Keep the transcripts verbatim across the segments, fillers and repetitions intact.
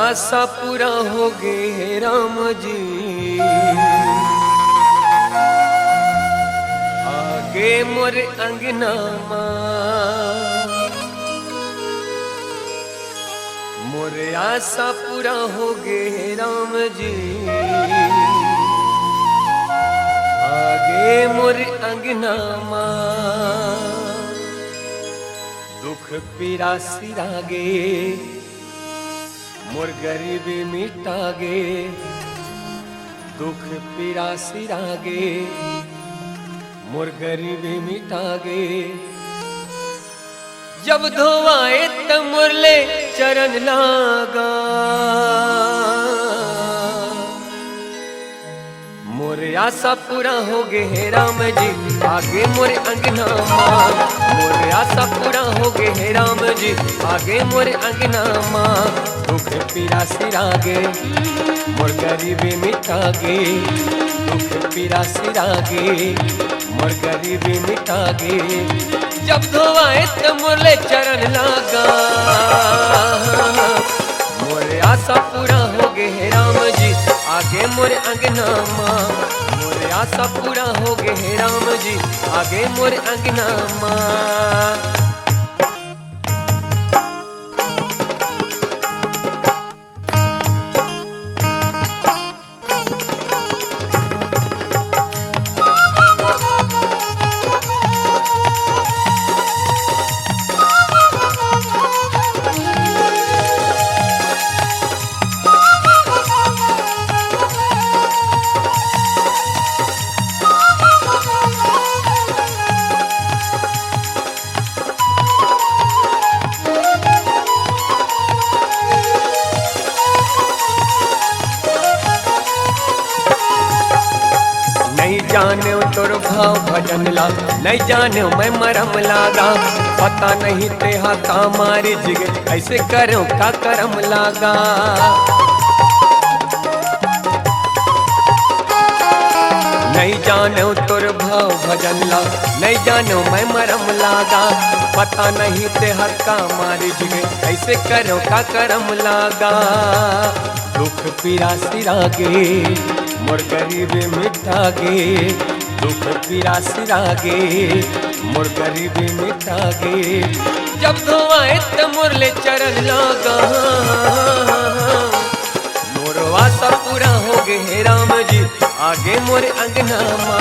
आसा पूरा होगे हे राम जी, आगे मोर अंगना मा। मोर आसा पूरा होगे हे राम जी, आगे मोर अंगना मा। दुख पीरा सिरागे, मोर गरीबी मिटागे। दुख पीरा सिरागे, मोर गरीबी मिटागे। जब धोवाए त मोर ले चरण लागा। मोर आसा पूरा होगे हे राम जी, आगे मोर अंगना मा। मोर आसा पूरा होगे हे राम जी, आगे मोर अंगना मा। दुख पीरा सिरागे, मोर गरीबी मिटागे। दुख पीरा सिरागे, मोर गरीबी मिटागे। जब धोवाए त मोर ले चरण लागा। मोर आसा पूरा होगे हे राम जी, आगे मोर अंगना मा। मोर आसा पूरा होगे हे राम जी, आगे मोर अंगना मा। नइ जानेव तोर भाव भजन ला, नइ जानेव मैं मरम लागा। पता नहीं तेहा का मारी जिगे, ऐसे करेव का करम लागा। नइ जानेव तोर भाव भजन ला, नइ जानेव मैं मरम लागा। पता नहीं तेहा का मारी जिगे, ऐसे करेव का करम लागा। दुख पीरा सिरागे, मोर गरीबी मिटागे। दुख पीरा सिरागे, मोर गरीबी मिटागे। जब धोवाए त मोर ले चरण लागा। मोर आसा पूरा होगे हे राम जी, आगे मोर अंगना मा।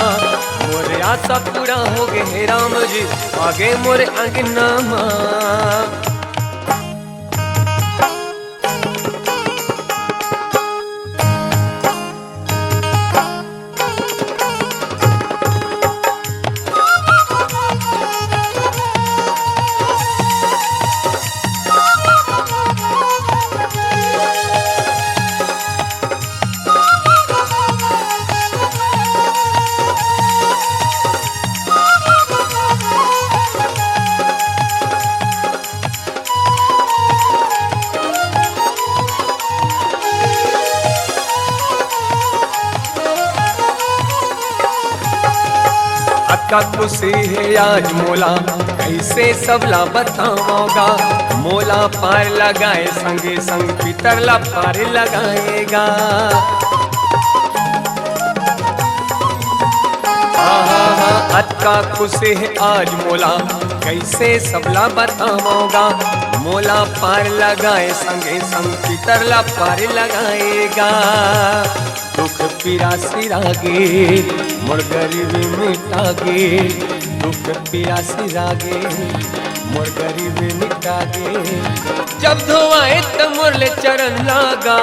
मोर आसा पूरा होगे हे राम जी, आगे मोर अंगना मा। अतका खुशी हे आज मोला, कइसे सबला बतावँव गा। मोला पार लगाए संगे संग पितर ला पार लगाए गा। आहा, अतका खुशी हे आज मोला, कइसे सबला बतावँव गा। मोला पार लगाए संगे संग पितर ला पार लगाए गा। दुख पीरा सिरागे, मोर गरीबी मिटागे। दुख पीरा सिरागे, मोर गरीबी मिटागे। जब धोवाए त मोर ले चरण लागा।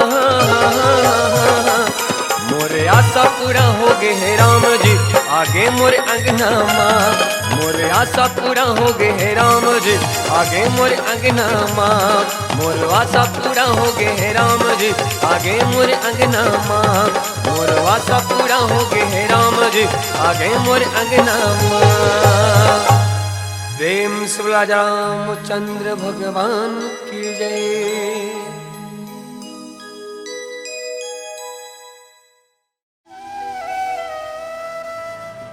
मोर आसा पूरा होगे हे राम जी, आगे मोर अंगना मा। मोर आसा पूरा होगे हे राम जी, आगे मोर अंगना मा। मोर आसा पूरा होगे हे राम जी, आगे मोर अंगना मा। मोर आसा पूरा होगे हे राम जी, आगे मोर अंगना मा। प्रेम से बोला रामचंद्र भगवान की जय।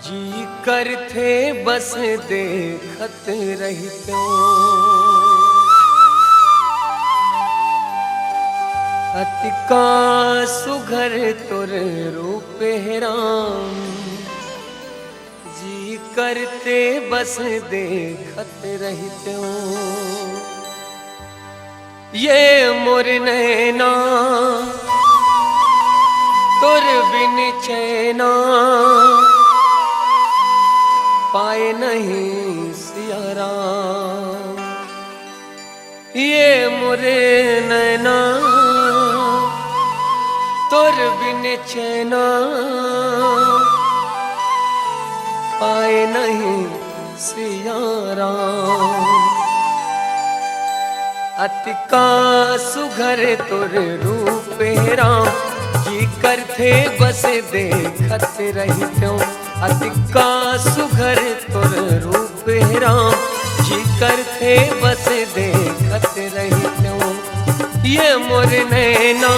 जी करथे बस देखत रहितों। अतिका सुघर तोर रूप हे राम, जी करथे बस देखत रहितेंव। ये मोर नैना तोर बिन चैना पाए नहीं सिया राम। ये मोर नैना तोर बिन चैना पाए नहीं सिया राम। अतिका सुघर तोर रूप हे राम, जी करथे बस देखत रहितेंव। अतिका सुघर तोर रूप हे राम, जी करथे बस देखत रहितेंव। ये मोर नैना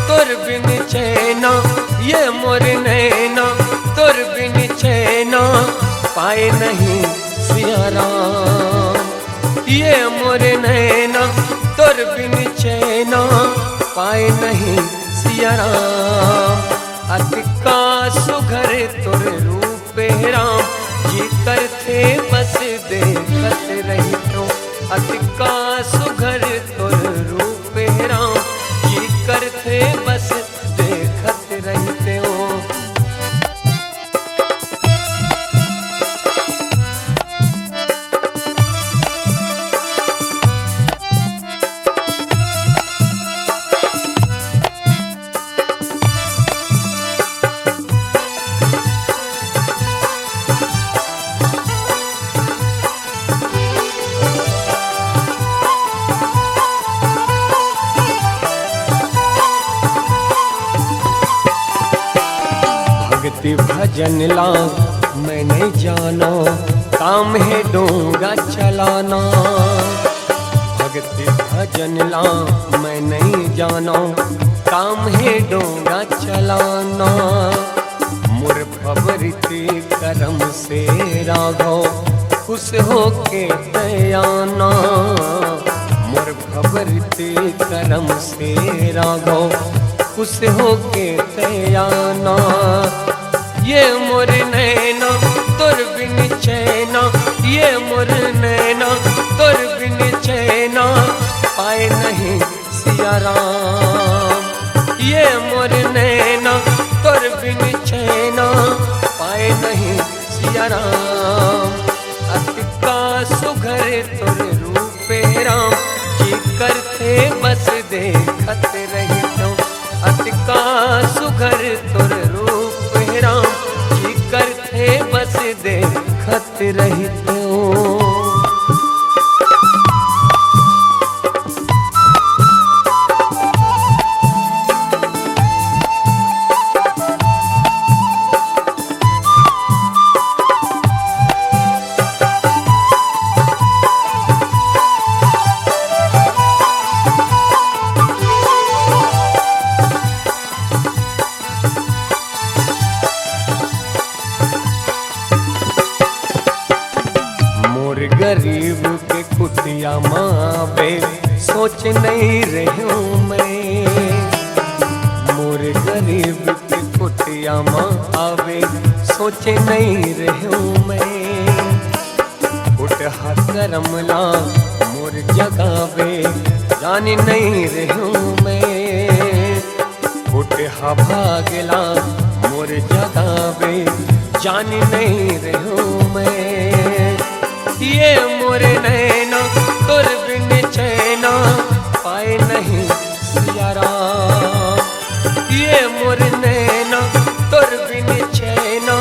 तोर बिन चैना, ये मोर नैना तोर बिन चैना पाए नहीं सिया राम। ये मोर नैना तोर बिन चैना पाए नहीं सिया राम। अतिका सुघर तोर रूप हे राम, जी करथे बस देखत रहितेंव। अतिका सुघर तोर रूप हे राम, जी करथे बस देखत रहितेंव। भक्ति भजन ला मैं नहीं जानों, काम हे डोंगा चलाना। भक्ति भजन ला मैं नहीं जानों, काम हे डोंगा चलाना। मोर फबरित करम से राघव खुश होके तैं आना। मोर फबरित करम से राघव खुश होके तैं आना। ये मोर नैना तोर बिन चैना, ये मोर नैना तोर बिन चैना पाए नहीं सिया राम। ये मोर नैना तोर बिन चैना पाए नहीं सिया राम। अतिका सुघर तोर रूप हे राम, जी करथे बस देखत रहितेंव। अतिका सुघर तोर रूप हे राम, जी करथे बस देखत रहितेंव। मोर गरीब के कुटिया म आवे सोच नहीं रहेंव मैं। मोर गरीब के कुटिया म आवे सोच नहीं रहेंव मैं। फुटहा करम ला मोर जगावे जान नहीं रहेंव मैं। फुटहा भाग ला मोर जगावे जान नहीं रहेंव मैं। ये मोर नैना तोर बिन चैना पाए नहीं सिया राम। ये मोर नैना तोर बिन चैना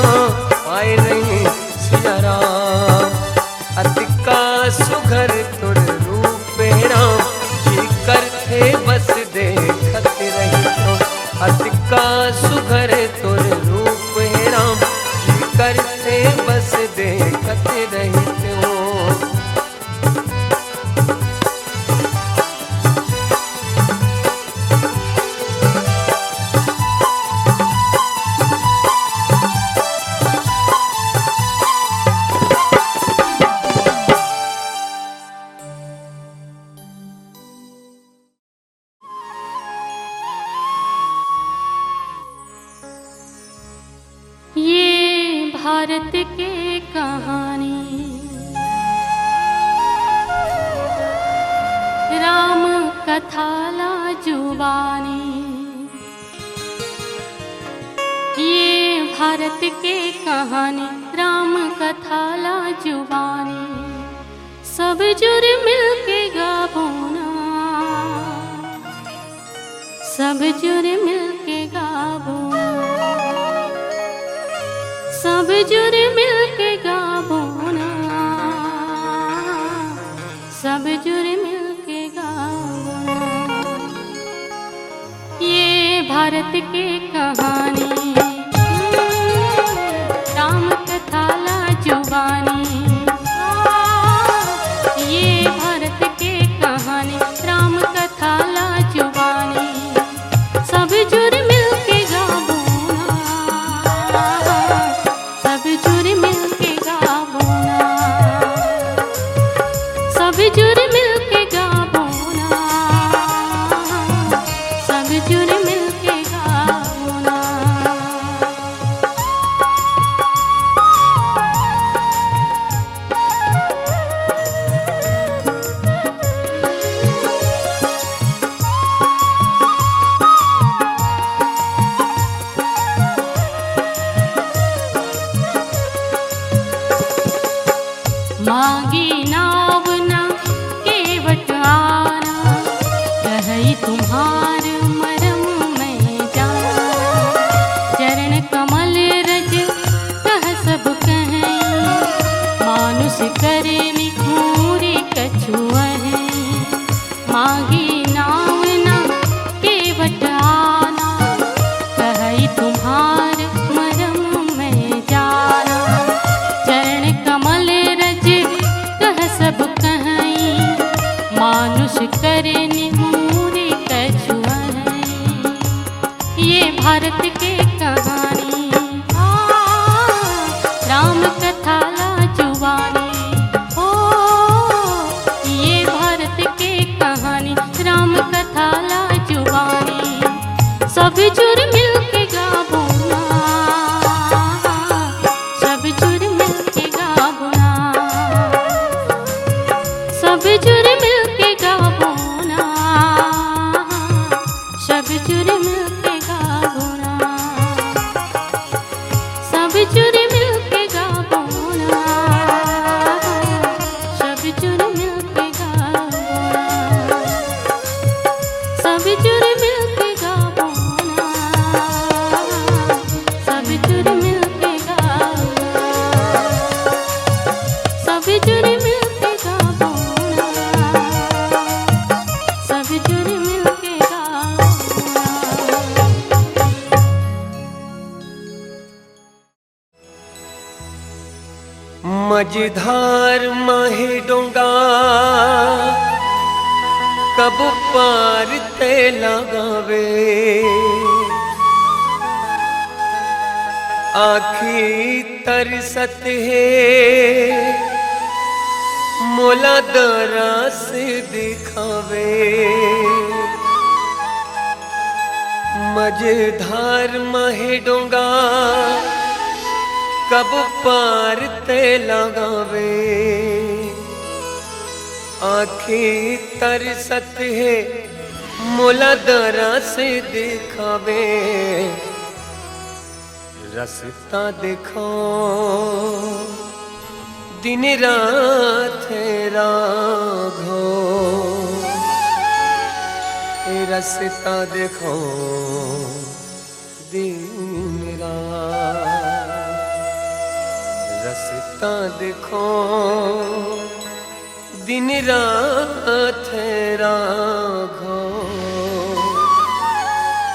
पाए नहीं सिया राम। अतिका सुघर तोर रूप हे राम, जी करथे बस देखत रहितेंव। अतिका सुघर तोर रूप हे राम, जी करथे बस देखत कथा ला जुबानी। ये भारत के कहानी राम कथा ला जुबानी। सब जुर मिलके गाबो ना, सब जुर मिलके गाबो ना, सब जुर मिलके गाबो ना, सब जुर मिलके गाबो ना। ये भारत के कहानी, राम कथा ला जुबानी। ये भारत के कहानी, राम कथा ला जुबानी। सब जुर मिलके गाबो ना, सब जुर मिलके गाबो ना, सब जुर मिलके गाबो ना, सब जुर मिलके गाबो ना। मांगी नाव ना केवट आना, कहई तुम्हार मरम मैं जाना। चरण कमल रज कह सब कहई, मानुष करे निठूरी कछुअहई। मांगी नाव ना केवट आना, कहई तुम्हार मरम मैं जाना। चरण कमल रज कह सब कहई, मानुष करे निठूरी कछुअहई। ये भारत के कहानी, आ, राम कथा ला जुबानी। ओ, ये भारत के कहानी, राम कथा ला जुबानी। सब जुर मिलके गाबो ना, सब जुर मिलके गाबो ना, सब जुर मिलके गाबो ना, सब जुर मिलके गाबो ना, सब जुर मिलके गाबो ना, सब जुर मिलके गाबो ना, सब जुर मिलके गाबो ना, सब जुर मिलके गाबो ना, सब जुर मिलके गाबो ना, सब जुर मिलके गाबो ना। मझधार माहे डोंगा, कब पार तैं लगावे। आँखी तरसत हे, मोला दरस दिखावे। मझधार माहे डोंगा, कब पार तैं लगावे। आँखी तरसत हे, मोला दरस दिखावे। रस्ता देखो दिन रात हे राघो, ए रस्ता देखो दिन रात। रस्ता देखो दिन रात हे राघो,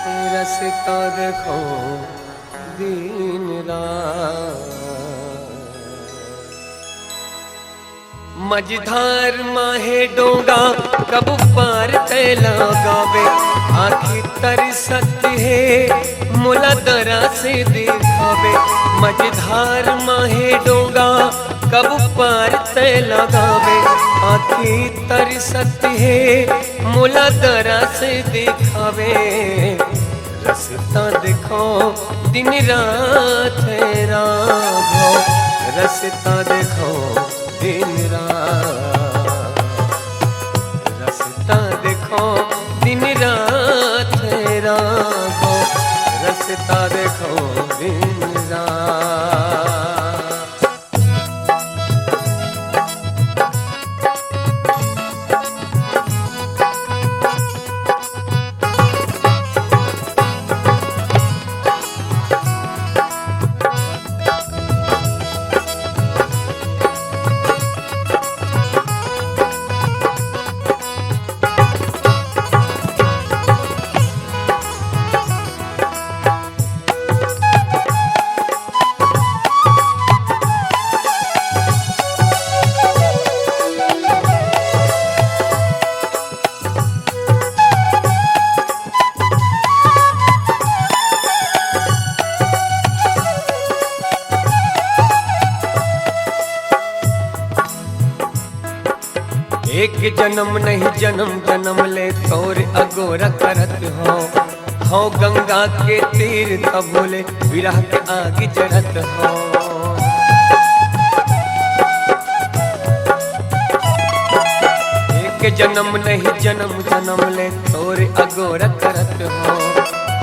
ए रस्ता देखो दिन रात। मझधार माहे डोंगा, कब पार तैं लगावे। आँखी तरसत हे, मोला दरस दिखावे। मझधार माहे डोंगा, कब पार तैं लगावे। आँखी तरसत हे, मोला दरस दिखावे। रस्ता देखो दिन रात हे राघो, रस्ता देखो दिन रात। रस्ता देखो एक जनम नहीं, जनम जनम ले तोर अगोरा करत हौं। हौं गंगा के तीर तभो ले विरह के आगी जरत हौं। एक जनम नहीं, जनम जनम ले तोर अगोरा करत हौं।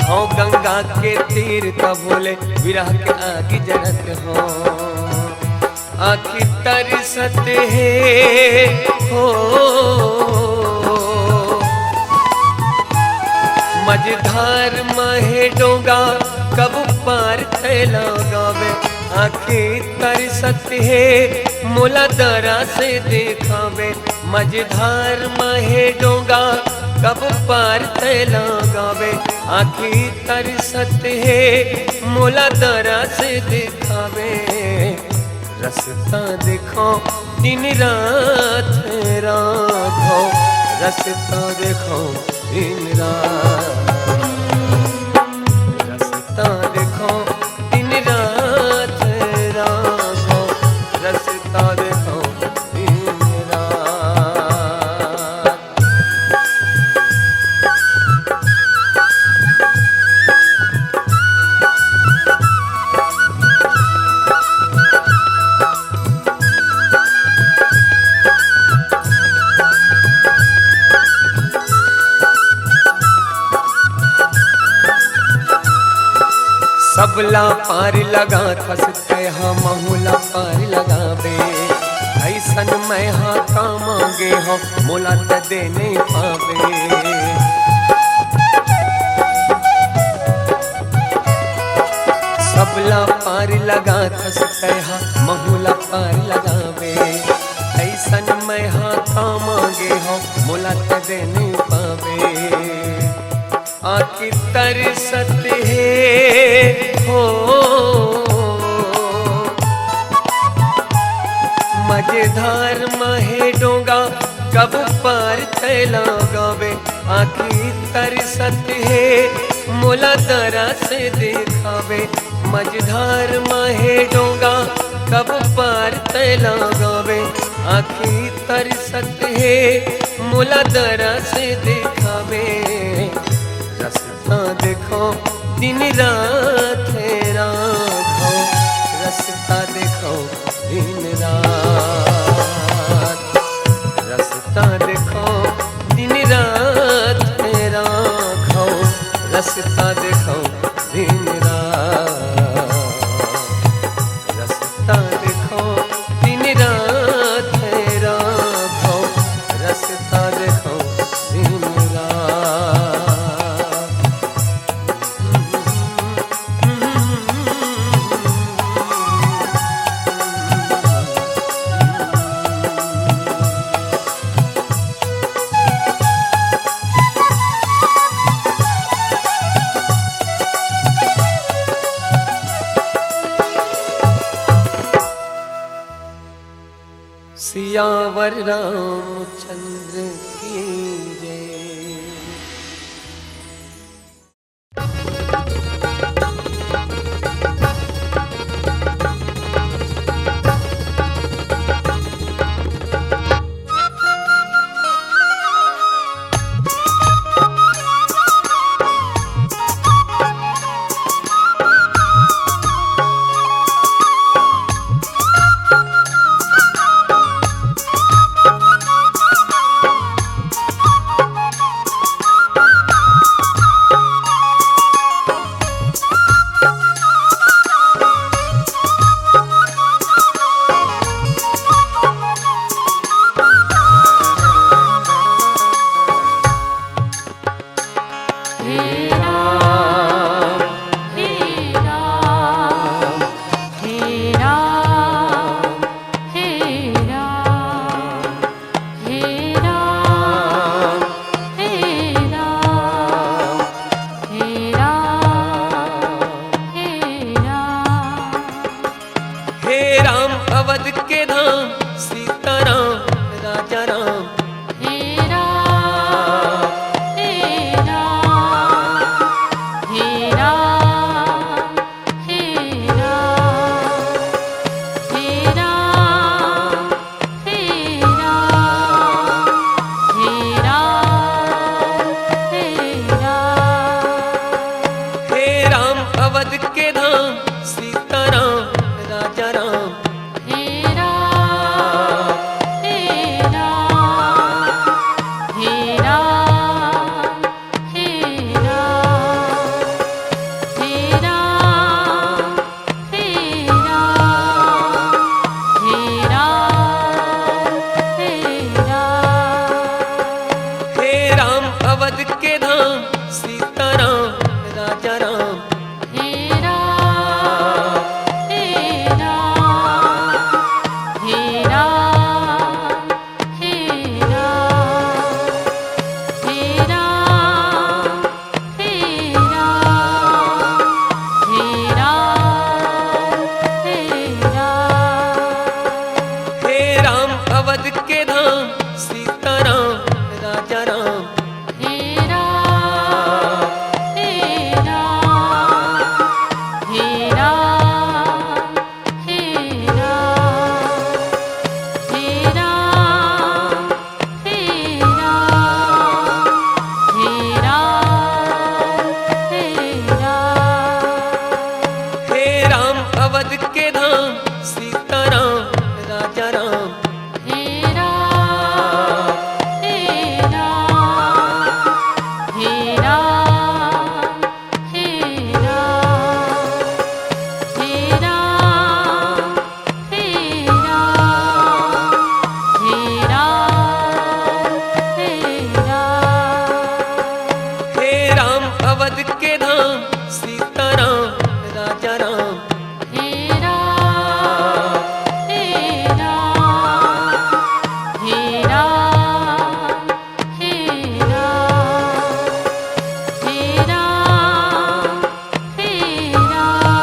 हौं गंगा के तीर तभो ले विरह के आगी जरत हौं। आँखी तरसत हे हो, मझधार म हे डोंगा, कब पार तैं लगाबे। आँखी तरसत हे, मोला दरा से देखाबे। मझधार म हे डोंगा, कब पार तैं लगाबे। आँखी तरसत हे, मोला दरा से देखाबे। रस्ता देखौं दिन रात राघव, रस्ता देखौं दिन रात, रस्ता देखौं दिन रात राघव, रस्ता देखौं दिन रात। सबला पार लगाथस तैं हा महू ला पार लगाबे। अइसन मैं हा का मांगे हौं, मोला त दे नइ पाबे। सबला पार लगाथस तैं हा महू ला पार लगाबे। अइसन मैं हा का मांगे हौं, मोला त दे नइ पाबे। आँखी तरसत हे हो, मझधार म हे डोंगा, कब पार तैं लगाबे। आँखी तरसत हे, मोला दरा से देखाबे। मझधार म हे डोंगा, कब पार तैं लगाबे। आँखी तरसत हे, मोला दरा से देखाबे। रस्ता देखौं दिन रात राघव, रस्ता देखौं दिन रात, रस्ता देखौं दिन रात राघव, रस्ता देखौं दिन रात। रस्ता देखौं दिन रात राघव, रस्ता देखौं दिन रात। सियावर रामचंद्र की जय। धाम सीताराम राजा राम। हे राम, हे राम, हे राम, हे राम, हे राम, हे राम, हे राम, हे राम। हे राम अवध के धाम सीताराम राजा राम। हे राम, हे राम, हे राम, हे राम, हे राम, हे राम, हे राम, हे राम। हे राम अवध के धाम सीताराम राजा राम। हे राम, हे राम, हे राम, हे राम, हे राम, हे राम, हे राम, हे राम। हे राम अवध के धाम सीताराम राजा राम। हे राम, हे राम, हे राम, हे राम, हे राम, हे राम,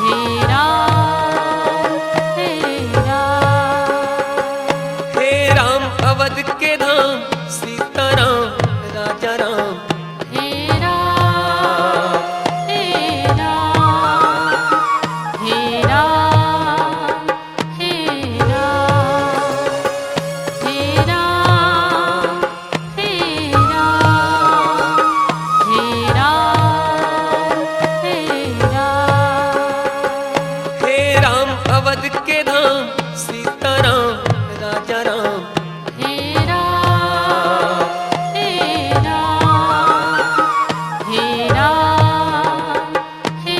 हे राम, हे राम। हे राम अवध के धाम सीताराम राजा राम। हे राम, हे राम, हे राम, हे राम, हे राम, हे राम, हे राम, हे राम। हे राम अवध के धाम सीताराम राजा राम। हे राम, हे राम, हे राम, हे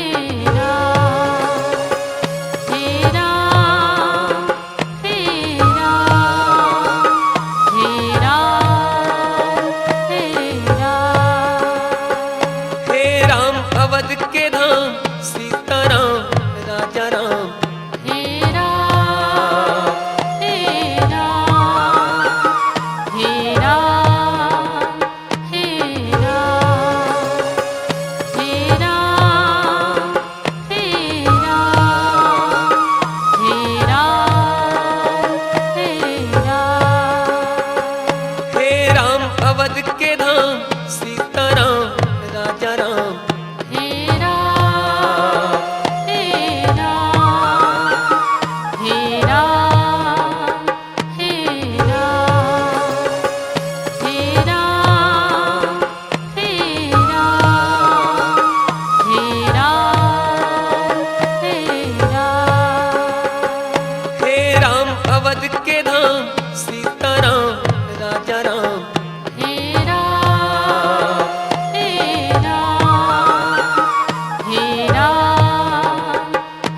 राम, हे राम, हे राम, हे राम। हे राम अवध के धाम सीताराम राजा राम। हे राम, हे राम, हे राम, हे राम, हे राम, हे राम, हे राम, हे राम। हे राम अवध के धाम सीताराम राजा राम। हे राम, हे राम, हे राम, हे राम, हे राम, हे राम, हे राम, हे राम। हे राम अवध के धाम सीताराम राजा राम। हे राम, हे राम, हे राम, हे राम, हे राम, हे राम, हे राम, हे राम। हे राम अवध के धाम सीताराम राजा राम। हे राम, हे राम, हे राम,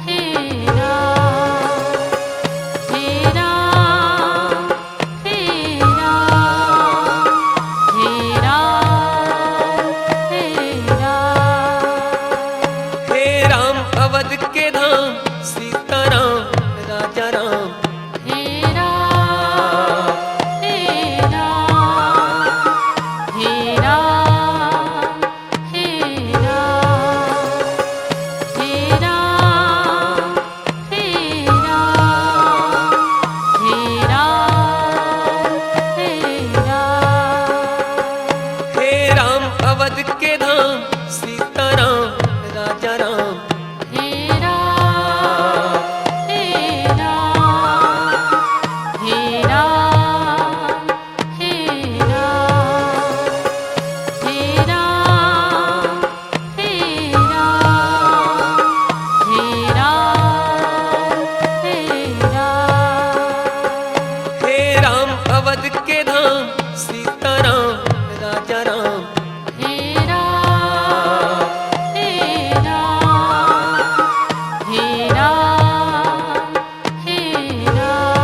हे राम, हे राम, हे राम, हे राम, हे राम। हे राम अवध के धाम सीताराम राजा राम। हे राम, हे राम, हे राम, हे राम, हे राम, हे राम, हे राम, हे राम। हे राम अवध के धाम सीताराम राजा राम। हे राम, हे राम, हे राम, हे राम,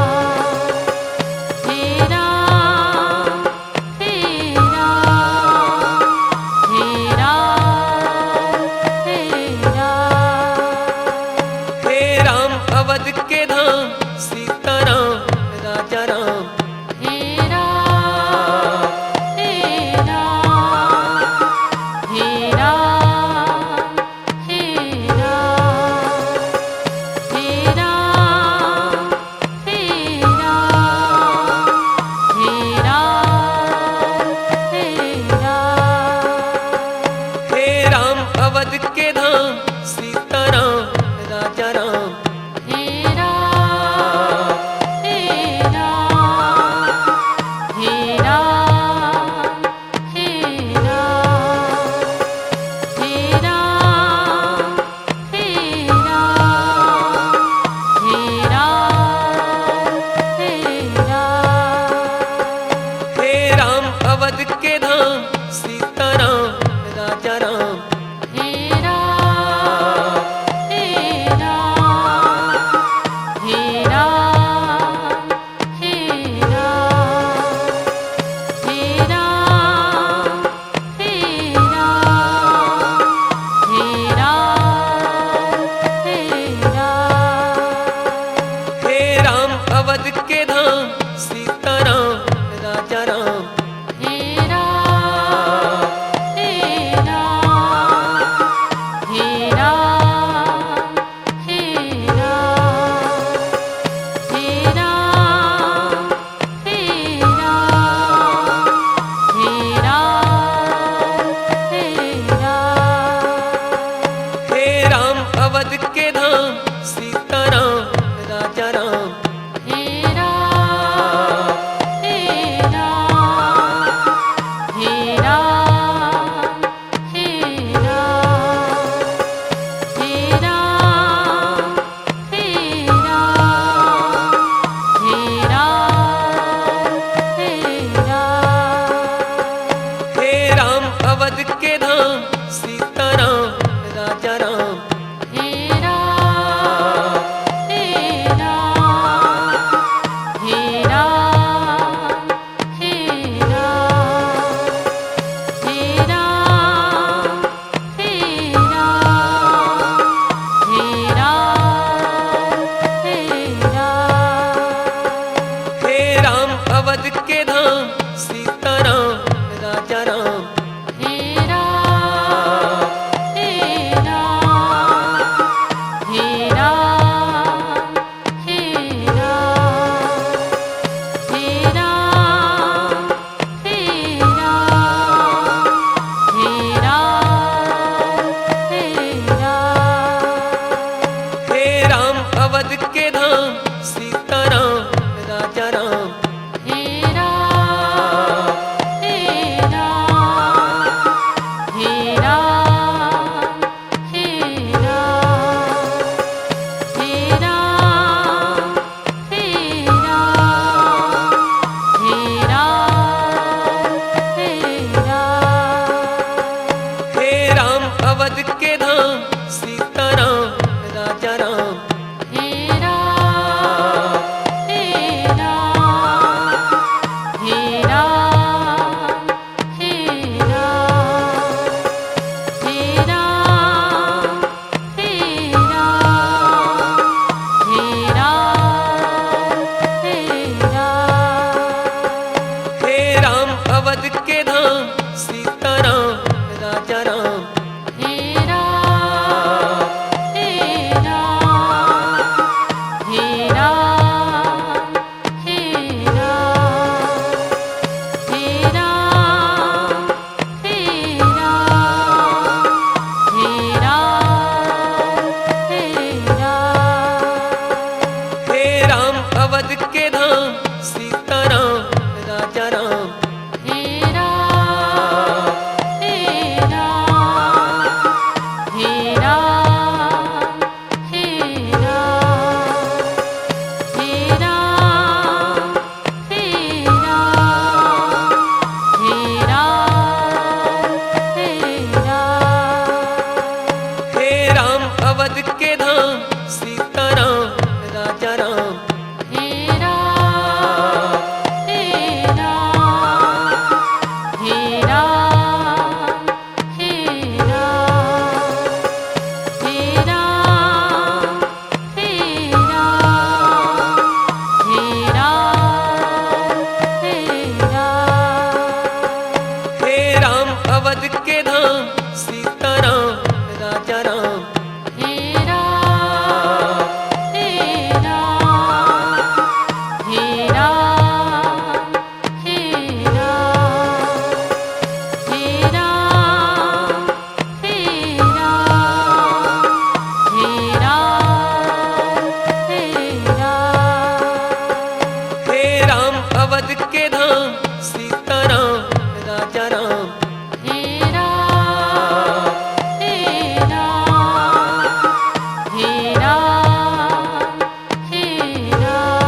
हे राम, हे के धाम, सीताराम राजा राम। हे राम, हे राम, हे राम, हे राम, हे राम, हे राम, हे राम, हे राम। हे राम अवध के धाम, सीताराम राजा राम। हे राम, हे राम, हे राम, हे राम, हे राम, हे राम, हे राम, हे राम। हे राम अवध के धाम, सीताराम राजा राम। हे राम, हे राम, हे राम, हे राम, हे राम, हे राम, हे राम, हे राम। हे राम अवध के धाम, सीताराम राजा राम। हे राम, हे राम, हे राम, हे राम, हे राम, हे राम, हे राम, हे राम। हे राम अवध के धाम, सीताराम राजा राम। हे राम, हे राम, हे राम, हे राम, हे राम, हे राम, हे राम, हे राम। हे राम अवध के धाम, सीताराम राजा राम। हे राम, हे राम, हे राम, हे राम, हे राम, हे राम, हे राम, हे राम। हे राम अवध के धाम, सीताराम राजा राम। हे राम, हे राम, हे राम, हे राम, हे राम, हे राम, हे राम, हे राम। हे राम अवध के धाम, सीताराम राजा राम। हे राम, हे राम, हे राम, हे राम, हे राम, हे राम, हे राम, हे राम। हे राम अवध के धाम, सीताराम राजा राम। हे राम, हे राम, हे राम, हे राम, हे राम, हे राम, हे राम, हे राम। हे राम अवध के धाम, सीताराम राजा राम। हे राम, हे राम, हे राम, हे राम, हे राम, हे राम, हे राम, हे राम। हे राम अवध के धाम, सीताराम राजा राम। हे राम, हे राम, हे राम, हे राम,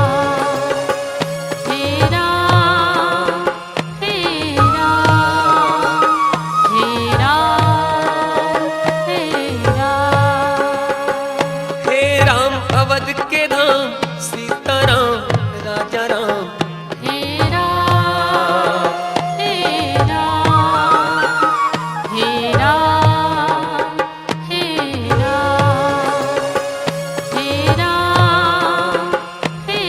हे राम, हे राम, हे राम, हे राम। हे राम अवध के धाम, सीताराम राजा राम। हे राम, हे राम, हे राम, हे राम, हे राम, हे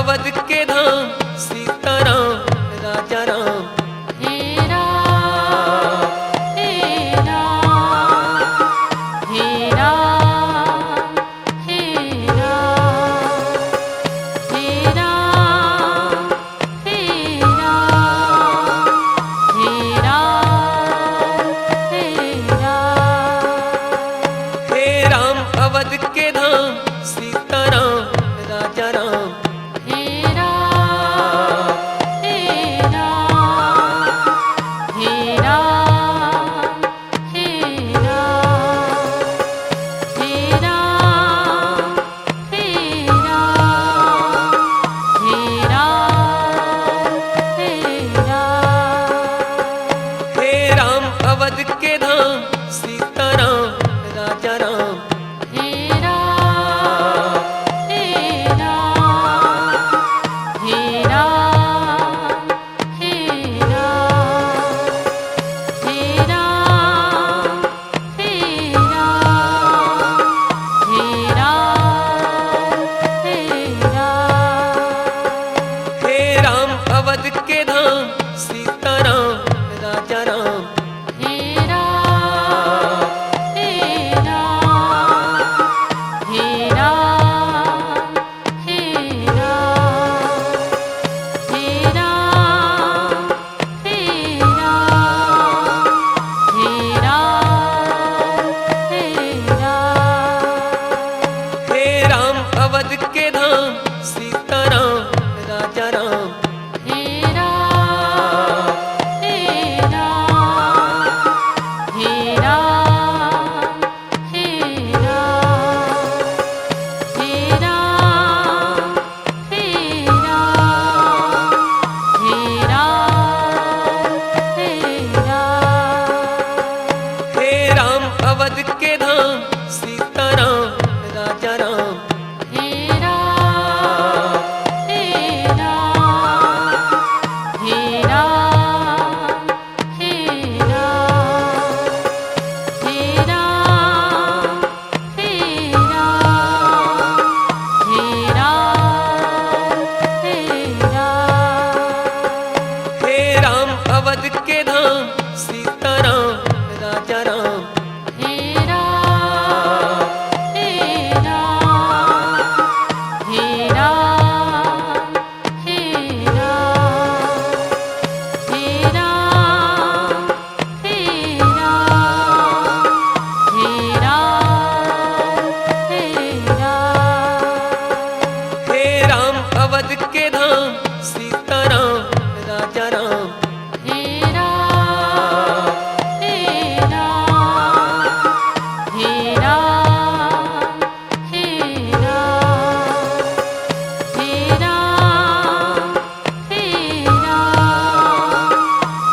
अवध के धाम सीताराम राजा राम। हे राम, हे राम, हे राम, हे राम, हे राम, हे राम, हे राम, हे राम। हे राम अवध के धाम सीताराम राजा राम। हे राम, हे राम, हे राम, हे राम, हे राम, हे राम, हे राम, हे राम। हे राम अवध के धाम सीताराम राजा राम। हे राम, हे राम, हे राम, हे राम, हे राम, हे राम, हे राम, हे राम। हे राम अवध के धाम सीताराम राजा राम। हे राम, हे राम, हे राम, हे राम, हे राम, हे राम, हे राम, हे राम। हे राम अवध के धाम सीताराम राजा राम। हे राम, हे राम, हे राम, हे राम, हे राम, हे राम, हे राम, हे राम। हे राम अवध के धाम सीताराम राजा राम। हे राम, हे राम, हे राम, हे राम, हे राम, हे राम, हे राम, हे राम। हे राम अवध के धाम सीताराम राजा राम। हे राम, हे राम, हे राम, हे राम, हे राम, हे राम, हे राम, हे राम। हे राम अवध के धाम सीताराम राजा राम। हे राम, हे राम, हे राम, हे राम, हे राम, हे राम, हे राम, हे राम। हे राम अवध के धाम सीताराम राजा राम। हे राम, हे राम, हे राम, हे राम, हे राम, हे राम,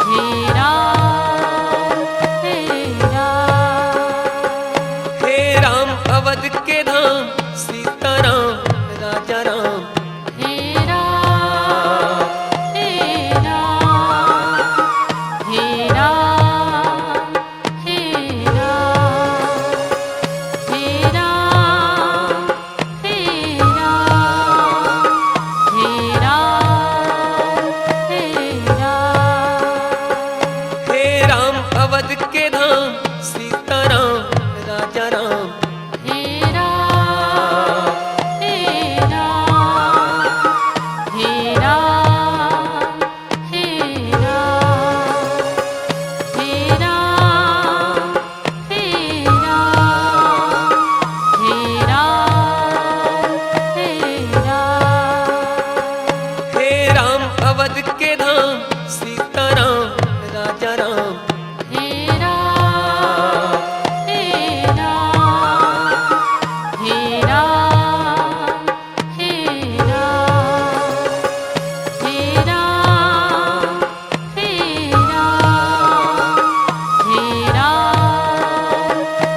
हे राम, हे राम। हे राम अवध के धाम सीताराम राजा राम। हे राम, हे राम, हे राम, हे राम, हे राम, हे राम, हे राम, हे राम। हे राम अवध के धाम सीताराम राजा राम। हे राम, हे राम, हे राम, हे राम, हे राम, हे राम, हे राम,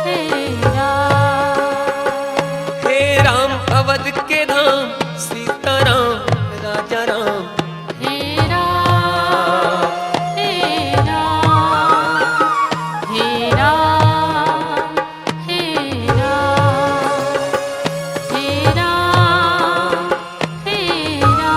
हे राम। हे राम अवध के धाम सीताराम राजा राम। हे राम, हे राम, हे राम, हे राम, हे राम, हे राम,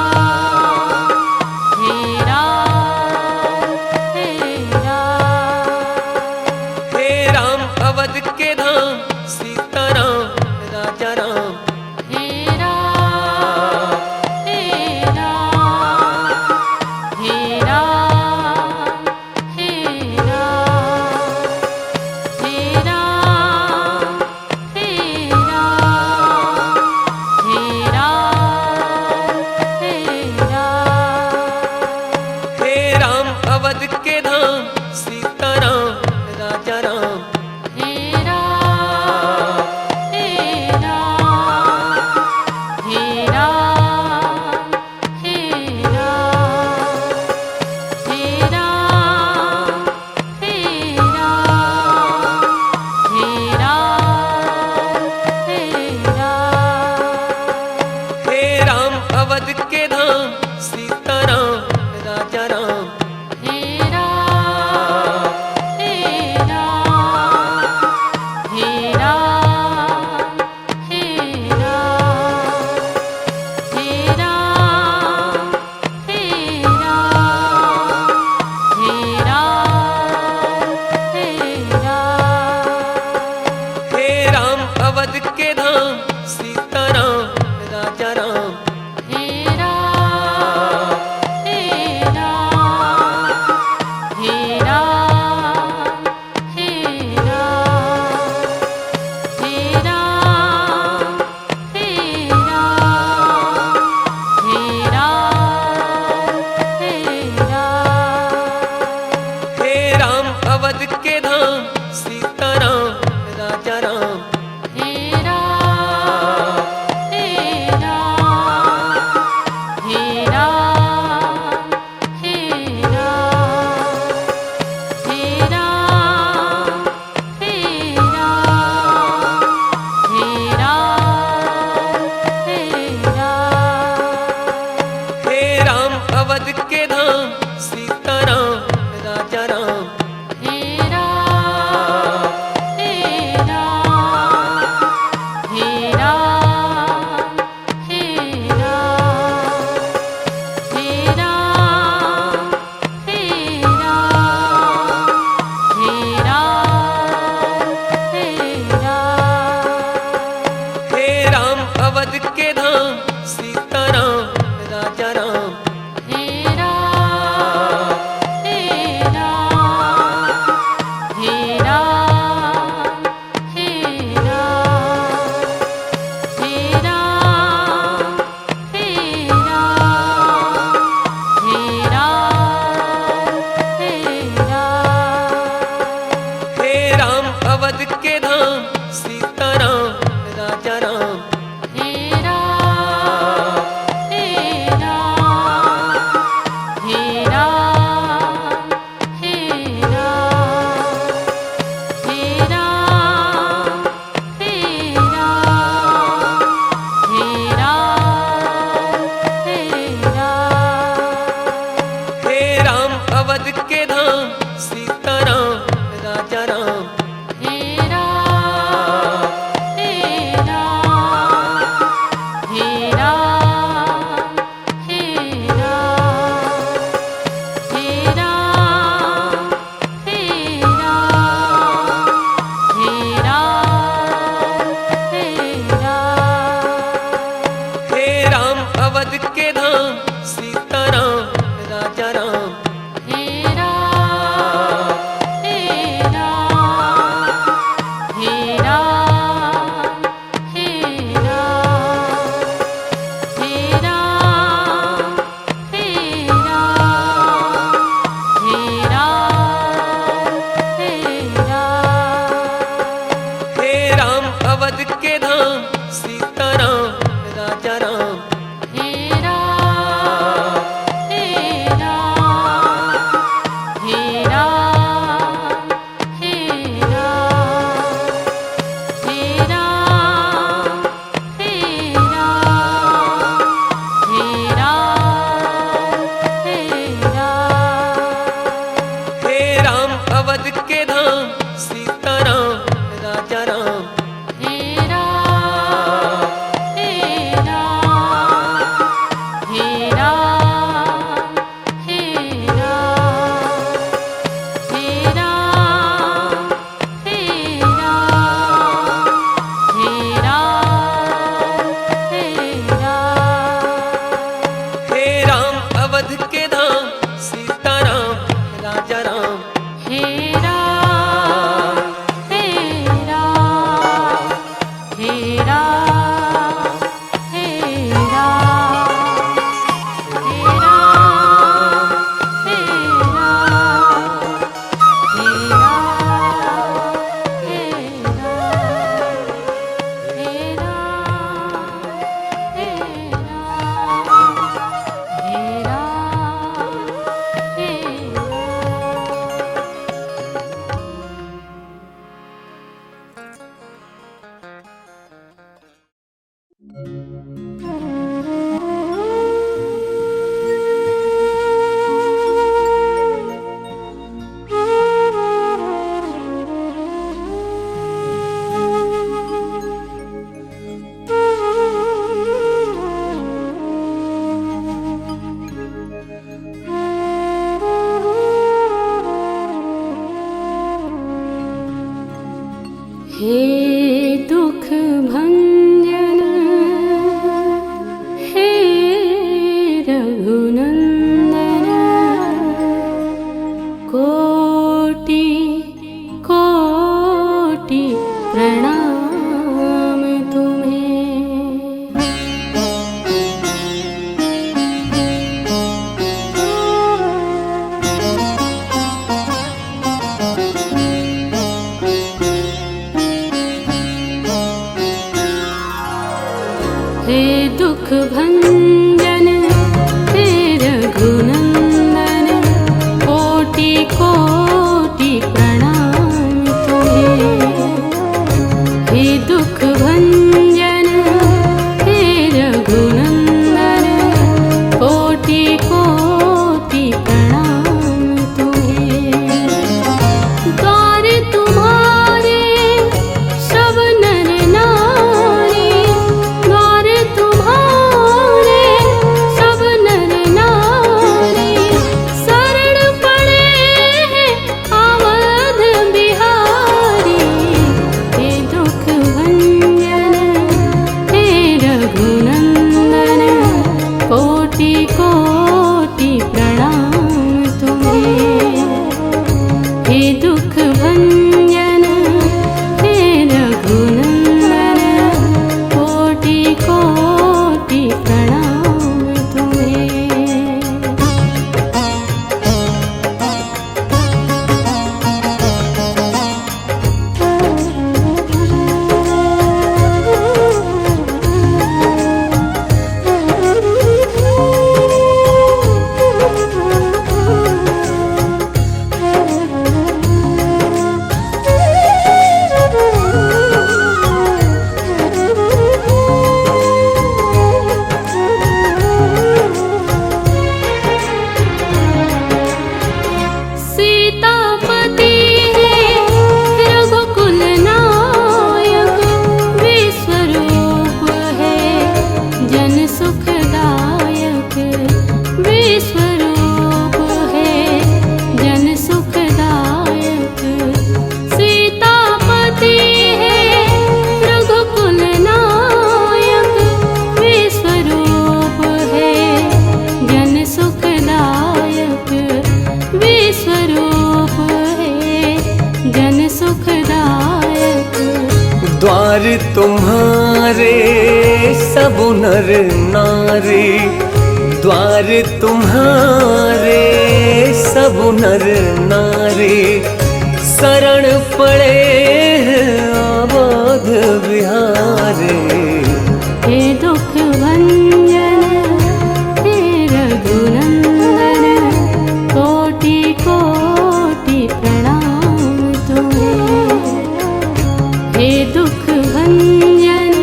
अवध के धाम सीताराम राजा राम। हे राम, हे राम, हे राम, हे राम, हे राम, हे राम, हे राम, हे राम। हे राम अवध के धाम सीताराम राजा राम। हे राम, हे राम, हे राम, हे राम, हे राम, हे राम, हे राम, हे राम। हे राम अवध के धाम सीताराम राजा राम। हे राम, हे राम, हे राम, हे राम, हे राम, हे राम, हे राम, हे राम। हे राम अवध के धाम सीताराम राजा राम। हे राम, हे राम, हे राम, हे राम, हे राम, हे राम, हे राम, हे राम। हे राम अवध के धाम सीताराम राजा राम। हे राम, हे राम, हे राम, हे राम, हे राम, हे राम, हे राम, हे राम। हे राम अवध के धाम सीताराम राजा राम। हे राम, हे राम, हे राम, हे राम, हे राम, हे राम, हे राम, हे राम। हे राम अवध के धाम सीताराम राजा राम। हे राम, हे राम, हे राम, हे राम, हे राम, हे राम, हे राम, हे राम, हे राम, हे राम, हे राम। हे दुख भंजन, हे रघुनंदन, कोटि कोटि प्रणाम तुम्हें। हे दुख भंजन, हे रघुनंदन, कोटि कोटि प्रणाम तुम्हें। हे दुख भंजन, हे रघुनंदन, कोटि कोटि प्रणाम तुम्हें। द्वार तुम्हारे सब नर नारी, द्वार तुम्हारे सब नर नारी। तुम्हारे सब नर नारी, द्वार तुम्हारे सब नर नारी, शरण पड़े हैं अवध बिहारी। हे दुख भंजन, हे रघुनंदन, कोटि कोटि प्रणाम तुम्हें। हे दुख भंजन,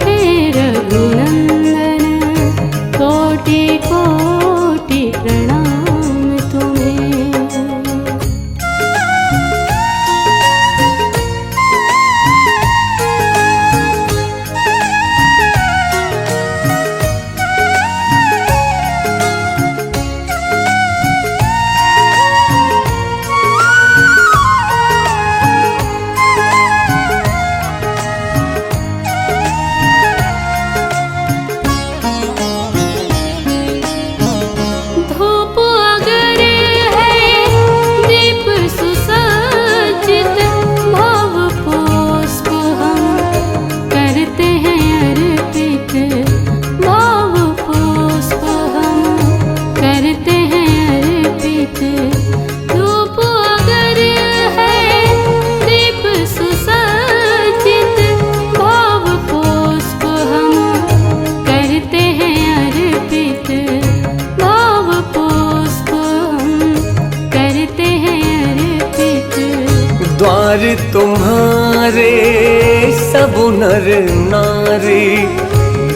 हे रघुनंदन, कोटि कोटि प्रणाम तुम्हें। धूप अगर है दीप सुसज्जित, भाव पुष्प हम करते हैं अर्पित, भाव पुष्प हम करते हैं अर्पित। धूप अगर है दीप सुसज्जित, भाव पुष्प हम करते हैं अर्पित, भाव पुष्प हम करते हैं अर्पित। द्वार तुम्हारे सब नर नारी,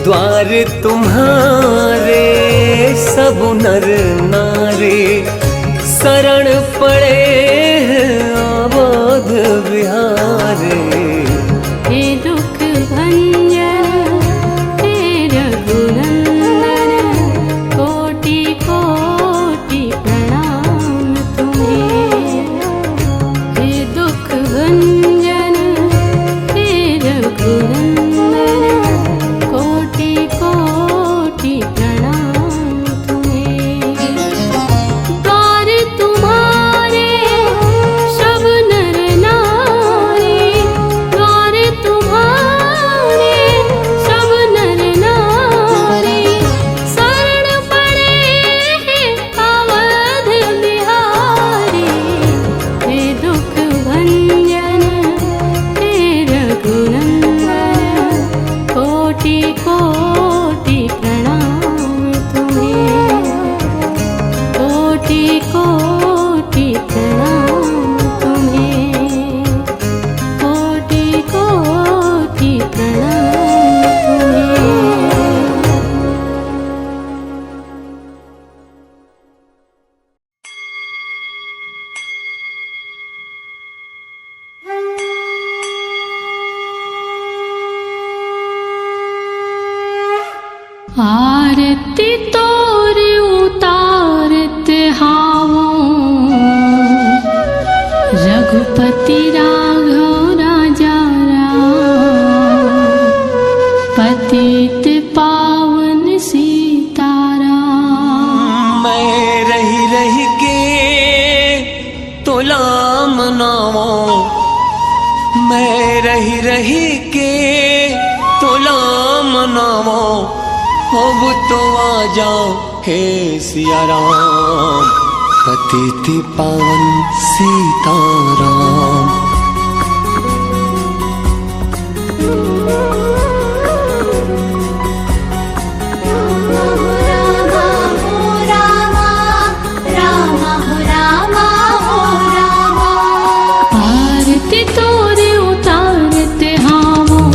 द्वार तुम्हारे सब नर नारी, शरण पड़े हैं अवध बिहारी। हे दुख भंजन, हे रघुनंदन, कोटि कोटि प्रणाम तुम्हें। हे दुख भंजन, हे रघुनंदन, कोटि कोटि प्रणाम तुम्हें। द्वार तुम्हारे सब नर नारी, द्वार तुम्हारे सब नर नारी, शरण पड़े हैं अवध बिहारी। हे दुख भंजन, हे रघुनंदन, कोटि कोटि प्रणाम तुम्हें, कोटि कोटि प्रणाम तुम्हें, कोटि कोटि प्रणाम तुम्हें। आरती तोर उतारत हावों, रघुपति राघव राजा राम, पतित पावन सीताराम। मैं रहि रहि के तोला मनावों, मैं रहि रहि के तोला मनावों, अब तो आ जाओ हे सिया राम, पतित पावन सीताराम। आरती तोर उतारत हावों,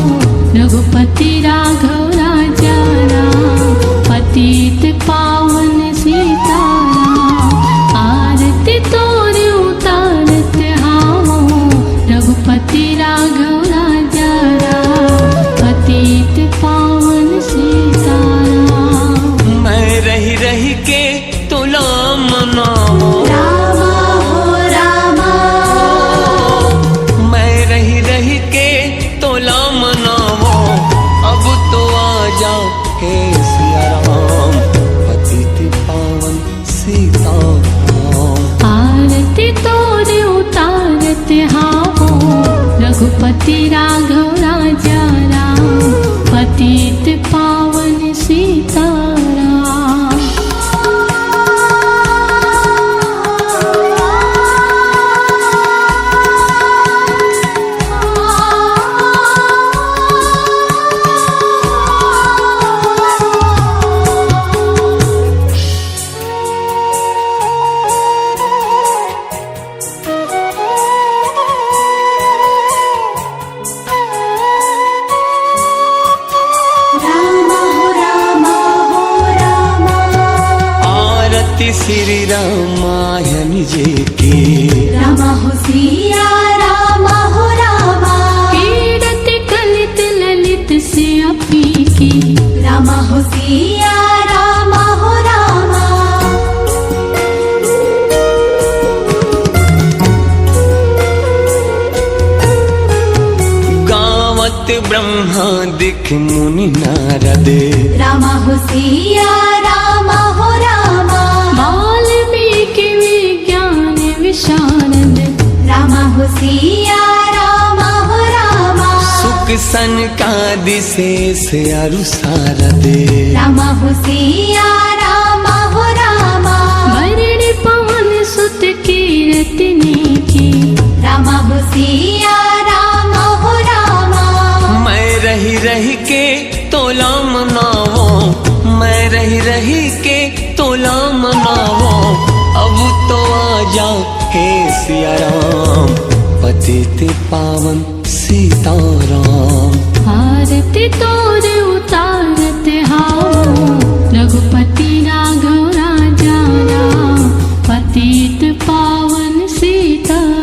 रघुपति राघव राजा राम, पतित पावन सीताराम। आरती तोर उतारत हावों, रघुपति राघव राजा राम, पतित पावन सीताराम। मैं रहि रहि के तोला मनावों। रामा हो रामा। मैं रहि रहि के तोला मनावों, अब तो आ जाओ हे सिया राम, पतित पावन सीताराम। आरती तोर उतारत हावों, रघुपति राघव राजा श्री रामायण जे के। रामा हो सिया रामा हो रामा। पीड़त कलित ललित सिया पी के। रामा हो सिया रामा हो रामा। गावत ब्रह्मादिक मुनि नारद। रामा हो सिया रामा हो रामा। वाल्मीकि विज्ञान विशारद। रामा हो सिया रामा हो रामा। सुक सनकादि शेष अरु सारद। रामा हो सिया रामा हो रामा। वरुण पवन सुत कीरति नीके। रामा हो सिया रामा हो रामा। मैं रहि रहि के तोला मनावों, मैं रहि रहि के तोला मनावों। अब तो आजा हे सिया राम, पतित पावन सीताराम। आरती तोर उतारत हावों, रघुपति राघव राजा राम, पतित पावन सीताराम।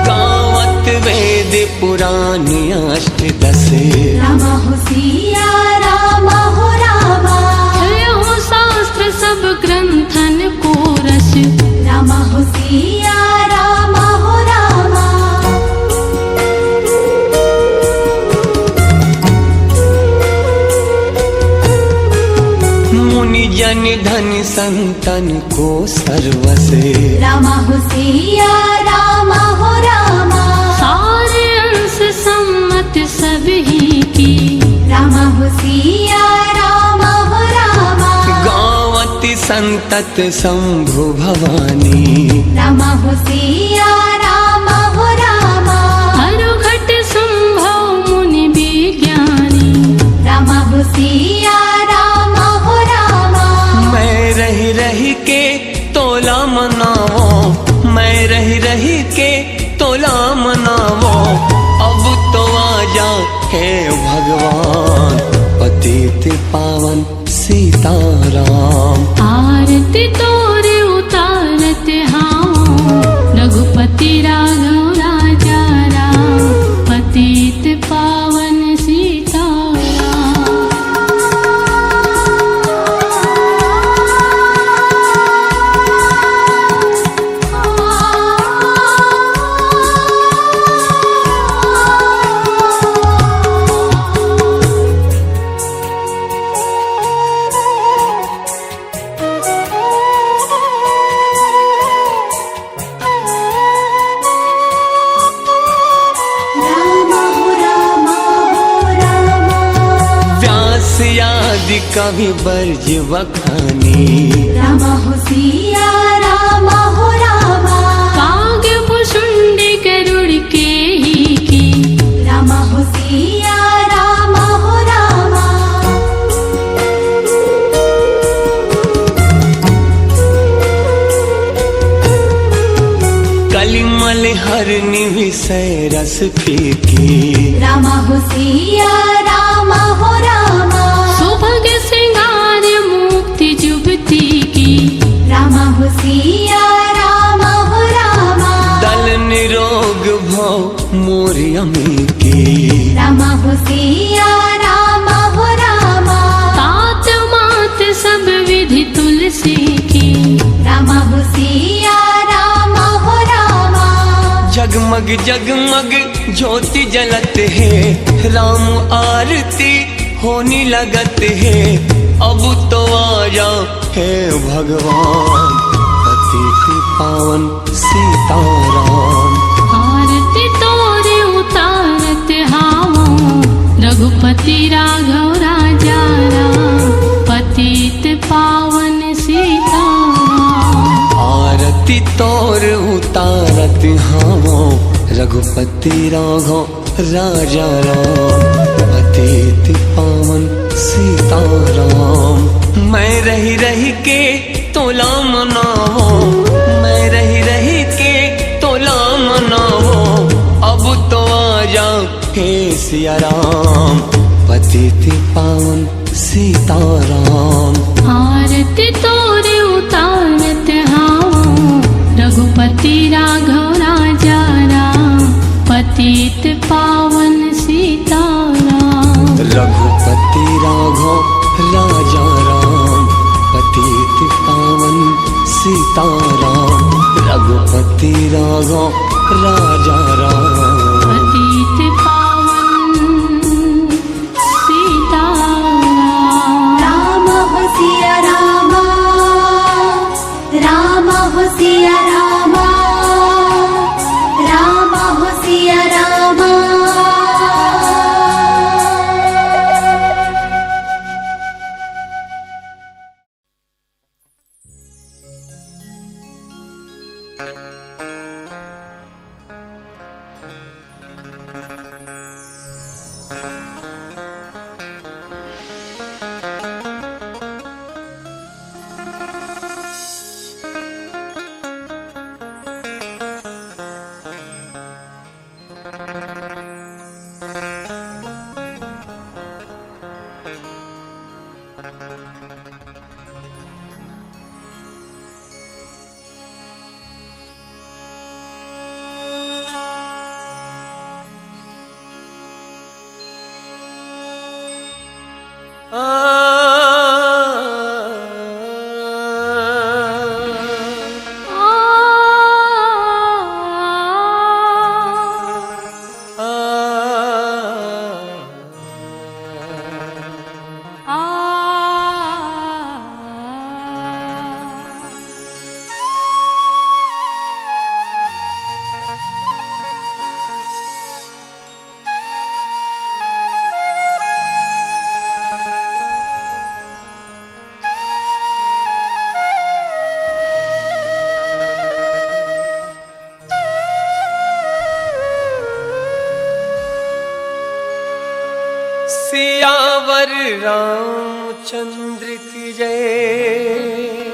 गावत वेद पुराण अष्ट दस। रामा हो सिया रामा हो रामा। यहो शास्त्र सब ग्रंथन को रस। रामा हो सिया रामा हो रामा। मुनि जन धन संतन को सर्वस। रामा हो सिया रामा हो रामा। सार अंश सम्मत सबही की। रामा हो सिया रामा हो रामा। गावत संतत शंभु भवानी। रामा हो सिया रामा हो रामा। अरुघट संभव मुनि विज्ञानी। रामा हो सिया रामा हो रामा। मैं रहि रहि के तोला मनावों, मैं रहि रहि के तोला मनावों। अब तो आजा हे भगवान, पतित पावन सीताराम। आरती तोर उतारत हावों, रघुपति राघव राजा राम, पतित पावन सीताराम। व्यास आदि कवि बरज वखानी। रामा हो सिया रामा हो रामा। काग भुषुंड गरुड़ केहि की। रामा हो सिया रामा हो रामा। कलिमल हर निविसय रस फीकी। रामा हो सिया रामा हो रामा। सुभग सिंगार मुक्ति जुगति की। रामा हो सिया रामा हो रामा। दल निरोग भव मोर अमी की। रामा हो सिया रामा हो रामा। तात मात सब विधि तुलसी की। रामा हो सिया रामा हो रामा। जगमग जगमग ज्योति जलत हे, राम आरती होनी लगत हे। अब तो आजा हे भगवान, पतित पावन सीताराम। आरती तोर उतारत हावों, रघुपति राघव राजा राम, पतित पावन सीता। आरती तोर उतारत हावों रघुपति राघव राजा राम, पतित पावन सीताराम। मैं रहि रहि के तोला मनावों, मैं रहि रहि के तोला मनावों, अब तो आजा हे सिया राम, पतित पावन सीताराम। आरती तोर उतारत हावों रघुपति राघव राजा राम, पतित पावन सीताराम। रघुपति राघव राजा राम, पतित पावन सीताराम। रघुपति राघव राजा राम, पतित पावन सीताराम। राम हो सिया रामा, राम हो सिया रामा, राम हो सिया रामा। सियावर रामचंद्र की जय,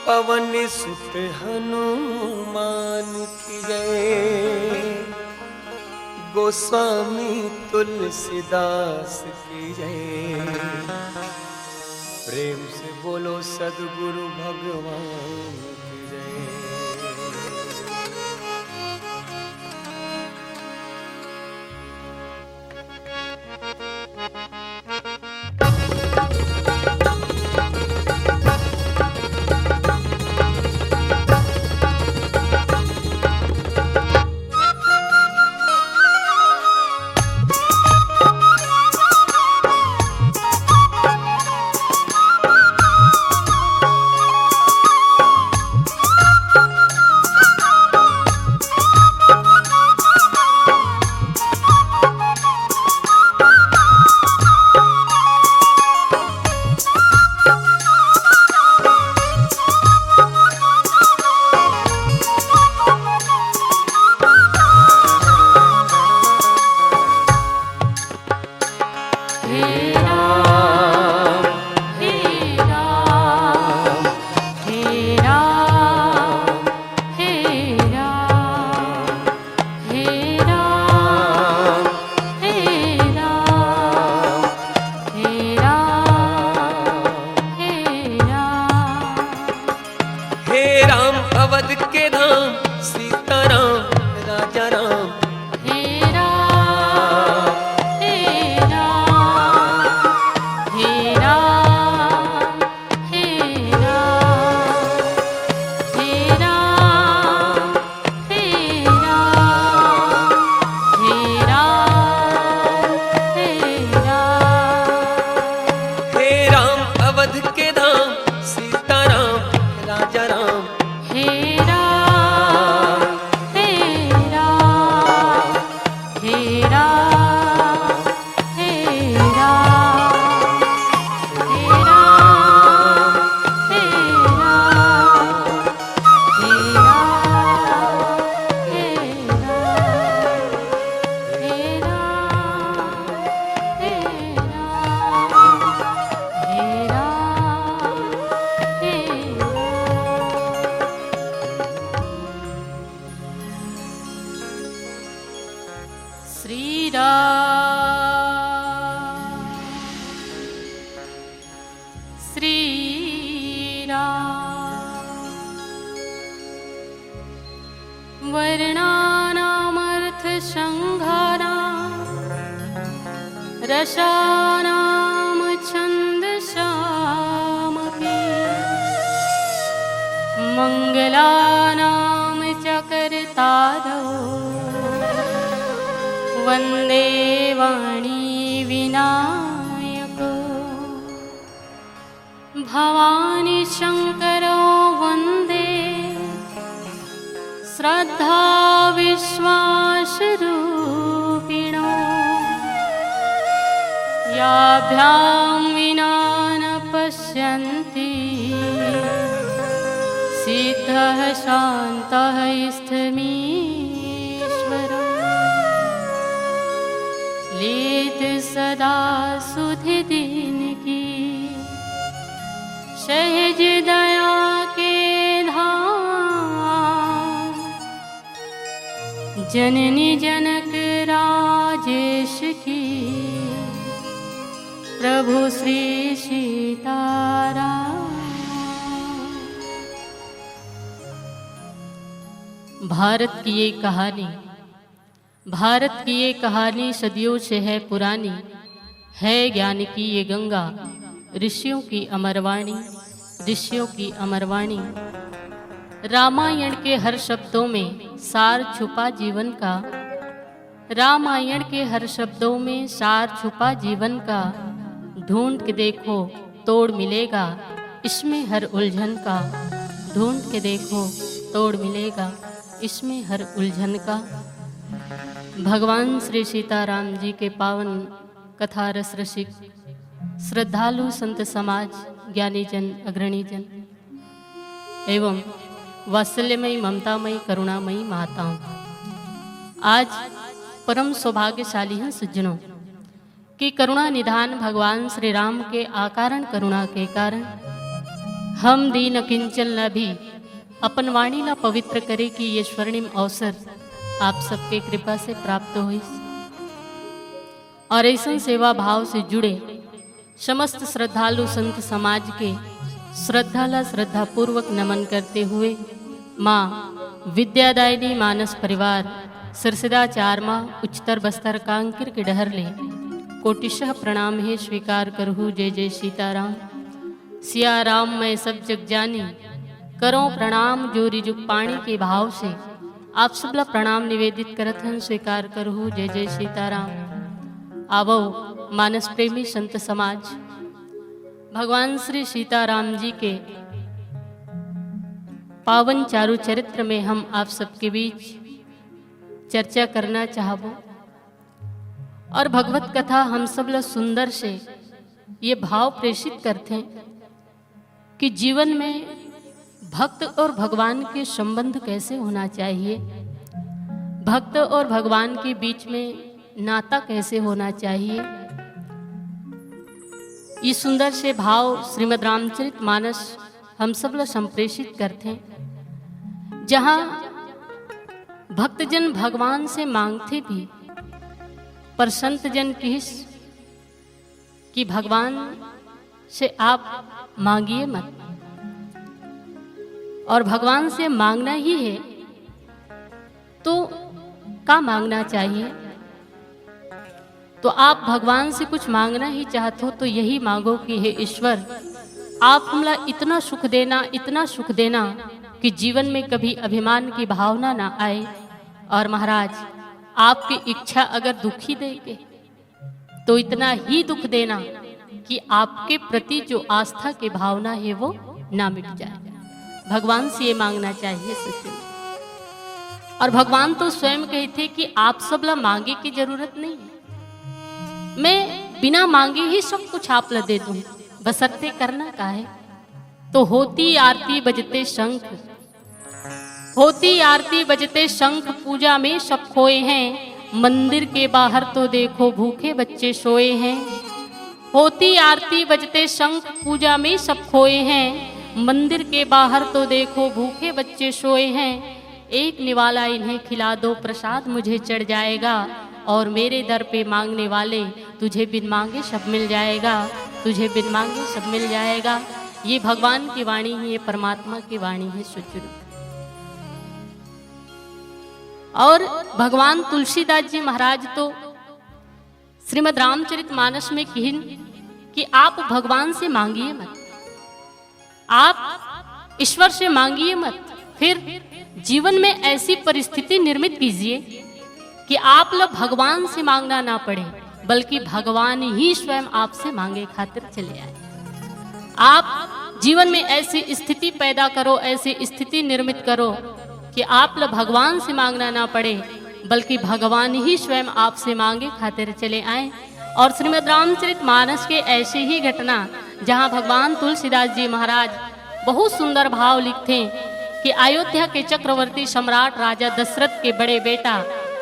पवन सुत हनुमान की जय, गोस्वामी तुलसीदास की जय। प्रेम से बोलो सदगुरु भगवान की जय। हे राम अवध के धाम, सीताराम राजा राम। हे राम, हे राम। श्रीराम। वर्णानामर्थसंघानां रसानां छन्दसामपि मङ्गलानां च कर्तारौ वन्दे वाणी विनायकौ। भवानी शङ्करौ वन्दे श्रद्धाविश्वासरूपिणौ। याभ्यां विना न पश्यन्ति सिद्धः शान्तः स्थमीश्वरम्। लीत सदा सुधि दीनकी सहज दया के धाम। जननी जनक राजेश की प्रभु श्री सीताराम। भारत की ये कहानी, भारत की ये कहानी सदियों से है पुरानी। है ज्ञान की ये गंगा, ऋषियों की अमरवाणी, ऋषियों की अमरवाणी। रामायण के हर शब्दों में सार छुपा जीवन का। रामायण के हर शब्दों में सार छुपा जीवन का। ढूंढ के देखो, तोड़ मिलेगा इसमें हर उलझन का। ढूंढ के देखो, तोड़ मिलेगा इसमें हर उलझन का। भगवान श्री सीताराम जी के पावन कथा रस रसिक श्रद्धालु संत समाज, ज्ञानी जन, अग्रणी जन एवं वात्सल्यमयी, ममतामयी, करुणामयी माताओं, आज परम सौभाग्यशाली हैं सज्जनों कि करुणा निधान भगवान श्री राम के अकारण करुणा के कारण हम दीन अकिंचन ला भी अपन वाणी ला पवित्र करे की ये स्वर्णिम अवसर आप सबके कृपा से प्राप्त होइस। और ऐसन सेवा भाव से जुड़े समस्त श्रद्धालु संत समाज के श्रद्धा ला श्रद्धापूर्वक नमन करते हुए माँ विद्यादायिनी मानस परिवार सिरसिदा चारमा उच्चतर बस्तर कांकिर के डहर ले कोटिशः प्रणाम हे स्वीकार करहु जय जय सीताराम। सिया राम मैं सब जग जानी, करो प्रणाम जोरी जुग पाणी के भाव से। आप सबला प्रणाम निवेदित करत हन, स्वीकार करहु जय जय सीताराम। आवो मानस प्रेमी संत समाज, भगवान श्री सीताराम जी के पावन चारु चरित्र में हम आप सबके बीच चर्चा करना चाहबो। और भगवत कथा हम सब ला सुंदर से ये भाव प्रेषित करथे कि जीवन में भक्त और भगवान के संबंध कैसे होना चाहिए, भक्त और भगवान के बीच में नाता कैसे होना चाहिए। ये सुंदर से भाव श्रीमद् रामचरित मानस हम सब ला संप्रेषित करथे, जहाँ भक्तजन भगवान से मांगथे भी, पर संत जन किहिस कि भगवान से आप मांगिए मत, और भगवान से मांगना ही है तो का मांगना चाहिए? तो आप भगवान से कुछ मांगना ही चाहत हो तो यही मांगो कि हे ईश्वर, आप हमला इतना सुख देना, इतना सुख देना कि जीवन में कभी अभिमान की भावना ना आए। और महाराज, आपकी इच्छा अगर दुखी दे के, तो इतना ही दुख देना कि आपके प्रति जो आस्था की भावना है वो ना मिट जाए। भगवान से ये मांगना चाहिए सज्जन। और भगवान तो स्वयं कहते कि आप सब ला मांगे की जरूरत नहीं है, मैं बिना मांगे ही सब कुछ आप ला दे दूं, बशर्ते करना का है। तो होती आरती बजते शंख, होती आरती बजते शंख, पूजा में सब खोए हैं। मंदिर के बाहर तो देखो भूखे बच्चे सोए हैं। होती आरती बजते शंख, पूजा में सब खोए हैं। मंदिर के बाहर तो देखो भूखे बच्चे सोए हैं। एक निवाला इन्हें खिला दो, प्रसाद मुझे चढ़ जाएगा। और मेरे दर पे मांगने वाले, तुझे बिन मांगे सब मिल जाएगा। तुझे बिन मांगे सब मिल जाएगा। ये भगवान की वाणी है, ये परमात्मा की वाणी है। सोचो, और भगवान तुलसीदास जी महाराज तो श्रीमद् रामचरित मानस में किहिन कि आप भगवान से मांगिए मत, आप ईश्वर से मांगिए मत, फिर जीवन में ऐसी परिस्थिति निर्मित कीजिए कि आप ला भगवान से मांगना ना पड़े, बल्कि भगवान ही स्वयं आपसे मांगे खातिर चले आए। आप जीवन में ऐसी स्थिति पैदा करो, ऐसी स्थिति निर्मित करो कि आप ला भगवान से मांगना ना पड़े, बल्कि भगवान ही स्वयं आपसे मांगे खातिर चले आए। और श्रीमद् रामचरित मानस के ऐसे ही घटना, जहां भगवान तुलसीदास जी महाराज बहुत सुंदर भाव लिखथे कि अयोध्या के चक्रवर्ती सम्राट राजा दशरथ के बड़े बेटा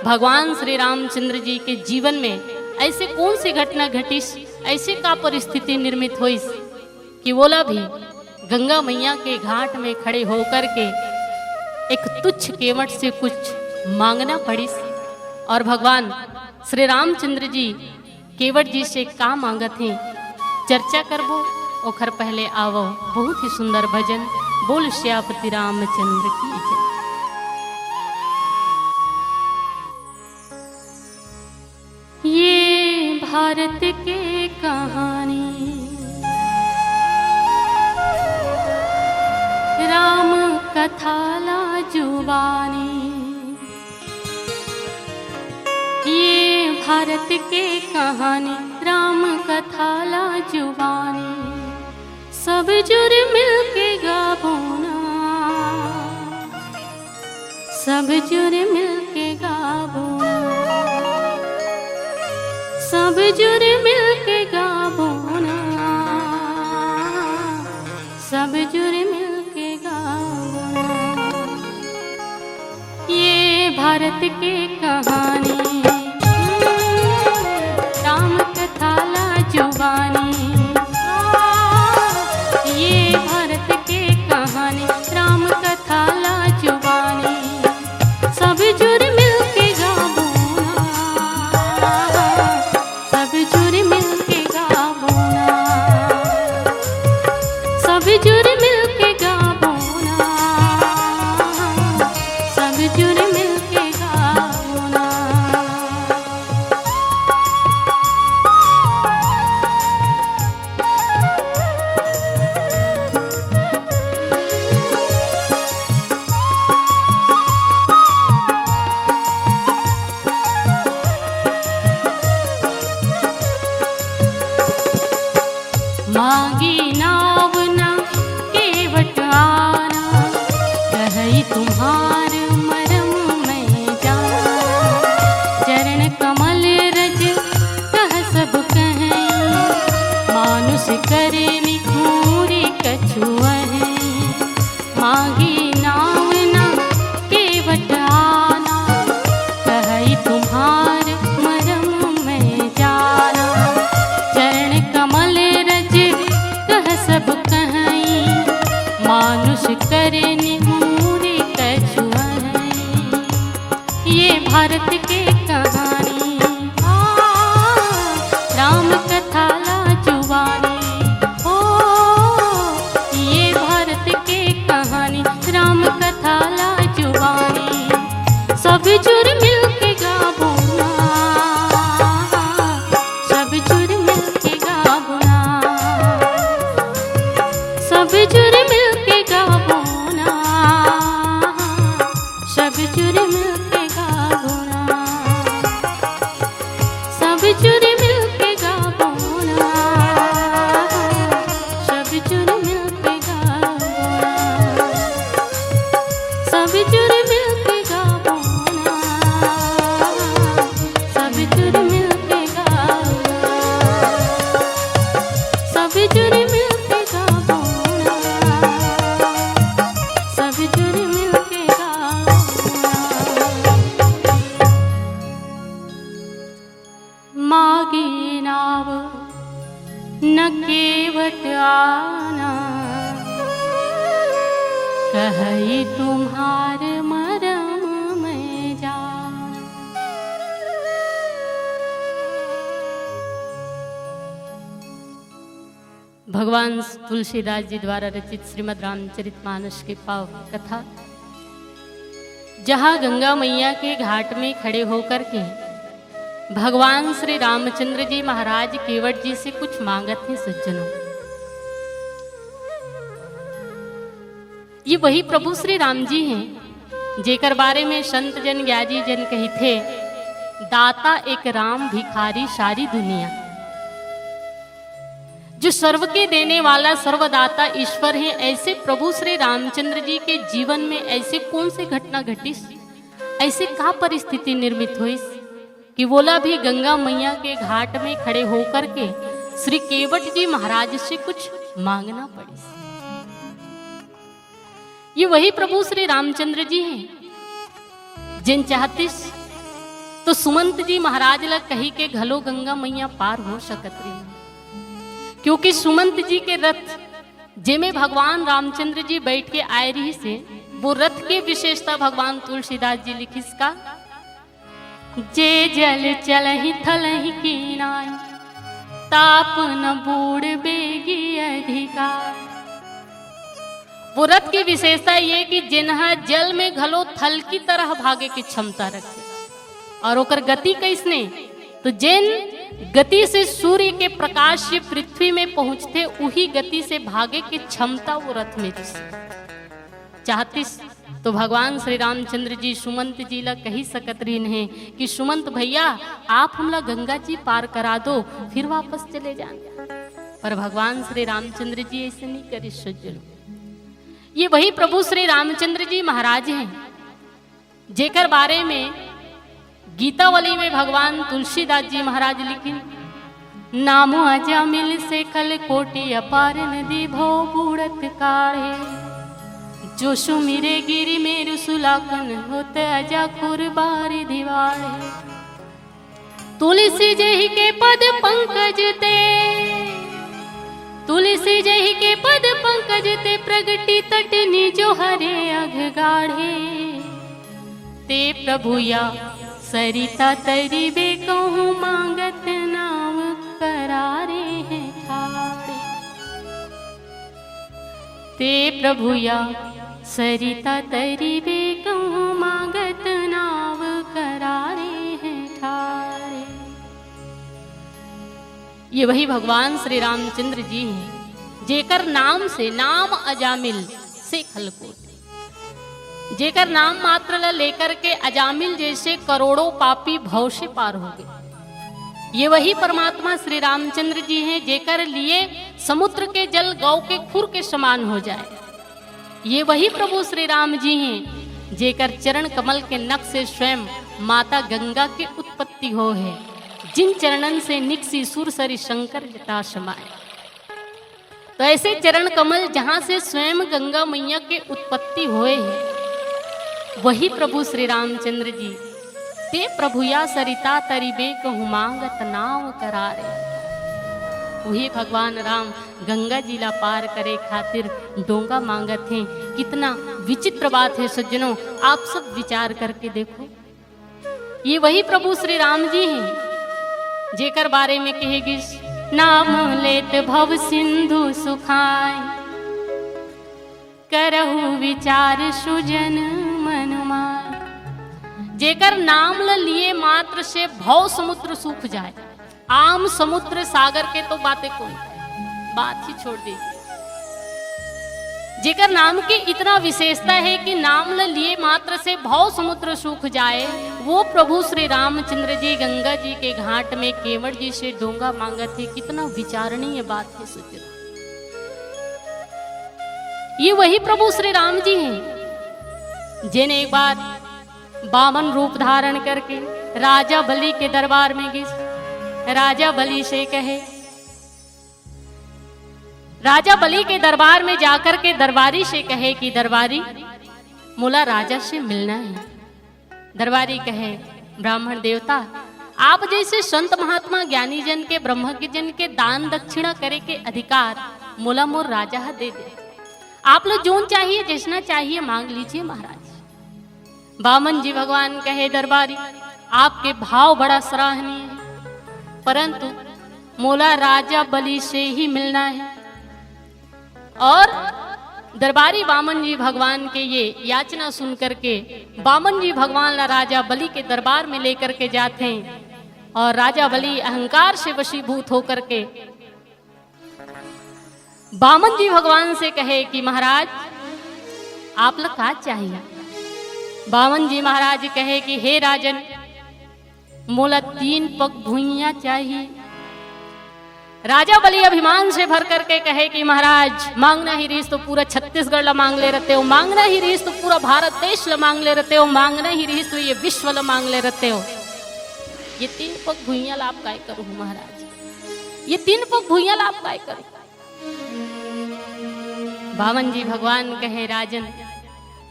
भगवान श्री रामचंद्र जी के जीवन में ऐसे कौन सी घटना घटिस, ऐसे का परिस्थिति निर्मित होइस कि वोला भी गंगा मैया के घाट में खड़े होकर के एक तुच्छ केवट से कुछ मांगना पड़िस। और भगवान श्री रामचंद्र जी केवट जी से का मांगत हे, चर्चा करबो। ओखर पहले आवो बहुत ही सुंदर भजन, बोल श्यापति रामचंद्र की जय। ये भारत के कहानी, राम कथा ला जुबानी। ये भारत के कहानी, राम कथा ला जुबानी। सब जुर मिलके गाबो ना, सब जुर मिलके गाबो ना, सब जुर मिलके गाबो ना, सब जुर मिलके गाबो ना। ये भारत के कहानी, राम कथा ला जुबानी। ये भारत के कहानी, राम कथा ला जुबानी। सब जुर मिलके गाबो ना, सब जुर मिलके गाबो ना, सब जुर मिलके गाबो ना, सब जुर मिलके गाबो ना। मांगी नाव ना केवट आना, कहई तुम्हार मरम मैं जाना। चरण कमल रज कह सब कहई, मानुष करे निठूर कछुअहि। मांगी नाव ना केवट आना, कहई तुम्हार मरम मैं जाना। चरण कमल रज कह सब कहई, मानुष करे निठूर कछुअहि। ये भारत के कहानी, आ, राम कथा ला जुबानी। ओ, ये भारत के कहानी, राम कथा ला जुबानी। सब जुर मिलके गाबो ना, सब जुर मिलके गाबो ना, सब जुर मिलके गाबो ना, सब जुर मिलके गाबो ना, सब जुर मिलके गाबो ना, सब जुर मिलके गाबो ना, सब जुर मिलके गाबो ना, सब जुर मिलके गाबो ना, सब जुर मिलके गाबो ना, सब जुर मिलके गाबो ना। मागी नाव न केवट आना, कहई तुम्हार मरम मैं जाना। भगवान तुलसीदास जी द्वारा रचित श्रीमद् रामचरितमानस की पावन कथा, जहाँ गंगा मैया के घाट में खड़े होकर के भगवान श्री रामचंद्र जी महाराज केवट जी से कुछ मांगत हैं। सज्जनों, ये वही प्रभु श्री राम जी हैं, जेकर बारे में संत जन ज्ञानी जन कहिथे, दाता एक राम भिखारी सारी दुनिया। जो सर्व के देने वाला सर्वदाता ईश्वर है, ऐसे प्रभु श्री रामचंद्र जी के जीवन में ऐसे कौन से घटना घटिस, ऐसे का परिस्थिति निर्मित होइस कि वोला भी गंगा मैया के घाट में खड़े होकर के श्री केवट जी महाराज से कुछ मांगना पड़िस। ये वही प्रभु श्री रामचंद्र जी हैं, जेन चाहतिस तो सुमंत जी महाराज ला कही के घलो गंगा मैया पार हो सकत रही, क्योंकि सुमंत जी के रथ, जेमे भगवान रामचंद्र जी बैठ के आए रहिस हे, वो रथ के विशेषता भगवान तुलसीदास जी लिखिस का, जे जल चलहि थलहि कीनाय, ताप न बूड़ बेगी अधिकार। वो रथ की विशेषता ये कि जेन ह जल में घलो थल की तरह भागे की क्षमता रखे। और ओकर गति कैसने, तो जेन गति से सूर्य के प्रकाश ये पृथ्वी में पहुंचथे, उही गति से भागे की क्षमता वो रथ में रिहिस। चाहतिस तो भगवान श्री रामचंद्र जी सुमंत जी ला कही सकत रहिन हे कि सुमंत भैया, आप हमला गंगा जी पार करा दो, फिर वापस चले जान। पर भगवान श्री रामचंद्र जी ऐसे नहीं करिस सज्जनों। ये वही प्रभु श्री रामचंद्र जी महाराज हैं, जेकर बारे में गीतावली में भगवान तुलसीदास जी महाराज लिखिन, नाम अजामिल शेखल कोटि अपार नदी भव बूड़त काढ़े। जो सुमिरे गिरि मेरु सुलाखन होत अजाखुर बारिधि वाढ़े। तुलसी जहि के पद पंकज ते, तुलसी जहि के पद पंकज ते प्रगटि तट निजो हरे अघ गाढ़े। ते प्रभु या सरिता तरिबे कहूँ मांगत नाव करारे हैं ठाढ़े। ते प्रभु या सरिता तरिबे कहूँ मांगत नाव करारे हैं ठाढ़े। ये वही भगवान श्री रामचंद्र जी हैं, जेकर नाम से, नाम अजामिल शेखल कोटि, जेकर नाम मात्र ला लेकर के अजामिल जैसे करोड़ों पापी भव से पार हो गए। ये वही परमात्मा श्री रामचंद्र जी हैं, जेकर लिए समुद्र के जल गौ के खुर के समान हो जाए। ये वही प्रभु श्री राम जी हैं, जेकर चरण कमल के नख से स्वयं माता गंगा की उत्पत्ति हो है, जिन चरणन से निकसी सुरसरी शंकर जटा समाए। तो ऐसे चरण कमल, जहाँ से स्वयं गंगा मैया के उत्पत्ति होए है, वही प्रभु श्री रामचंद्र जी, ते प्रभु या सरिता तरिबे कहूँ मांगत नाव करारे। वही भगवान राम गंगा जी ला पार करे खातिर डोंगा मांगत हैं। कितना विचित्र बात है सज्जनों, आप सब विचार करके देखो। ये वही प्रभु श्री राम जी हैं, जेकर बारे में कहे गिस, नाम लेत भव सिंधु सुखाय, करहु विचार सुजन मन माय। जेकर नाम ल लिए मात्र से भव समुद्र सूख जाए, आम समुद्र सागर के तो बातें कोई, बात ही छोड़ दीजिए। जेकर नाम के इतना विशेषता है कि नाम ल लिए मात्र से भव समुद्र सूख जाए, वो प्रभु श्री रामचंद्र जी गंगा जी के घाट में केवट जी से डोंगा मांगत है। कितना विचारणीय बात है सज्जनों। ये वही प्रभु श्री राम जी हैं, जिन एक बार बामन रूप धारण करके राजा बलि के दरबार में गिस। राजा बलि से कहे, राजा बलि के दरबार में जाकर के दरबारी से कहे कि दरबारी, मोला राजा से मिलना है। दरबारी कहे, ब्राह्मण देवता, आप जैसे संत महात्मा ज्ञानी जन के, ब्रह्मज्ञ जन के दान दक्षिणा करे के अधिकार मोला मोर राजा ह दे दे। आप ला जोन चाहिए, जैसना चाहिए, मांग लीजिए महाराज। बामन जी भगवान कहे, दरबारी, आपके भाव बड़ा सराहनीय है, परंतु मोला राजा बलि से ही मिलना है। और दरबारी बामन जी भगवान के ये याचना सुन करके बामन जी भगवान ला राजा बलि के दरबार में लेकर के जाथे और राजा बलि अहंकार से वशीभूत होकर के बामन जी भगवान से कहे कि महाराज, आप ला का चाहिए? बामन जी महाराज कहे कि हे राजन, मोला तीन पग भुइयां चाहिए। राजा बलि अभिमान से भर करके कहे कि महाराज, मांगना ही रहिस तो पूरा छत्तीसगढ़ ला मांग ले रहते हो, मांगना ही रहिस तो पूरा भारत देश ला मांग ले रहते हो, मांगना ही रहिस तो ये विश्व ला मांग ले रहते हो। ये तीन पग भुइयां ला आप काय करो महाराज? ये तीन पग भुइयां ला आप काय करो? बामन जी भगवान कहे, राजन,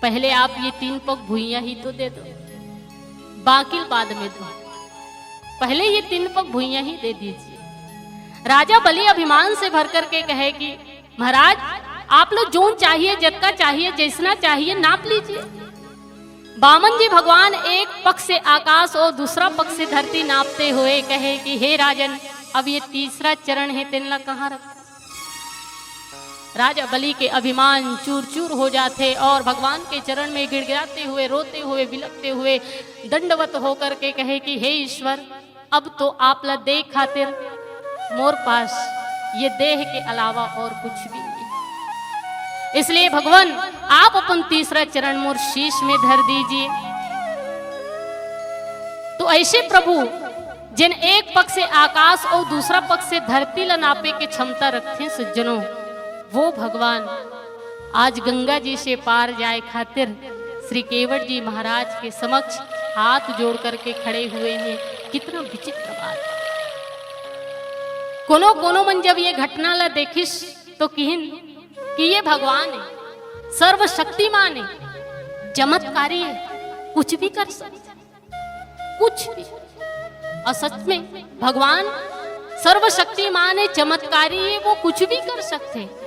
पहले आप ये तीन पग भुइयां ही तो दे दो, बाकी बाद में दो, पहले ये तीन पग भुइयां ही दे दीजिए। राजा बलि अभिमान से भर करके कहे कि महाराज, आप ला जोन चाहिए, जतका चाहिए, जैसना चाहिए, नाप लीजिए। बामन जी भगवान एक पग से आकाश और दूसरा पग से धरती नापते हुए कहे कि हे राजन, अब ये तीसरा चरण है, तेन ला कहाँ रखो? राजा बलि के अभिमान चूर चूर हो जाथे और भगवान के चरण में गिड़गिड़ाते हुए, रोते हुए, बिलखते हुए दंडवत होकर के कहे कि हे ईश्वर, अब तो आप ला दे खातिर मोर पास ये देह के अलावा और कुछ भी नहीं। इसलिए भगवान, आप अपन तीसरा चरण मोर शीश में धर दीजिए। तो ऐसे प्रभु, जेन एक पग से आकाश और दूसरा पग से धरती ला नापे के क्षमता रखथे सज्जनों, वो भगवान आज गंगा जी से पार जाए खातिर श्री केवट जी महाराज के समक्ष हाथ जोड़ करके खड़े हुए हैं। कितना विचित्र बात है। कोनो कोनो मन जब ये घटना ला देखिस तो किहिन कि ये भगवान है, सर्वशक्तिमान है, चमत्कारी है, कुछ भी कर सकता, कुछ भी। और सच में भगवान सर्वशक्तिमान है, चमत्कारी है, वो कुछ भी कर सकते हैं।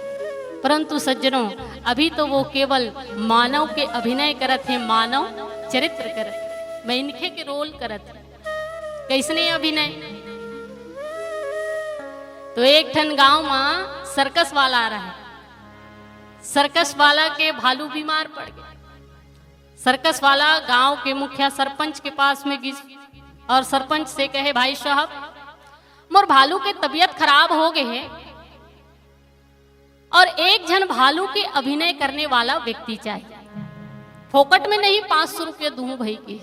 परंतु सज्जनों, अभी तो वो केवल मानव के अभिनय करत हे, मानव चरित्र करत हे। मैं इनखे के रोल करत हे। कैसने अभिनय? तो एक ठन गांव मा सर्कस वाला आ रहा है। सर्कस वाला के भालू बीमार पड़ गए। सर्कस वाला गांव के मुखिया सरपंच के पास में गिस और सरपंच से कहे, भाई साहब, मोर भालू के तबीयत खराब हो गए है और एक झन भालू के अभिनय करने वाला व्यक्ति चाहिए। फोकट में नहीं, पांच सौ रुपया दूं भाई के।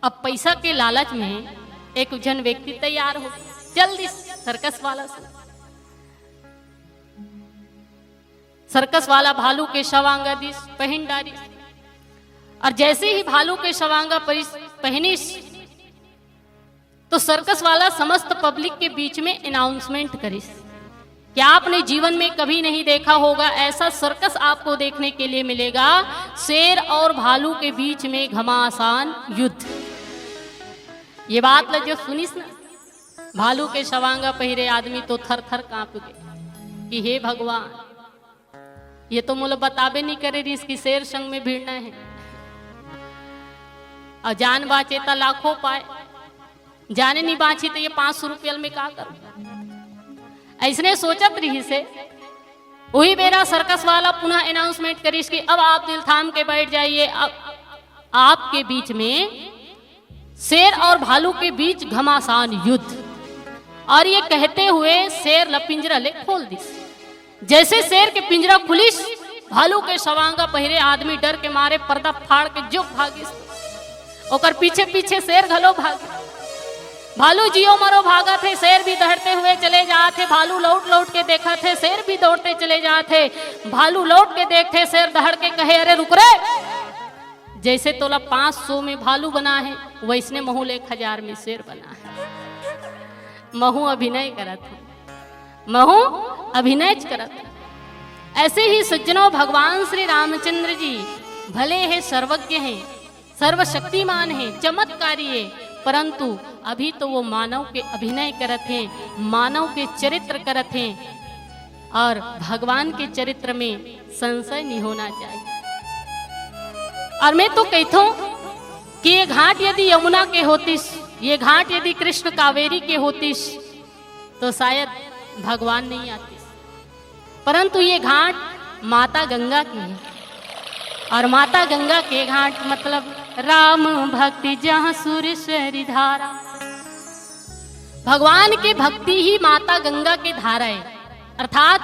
अब पैसा के लालच में एक झन व्यक्ति तैयार हो, चल दिस सर्कस वाला से। सर्कस वाला भालू के सवांगा दिस, पहन डारिस। और जैसे ही भालू के सवांगा परिस, पहनिस, तो सर्कस वाला समस्त पब्लिक के बीच में अनाउंसमेंट करिस कि आपने जीवन में कभी नहीं देखा होगा, ऐसा सर्कस आपको देखने के लिए मिलेगा, शेर और भालू के बीच में घमासान युद्ध। ये बात ल जो सुनिस ना, भालू के सवांगा पहिरे आदमी तो थर थर कांप गए कि हे भगवान, ये तो मोला बताबे नहीं करे रिस कि शेर संग में भिड़ना है। और जान बांचे त लाखों पाए, जाने नहीं बांची तो ये पांच सौ रुपया में का करूं? ऐसने सोचत रहिस हे। वही बेरा सर्कस वाला पुनः अनाउंसमेंट करिस कि अब आप दिल थाम के बैठ जाइए, अब आपके बीच में शेर और भालू के बीच घमासान युद्ध। और ये कहते हुए शेर ल पिंजरा ले खोल दिस। जैसे शेर के पिंजरा खुलिस, भालू के सवांगा पहिरे आदमी डर के मारे पर्दा फाड़ के जो भागिस, ओकर पीछे पीछे शेर घलो भागिस। भालू जियो मरो भागत हे, शेर भी दहड़ते हुए चले जात हे। भालू लौट लौट के देखत हे, शेर भी दौड़ते चले जात हे। भालू लौट के देखथे, शेर दहड़ के कहे, अरे रुक रे, जैसे तोला पांच सौ में भालू बना है, वैसने महू ले एक हजार में शेर बना है। महू अभिनय करत हूं, महू अभिनय करत हूं। ऐसे ही सज्जनों, भगवान श्री रामचंद्र जी भले हे, सर्वज्ञ हे, सर्वशक्तिमान हे, चमत्कारी हे, परंतु अभी तो वो मानव के अभिनय करत हे, मानव के चरित्र करत हे। और भगवान के चरित्र में संशय नहीं होना चाहिए। और मैं तो कहता हूं कि ये घाट यदि यमुना के होतिस, ये घाट यदि कृष्ण कावेरी के होतिस, तो शायद भगवान नहीं आतिस। परंतु ये घाट माता गंगा के है। और माता गंगा के घाट मतलब राम भक्ति जहाँ सुर सरि धारा। भगवान के भक्ति ही माता गंगा के धारा है। अर्थात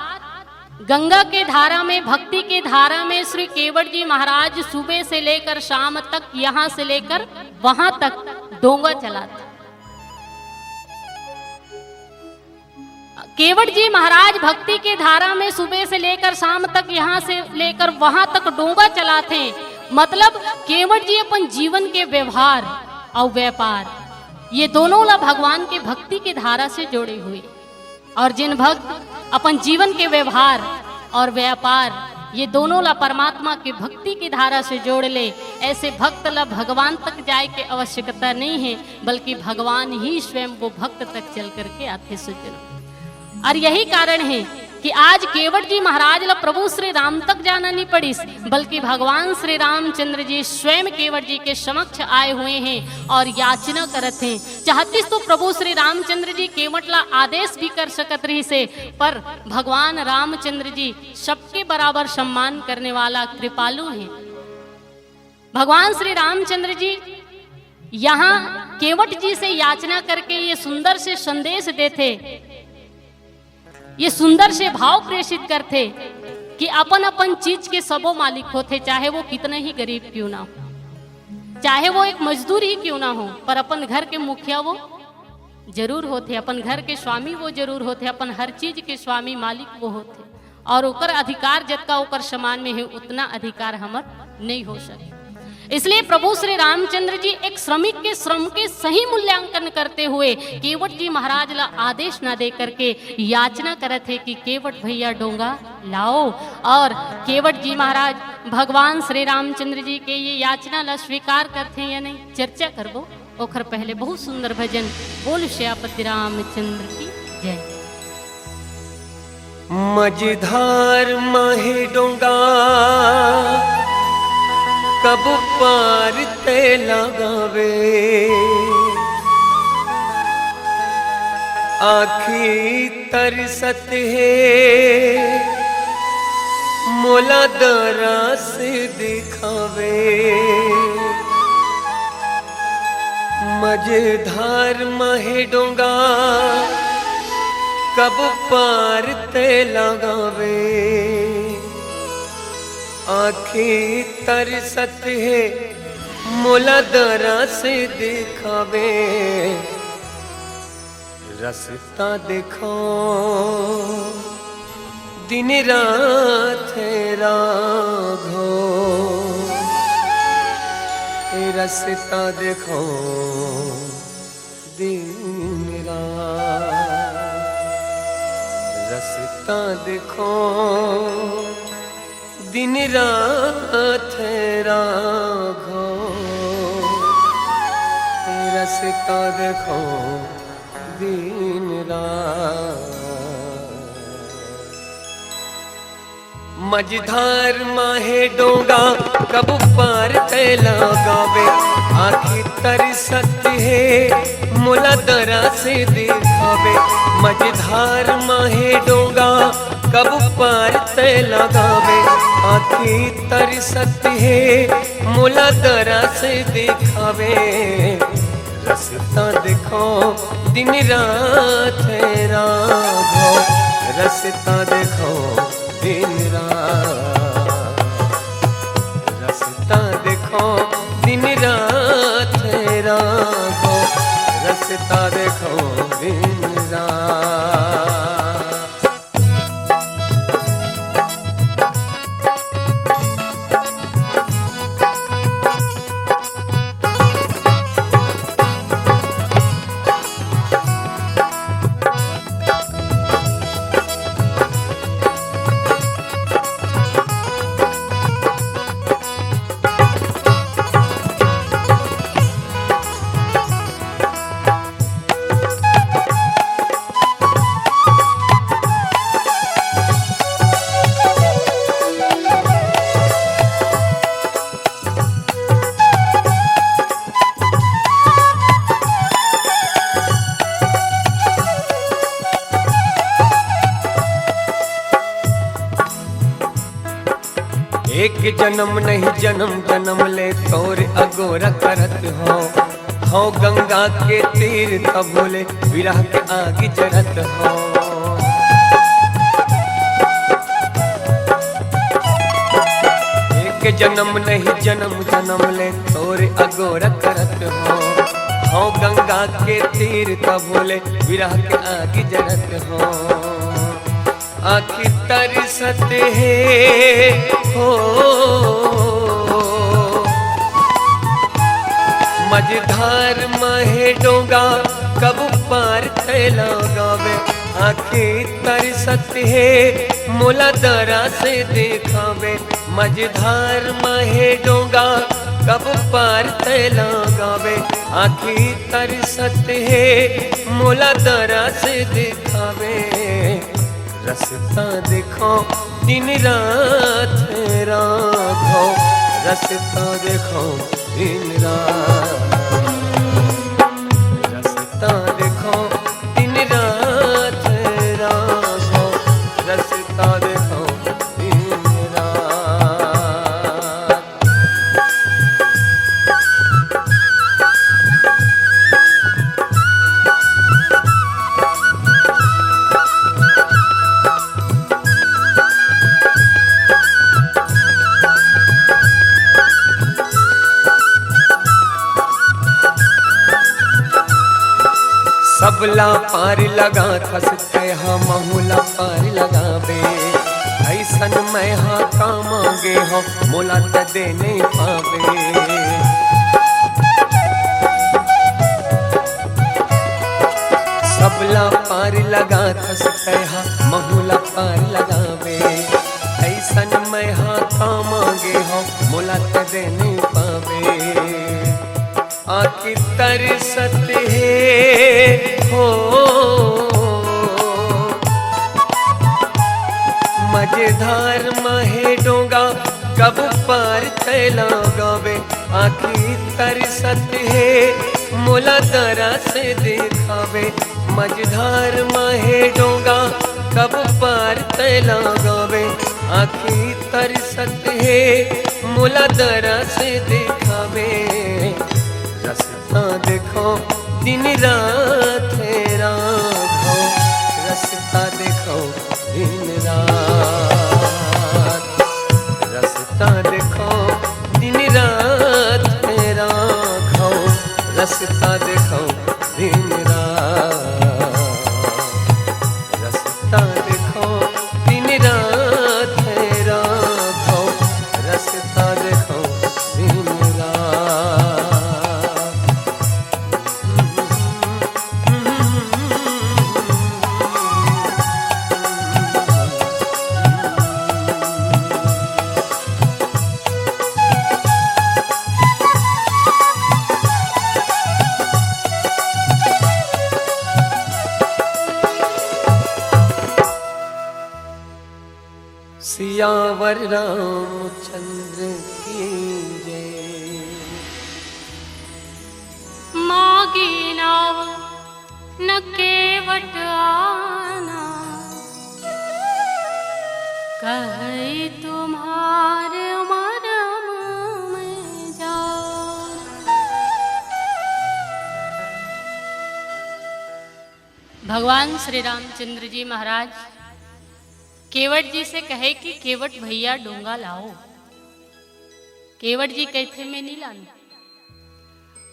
गंगा के धारा में, भक्ति के धारा में श्री केवट जी महाराज सुबह से लेकर शाम तक, यहाँ से लेकर वहां तक डोंगा चलाते। केवट जी महाराज भक्ति के धारा में सुबह से लेकर शाम तक, यहाँ से लेकर वहां तक डोंगा चलाथे। मतलब केवट जी अपन जीवन के व्यवहार और व्यापार, ये दोनों ला भगवान के भक्ति के धारा से जोड़े हुए। और जिन भक्त अपन जीवन के व्यवहार और व्यापार, ये दोनों ला परमात्मा के भक्ति की धारा से जोड़ ले, ऐसे भक्त ला भगवान तक जाए के आवश्यकता नहीं है, बल्कि भगवान ही स्वयं वो भक्त तक चल करके आथे सज्जनों। और यही कारण है कि आज केवट जी महाराज ला प्रभु श्री राम तक जाना नहीं पड़िस, बल्कि भगवान श्री रामचंद्र जी स्वयं केवट जी के समक्ष आए हुए हैं और याचना करत हैं। चाहतिस तो प्रभु श्री रामचंद्र जी केवट ला आदेश भी कर सकत रहिसे, पर भगवान रामचंद्र जी सबके बराबर सम्मान करने वाला कृपालु हैं। भगवान श्री रामचंद्र जी यहाँ केवट जी से याचना करके ये सुंदर से संदेश देथे, ये सुंदर से भाव प्रेषित करथे कि अपन अपन चीज के सबो मालिक होथे, चाहे वो कितना ही गरीब क्यों ना हो, चाहे वो एक मजदूर ही क्यों ना हो, पर अपन घर के मुखिया वो जरूर होथे, अपन घर के स्वामी वो जरूर होथे, अपन हर चीज के स्वामी मालिक वो होथे। और ओकर अधिकार जतका ओकर समान में है, उतना अधिकार हमर नहीं हो सके। इसलिए प्रभु श्री रामचंद्र जी एक श्रमिक के श्रम के सही मूल्यांकन करते हुए केवट जी महाराज ला आदेश ना दे करके याचना करत हे कि केवट भैया डोंगा लाओ। और केवट जी महाराज भगवान श्री रामचंद्र जी के ये याचना ला स्वीकार करथे या नहीं, चर्चा करबो। ओखर पहले बहुत सुंदर भजन, बोल श्यापति रामचंद्र की जय। मझधार माहे डोंगा कब पार ते लगावे, आखी तरसत हे मोला दरस दिखावे। मझधार माहे डोंगा कब पार ते लगावे, आखी तरसत हे मोला दरस दिखावे। रस्ता देखो दिन रात राघो, रस्ता देखो दिन रात, रस्ता देखो दिन रात राघो, रस्ता देखो दिन रात। मझधार माहे डोंगा कब पार ते लगावे, आखी तरसत हे मोला दरस दिखावे। मझधार माहे डोंगा कब पार ते लगावे, आखी तरसत हे मोला दरस दिखावे। रस्ता देखो दिन रात राघो, रस्ता देखो दिन रात, रस्ता देखो दिन रात राघो, रस्ता देखो दिन रात। एक जनम नहीं, जनम जनम ले तोर अगोरा करत हो, हो गंगा के तीर तभो ले विरह के आग जरत हो। एक जनम नहीं, जनम जनम ले तोर अगोरा करत हो, हो गंगा के तीर तभो ले विरह के आग जरत हो। आँखी तरसत हे हो, मझधार म हे डोंगा, कब पार तैं लगाबे। आँखी तरसत हे, मोला दरा से देखाबे। मझधार म हे डोंगा, कब पार तैं लगाबे। आँखी तरसत हे, मोला दरा से देखाबे। रस्ता देखो दिन रात राघव, रस्ता देखो दिन रात, रस्ता देखो दिन रात राघव, रस्ता देखो दिन रात। सबला पार लगाथस तैं हा महू ला पार लगाबे। अइसन मैं हा का मांगे हंव, मोला त दे नइ पाबे। सबला पार लगाथस तैं हा महू ला पार लगाबे। अइसन मैं हा का मांगे हंव, मोला त दे नइ पाबे। आँखी तरसत हे हो, मझधार म हे डोंगा, कब पार तैं लगाबे। आँखी तरसत हे, मोला दरा से देखाबे। मझधार म हे डोंगा, कब पार तैं लगाबे। आँखी तरसत हे, मोला दरा से देखाबे। रस्ता देखो दिन रात राघव, रस्ता देखो दिन रात, रस्ता देखो दिन रात राघव, रस्ता देखो दिन रात, रस्ता देखो दिन रात राघव, रस्ता देखो दिन रात। सियावर रामचंद्र की जय। मागी नाव न केवट आना, कहई तुम्हार मरम मैं जान। भगवान श्री रामचंद्र जी महाराज केवट जी से कहे कि केवट भैया डोंगा लाओ। केवट जी कहिथे, "मैं नी लानों।"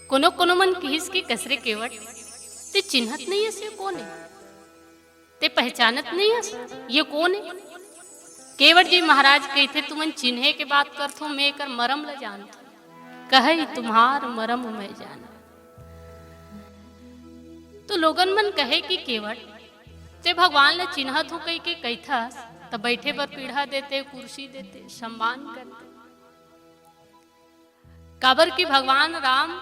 कोनो कोनो मन किहिस कि, "कस रे केवट, ते चिन्हत नइ हस, ये कोन ए? ते पहचानत नइ हस, ये कोन ए?" केवट जी महाराज कहिथे, "तुमन चिन्हे के बात करथो, मैं एकर मरम ल जानथों। कहई तुम्हार मरम मैं जाना।" तो लोगन मन कहे कि, "केवट, ते भगवान ल चिन्हत हो कहिके कहिथस, त बइठे बर पीढ़ा देते, कुर्सी देते, सम्मान करते।" काबर कि भगवान राम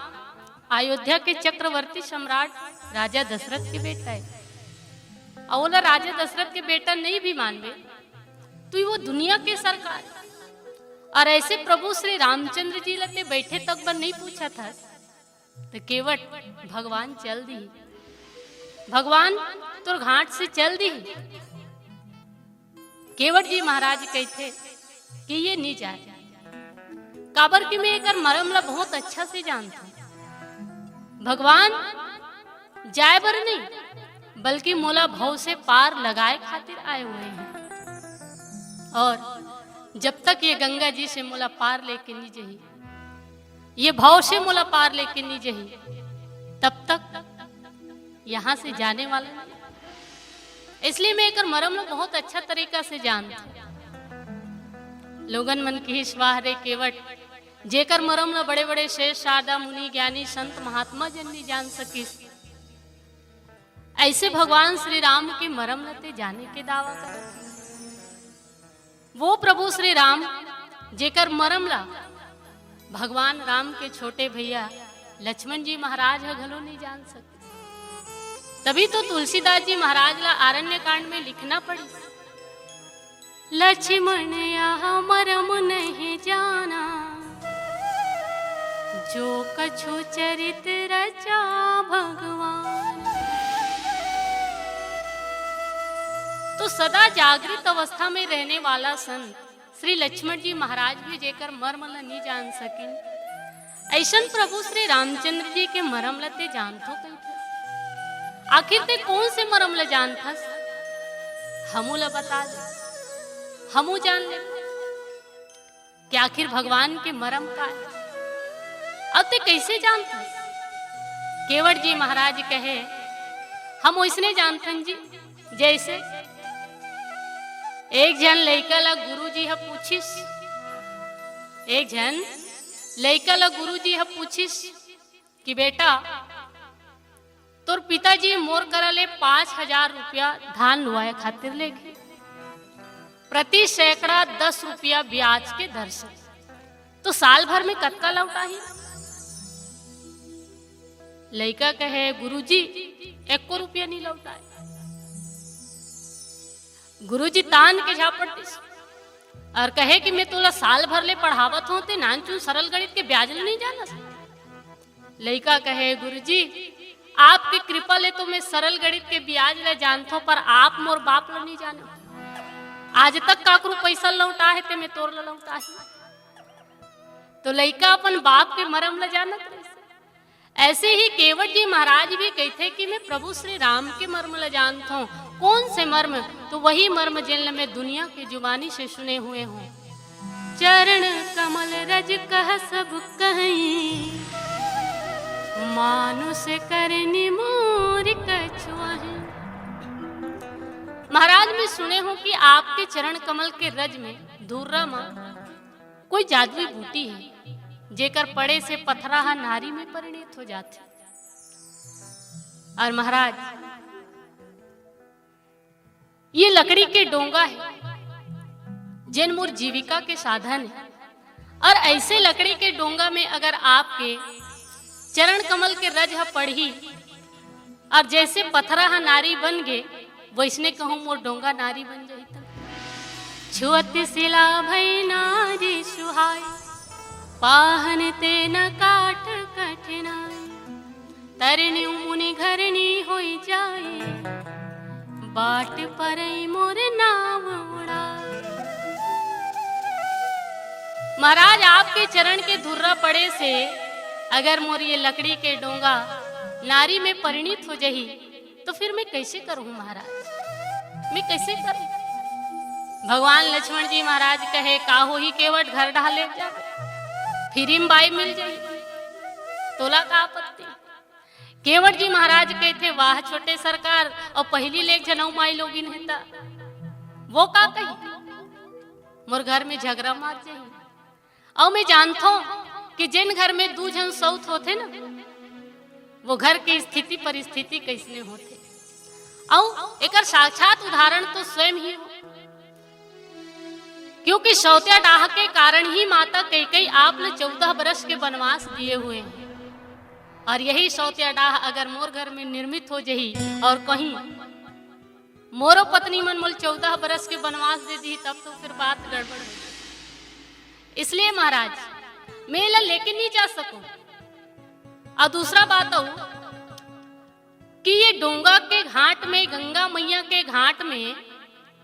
अयोध्या के चक्रवर्ती सम्राट राजा दशरथ के बेटा हे। अउ ओला राजा दशरथ के बेटा नइ भी मानबे, तो वो दुनिया के सरकार। अउ अइसे प्रभु श्री रामचंद्र जी ल ते बइठे तक बर नइ पूछत हस, त केवट भगवान चल दिही, भगवान तोर घाट से चल दिही। केवट जी महाराज कहिथे कि ये नी जाय, काबर कि मैं एकर मरम ला बहुत अच्छा से जानथंव। भगवान जाए बर नहीं, बल्कि मोला भव से पार लगाए खातिर आए हुए हैं। और जब तक ये गंगा जी से मोला पार लेके नहीं जही, ये भव से मोला पार लेके नहीं जही, तब तक यहाँ से जाने वाला नहीं। इसलिए मैं एकर मरम ला बहुत अच्छा तरीका से जानथंव। लोगन मन किहिस, "वाह रे केवट, जेकर मरम ला बड़े-बड़े श्रेष्ठ शारदा मुनि, ज्ञानी संत महात्मा जन नहीं जान सकिस, ऐसे भगवान श्री राम के मरम ला ते जाने के दावा करत।" वो प्रभु श्री राम, जेकर मरम ला भगवान राम के छोटे भैया लक्ष्मण जी महाराज ह घलो नहीं जान सके। तभी तो तुलसीदास जी महाराज ला आरण्य कांड में लिखना पड़ी, "लक्ष्मण यह मरम नहीं जाना, जो कछु चरित रचा भगवान।" तो सदा जागृत अवस्था में रहने वाला संत श्री लक्ष्मण जी महाराज भी जेकर मरम ल नहीं जान सकिन, ऐसन प्रभु श्री रामचंद्र जी के मरम ल ते जानथो कहिथस। आखिर ते कौन से मरम ल जानथस? हमू ल बता दे, हमू जान ले कि आखिर भगवान के मरम का है। अब ते कैसे जानथस? केवट जी महाराज कहे, "हम ओइसने जानथन जी, जैसे एक झन लइका ला गुरुजी ह पूछिस, एक झन लइका ला गुरुजी ह पूछिस कि बेटा, तोर पिताजी मोर करा ले पाँच हजार रुपया धान लुवाए खातिर लेगे, प्रति सैकड़ा दस रुपया ब्याज के दर से, तो साल भर में कतका लौटाही?" लइका कहे, "गुरुजी, एको रुपया नहीं लौटाए।" गुरुजी तान के झापट दिस और कहे कि "मैं तोला साल भर ले पढ़ावत हूँ, ते नानचुन सरल गणित के ब्याज ल नहीं जानस?" लइका कहे, "गुरुजी, आपके कृपा ले तो मैं सरल गणित के ब्याज ल जानथो, पर आप मोर बाप ल नहीं जानो। आज तक काकरू पैसा लौटा है, ते मैं तोर ल लौटा है।" तो लइका अपन बाप के मरम ल जानत रहिस। ऐसे ही केवट जी महाराज भी कहिथे कि मैं प्रभु श्री राम के मर्म ल जानथों। कौन से मर्म? तो वही मर्म जिन ल मैं दुनिया के जुबानी से सुने हुए हूँ। चरण कमल रज कह सब कहीं, मानुष करनी मोर कछुआही। महाराज, मैं सुने हूँ कि आपके चरण कमल के रज में, धुर्रा मा, कोई जादुई बूटी है, जेकर पड़े से पथरा ह नारी में परिणित हो जाथे। और महाराज, ये लकड़ी के डोंगा है, जेन मोर जीविका के साधन है। और ऐसे लकड़ी के डोंगा में अगर आपके चरण कमल के रज ह पड़ही, और जैसे पथरा ह नारी बन गे, वैसने कहूँ मोर डोंगा नारी बन जाही त। छुअत सिला भई नारी सुहाई, पाहन ते न काट कठिनाई। तरनी मुनि घरनी होई जाए, बाट परई मोर नाव उड़ाए। महाराज, आपके चरण के धुर्रा पड़े से अगर मोर ये लकड़ी के डोंगा नारी में परिणित हो जाही, तो फिर मैं कैसे करूँ महाराज, मैं कैसे करूँ? भगवान लक्ष्मण जी महाराज कहे, "का होही केवट, घर डहा ले जा, फिरिम बाई मिल जाही, तोला का आपत्ति?" केवट जी महाराज कहथे, "वाह छोटे सरकार, और पहली लेग जनऊ माई लोगिन है ता, वो का कही, मोर घर में झगरा मार जाही।" अउ मैं जानथों कि जेन घर में दू झन सौत होथे ना, वो घर के स्थिति परिस्थिति कैसने होथे। अउ एकर साक्षात उदाहरण तो स्वयं ही हो, क्योंकि सौतिया डाह के कारण ही माता कैकई आप ल चौदह बरस के वनवास दिए हुए हैं। और यही सौतिया डाह अगर मोर घर में निर्मित हो जही और कहीं मोरो पत्नी मन मोल चौदह बरस के वनवास दे दी, तब तो फिर बात गड़बड़ हो जाही। इसलिए महाराज, मैं एला लेके नहीं जा सकूं। और दूसरा बात अउ कि ये डोंगा के घाट में, गंगा मैया के घाट में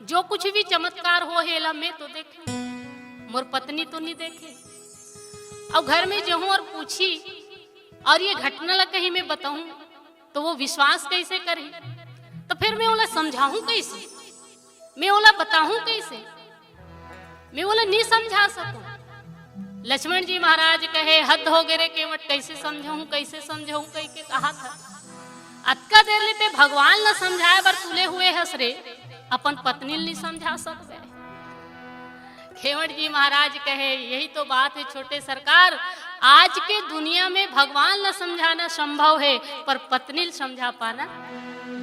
जो कुछ भी चमत्कार हो हे, एला मैं तो देखे, मोर पत्नी तो नहीं देखे। अउ घर में जहूं अउ पूछी अउ ये घटना ला कहीं मैं बताहूं, तो वो विश्वास कइसे करही? तो फिर मैं ओला समझाहूं कइसे? मैं ओला बताहूं कइसे? मैं ओला नी समझा सकूं। लक्ष्मण जी महाराज कहे, "हद होगे रे केवट, कइसे समझाहूं, कइसे समझाहूं?" कहिके कहत हे। अतका देर ले तें भगवान ला समझाय बर तुले हुए हस रे, अपन पत्नी ल नी समझा सकबे। केवट जी महाराज कहे, "यही तो बात हे छोटे सरकार, आज के दुनिया में भगवान ला समझाना संभव हे, पर पत्नी ल समझा पाना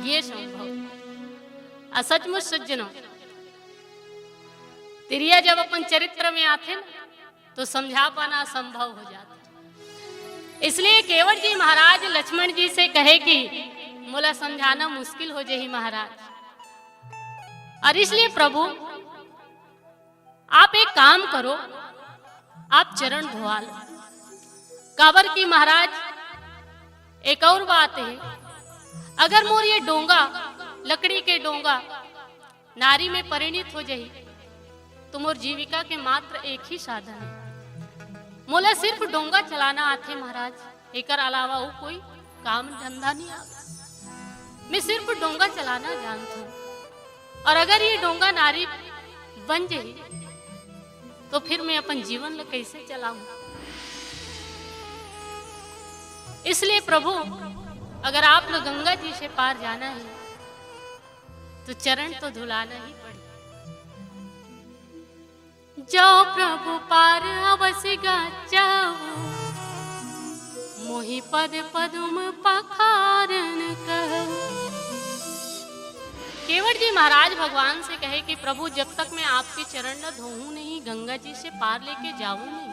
ये संभव।" अउ सचमुच सज्जनों, तिरिया जब अपन चरित्र में आथे ना, तो समझा पाना असंभव हो जाथे। इसलिए केवट जी महाराज लक्ष्मण जी से कहे कि मोला समझाना मुश्किल हो जाही महाराज, अउ इसलिए प्रभु, आप एक काम करो, आप चरण धोवा लो। काबर कि महाराज, एक अउ बात हे, अगर मोर ये डोंगा, लकड़ी के डोंगा, नारी में परिणित हो जाही, तो मोर जीविका के मात्र एक ही साधन हे। मोला सिर्फ डोंगा चलाना आथे महाराज, एकर अलावा अउ कोई काम धंधा नहीं आवे। मैं सिर्फ डोंगा चलाना जानथों, अउ अगर ये डोंगा नारी बन जाही, तो फिर मैं अपन जीवन ला कइसे चलाहूं? इसलिए प्रभु, अगर आप ला गंगा जी से पार जाना हे, तो चरण तो धुलाना ही पड़ही। "जो प्रभु पार अवसि गाचहु, मोहि पद पदुम पखारन कहु।" केवट जी महाराज भगवान से कहे कि "प्रभु, जब तक मैं आपके चरण ला धोहूं नहीं, गंगा जी से पार लेके जाऊं नहीं।"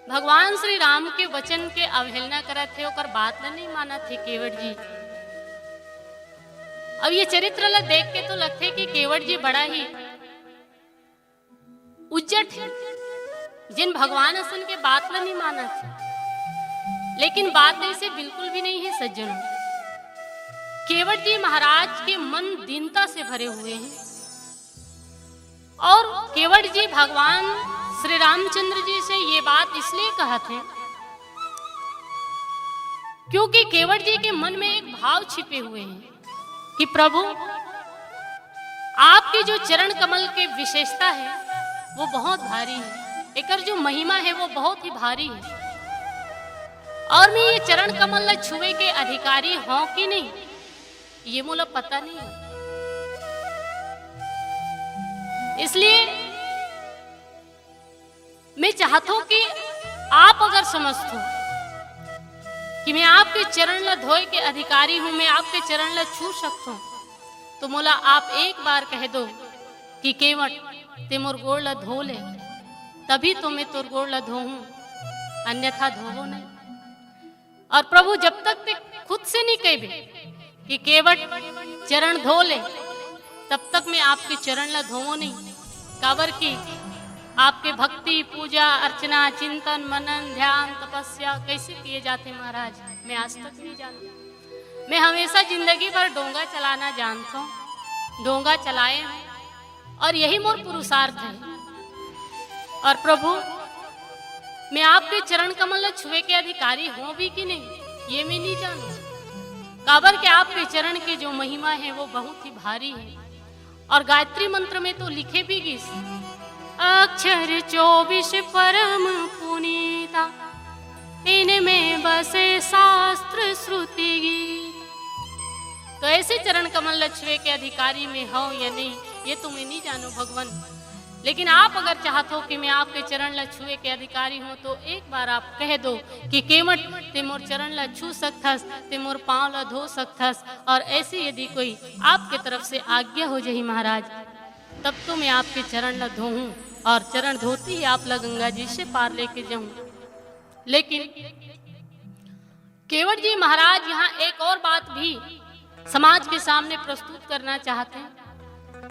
भगवान श्री राम के वचन के अवहेलना करत हे, ओकर बात ला नहीं मानत हे केवट जी। अब ये चरित्र ला देख के तो लगथे कि केवट जी बड़ा ही उज्जट हे, जेन भगवान असन के बात ला नहीं मानत हे। लेकिन बात अइसे बिल्कुल भी नहीं हे सज्जनों। केवट जी महाराज के मन दीनता से भरे हुए हैं। अउ केवट जी भगवान श्री रामचंद्र जी से ये बात इसलिए कहत हे, क्योंकि केवट जी के मन में एक भाव छिपे हुए हैं कि प्रभु, आपके जो चरण कमल के विशेषता हे, वो बहुत भारी हे, एकर जो महिमा हे, वो बहुत ही भारी हे। अउ मैं ये चरण कमल ला छुए के अधिकारी हों कि नहीं, ये मोला पता नहीं हे। इसलिए मैं चाहत हों कि आप अगर समझत हो कि मैं आपके चरण ला धोए के अधिकारी हूं, मैं आपके चरण ला छू सकत हों, तो मोला आप एक बार कह दो कि केवट, तें मोर गोड़ ला धो ले, तभी तो मैं तोर गोड़ ला धोहूं, अन्यथा धोवों नहीं। अउ प्रभु, जब तक तें खुद से नहीं कहबे कि केवट चरण धो ले, तब तक मैं आपके चरण ला धोवों नहीं। काबर कि आपके भक्ति, पूजा, अर्चना, चिंतन, मनन, ध्यान, तपस्या कइसे किए जाथे महाराज, मैं आज तक नहीं जानों। मैं हमेशा जिंदगी भर डोंगा चलाना जानत हों, डोंगा चलाए हों, अउ यही मोर पुरुषार्थ हे। अउ प्रभु, मैं आपके चरण कमल ला छुए के अधिकारी हों भी कि नहीं, ये मैं नहीं जानों। काबर कि आपके चरण के जो महिमा हे, वो बहुत ही भारी हे। अउ गायत्री मंत्र में तो लिखे भी गिस, "अक्षर चौबीस परम पुनीता, इनमें बसे शास्त्र श्रुति गीत।" तो अइसे चरण कमल ला छुए के अधिकारी मैं हों या नहीं, ये तो मैं नहीं जानों भगवान। लेकिन आप अगर चाहत हो कि मैं आपके चरण ला छुए के अधिकारी हों, तो एक बार आप कह दो कि केवट, तें मोर चरण ला छू सकथस, तें मोर पांव ला धो सकथस। अउ अइसे यदि कोई आपके तरफ से आज्ञा हो जाही महाराज, तब तो मैं आपके चरण ला धोहूं अउ चरण धोती ही आप ला गंगा जी से पार लेके जाहूं। लेकिन केवट जी महाराज यहां एक अउ बात भी समाज के सामने प्रस्तुत करना चाहत हें।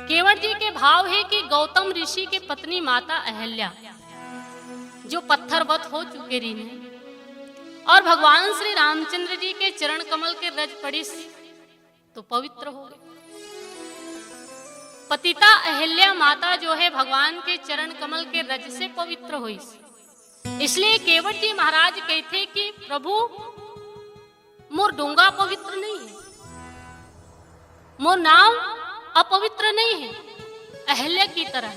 केवट जी के भाव हे कि गौतम ऋषि के पत्नी माता अहल्या, जो पत्थरवत हो चुके रहिन हे, अउ भगवान श्री रामचंद्र जी के चरण कमल के रज पड़िस, तो पवित्र हो गए। पतिता अहल्या माता जो हे, भगवान के चरण कमल के रज से पवित्र होइस। इसलिए केवट जी महाराज कहिथे कि प्रभु, मोर डोंगा पवित्र नहीं है, मोर नाव अपवित्र नहीं है अहल्या की तरह।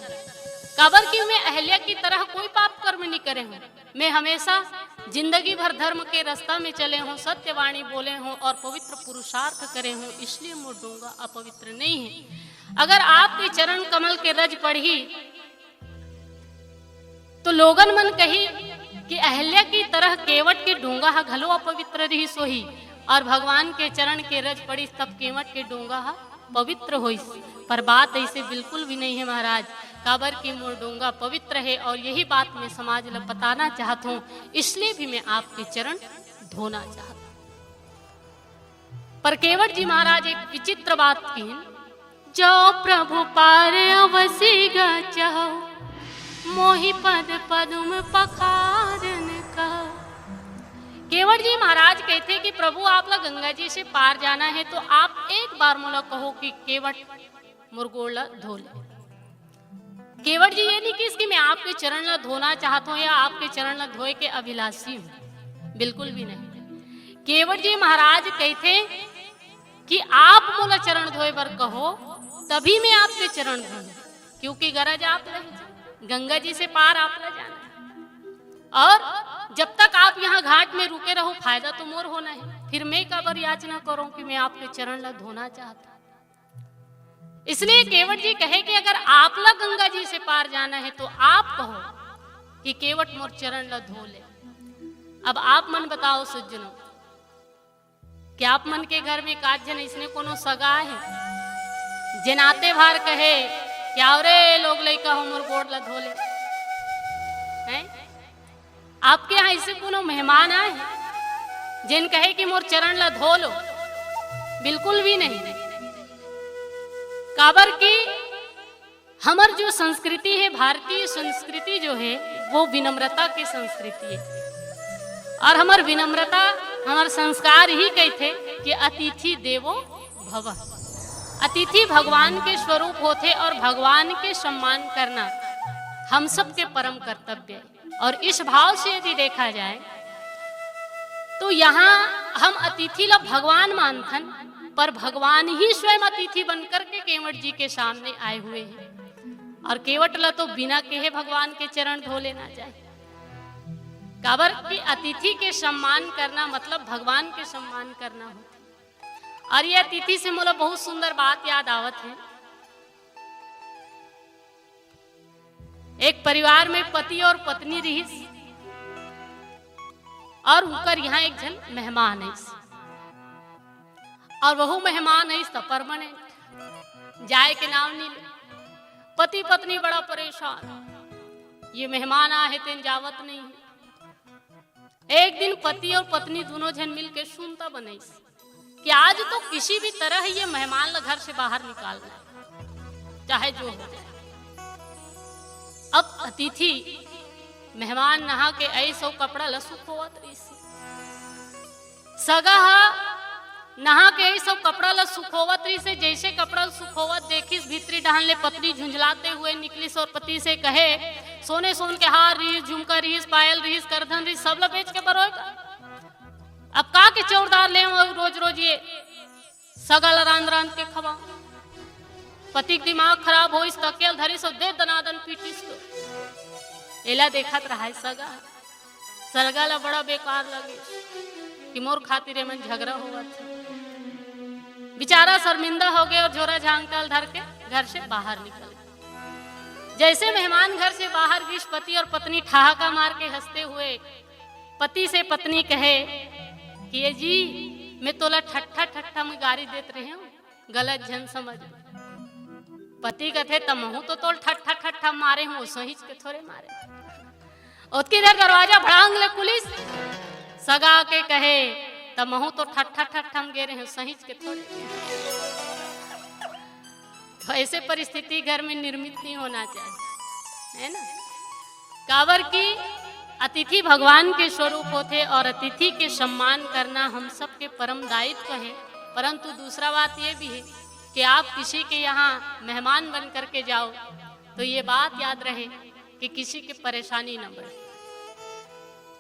काबर कि मैं अहल्या की तरह कोई पाप कर्म नहीं करे हूँ। मैं हमेशा जिंदगी भर धर्म के रास्ता में चले हूँ, सत्यवाणी बोले हूँ और पवित्र पुरुषार्थ करे हूँ, इसलिए मोर डोंगा अपवित्र नहीं है। अगर आपके चरण कमल के रज पड़ही तो लोगन मन कही कि अहल्या की तरह केवट के डोंगा ह घलो अपवित्र रिहिस होही और भगवान के चरण के रज पड़िस तब केवट के डोंगा ह पवित्र होइस। पर बात ऐसे बिल्कुल भी नहीं है महाराज, काबर कि मोर डोंगा पवित्र है और यही बात मैं समाज ल बताना चाहत हूँ, इसलिए भी मैं आपके चरण धोना चाहत हूँ। पर केवट जी महाराज एक विचित्र बात किहिन, "जो प्रभु पार अवसि गचहु, मोहि पद पदुम पखारन कहु।" केवट जी महाराज कहिथे कि प्रभु, आप ला गंगा जी से पार जाना है तो आप एक बार मोला कहो कि केवट मोर गोड़ ला धो ले। केवट जी ये नहीं किहिस कि मैं आपके चरण ला धोना चाहत हूँ या आपके चरण ला धोए के अभिलाषी हूँ, बिल्कुल भी नहीं। केवट जी महाराज कहिथे कि आप मोला चरण धोए बर कहो, तभी मैं आपके चरण धोऊं, क्योंकि गरज आप ला, गंगा जी से पार आप ला जाना है। और जब तक आप यहाँ घाट में रुके रहो, फायदा तो मोर होना है, फिर मैं काबर याचना करूं कि मैं आपके चरण ला धोना चाहता। इसलिए केवट जी कहे कि अगर आप ला गंगा जी से पार जाना है तो आप कहो कि केवट मोर चरण ला धो ले। अब आप मन बताओ सज्जनों, कि आप मन के घर में एकाध झन इसने कोनो सगा है, जेन आते भार कहे कि "आओ रे लोग लइका हो, मोर गोड़ ला धो ले"? हैं? आपके यहाँ ऐसे कोनो मेहमान आए हैं, जेन कहे कि "मोर चरण ला धो लो"? बिल्कुल भी नहीं। काबर कि हमर जो संस्कृति है, भारतीय संस्कृति जो है, वो विनम्रता की संस्कृति है। और हमर विनम्रता, हमर संस्कार ही कहिथे कि "अतिथि देवो भव।" अतिथि भगवान के स्वरूप होथे और भगवान के सम्मान करना हम सबके परम कर्तव्य है। और इस भाव से यदि देखा जाए तो यहाँ हम अतिथि ला भगवान मानथन, पर भगवान ही स्वयं अतिथि बनकर के केवट जी के सामने आए हुए हैं। और केवट ला तो बिना कहे भगवान के चरण धो लेना चाहिए। काबर कि अतिथि के सम्मान करना मतलब भगवान के सम्मान करना होथे। और ये अतिथि से मोला बहुत सुंदर बात याद आवत है। एक परिवार में पति और पत्नी रिहिस और उनकर यहाँ एक झन मेहमान आइस। और वहू मेहमान आइस त परमानेंट, जाए के नाम नहीं ले। पति पत्नी बड़ा परेशान, ये मेहमान आहे तेन जावत नहीं है। एक दिन पति और पत्नी दोनों झन मिल के सुनता बनाइस कि आज तो किसी भी तरह ये मेहमान ला घर से बाहर निकालना है, चाहे जो हो जाए। अब अतिथि मेहमान नहा के आइस अउ कपड़ा ला सुखोवत रहिस। सगा ह नहा के आइस अउ कपड़ा ला सुखोवत रहिस। जैसे कपड़ा ला सुखोवत देखिस, भीतरी डहान ले पत्नी झुंझलाते हुए निकलिस और पति से कहे, "सोने सोन के हार रहिस, झुमका रहिस, पायल रहिस, करधन रहिस, सब ला बेच के बरोय गा। अब का के चौरदार ले रोज रोज ये सगा ला रांध रांध के खवा।" पति के दिमाग खराब होइस, तकिया ल धरिस अउ दे दनादन पीटिस तो। एला देखत रहाय सगा। सगा ला बड़ा बेकार लगिस कि मोर खातिर एमन झगड़ा होवत हे। बेचारा शर्मिंदा हो गे और झोरा झांगटा ल धर के घर से बाहर निकल गे। जैसे मेहमान घर से बाहर गिस, पति और पत्नी ठहाका मार के हंसते हुए पति से पत्नी कहे कि "ये जी, मैं तोला ठट्ठा ठट्ठा में गारी देत रहे हूँ, गलत झन समझ।" पति कथे, "त महूँ तो तोल ठट्ठा ठट्ठा मारे हूँ, सहीच के थोरे मारे।" ओतकी देर दरवाजा भड़ांग ले खुलिस, सगा के कहे, "त महूँ तो ठट्ठा ठट्ठा में गे रहे हूँ, सहीच के थोरे।" तो ऐसे परिस्थिति घर में निर्मित नहीं होना चाहिए, है ना? काबर कि अतिथि भगवान के स्वरूप होथे और अतिथि के सम्मान करना हम सबके परम दायित्व है। परंतु दूसरा बात ये भी है कि आप किसी के यहाँ मेहमान बन करके जाओ तो ये बात याद रहे कि किसी की परेशानी न बढ़े।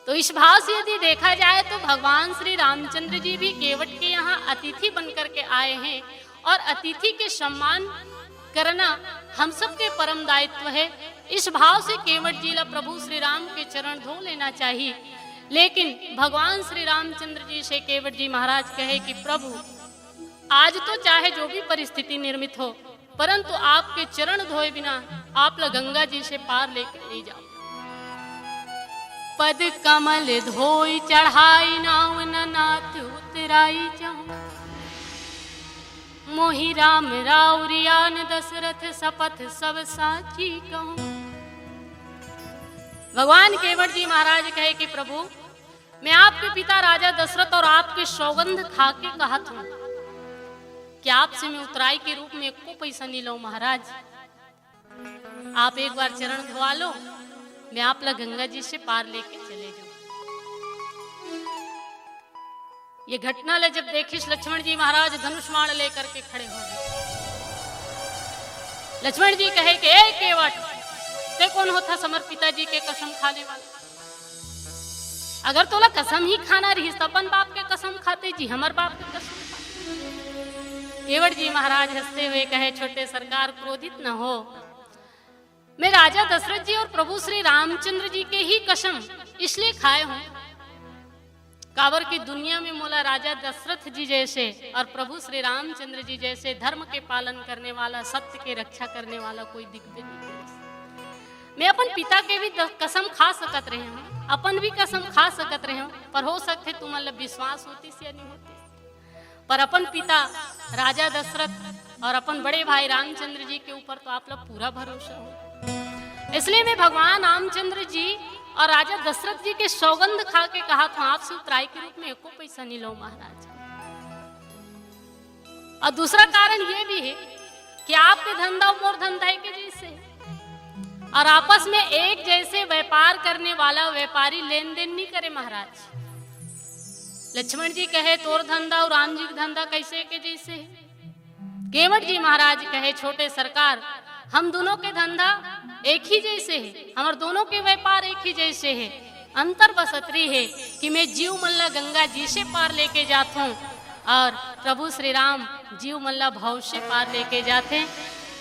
तो इस भाव से यदि देखा जाए तो भगवान श्री रामचंद्र जी भी केवट के यहाँ अतिथि बन करके आए हैं और अतिथि के सम्मान करना हम सबके परम दायित्व है। इस भाव से केवट जी ला प्रभु श्री राम के चरण धो लेना चाहिए। लेकिन भगवान श्री रामचंद्र जी से केवट जी महाराज कहे कि प्रभु, आज तो चाहे जो भी परिस्थिति निर्मित हो, परंतु आपके चरण धोए बिना आप ला गंगा जी से पार लेके नहीं जाओ। पद कमल धोई चढ़ाई नाव न नाथ उतराई जाऊं। मोहि राम राउरियान दशरथ सपथ सब साची कहूं। भगवान केवट जी महाराज कहे कि प्रभु, मैं आपके पिता राजा दशरथ और आपके सौगंध खा के कहत हूँ कि आपसे मैं उतराई के रूप में एको पैसा नहीं लूं महाराज। आप एक बार चरण धोवा लो, मैं आप ला गंगा जी से पार लेके चले जाऊं। ये घटना ले जब देखिस लक्ष्मण जी महाराज धनुष बाण लेकर के खड़े हो गए। लक्ष्मण जी कहे कि ए केवट, ते कौन होथा हमर पिताजी के कसम खाने वाला? अगर तोला कसम ही खाना रहिस त अपन बाप के कसम खाते जी, हमर बाप के कसम खाते। केवट जी महाराज हंसते हुए कहे, छोटे सरकार, क्रोधित न हो, मैं राजा दशरथ जी और प्रभु श्री रामचंद्र जी के ही कसम इसलिए खाए हूँ, काबर की दुनिया में मोला राजा दशरथ जी जैसे और प्रभु श्री रामचंद्र जी जैसे धर्म के पालन करने वाला, सत्य के रक्षा करने वाला कोई दिखबे नहीं करे। मैं अपन पिता के भी द-, कसम खा सकत रहे हूँ, अपन भी कसम खा सकत रहे हूँ, पर हो सकथे तुमन ला विश्वास होतिस या नहीं होतिस। पर अपन पिता राजा दशरथ और अपन बड़े भाई रामचंद्र जी के ऊपर तो आप लोग पूरा भरोसा हो, इसलिए मैं भगवान रामचंद्र जी और राजा दशरथ जी के सौगंध खा के कहा था, आपसे उतराई के रूप में एको पैसा नहीं लो महाराज। और दूसरा कारण ये भी है कि आपके धंधा और मोर धंधा एक जैसे है। और आपस में एक जैसे व्यापार करने वाला व्यापारी लेन देन नहीं करे महाराज। लक्ष्मण जी कहे, तोर धंधा और राम जी के धंधा कैसे के जैसे है? केवट जी महाराज कहे, छोटे सरकार, हम दोनों के धंधा एक ही जैसे है, हमर दोनों के व्यापार एक ही जैसे है। अंतर बस अतरी है कि मैं जीव मन ला गंगा जी से पार लेके जात हूँ और प्रभु श्री राम जीव मन ला भव से पार लेके जाते।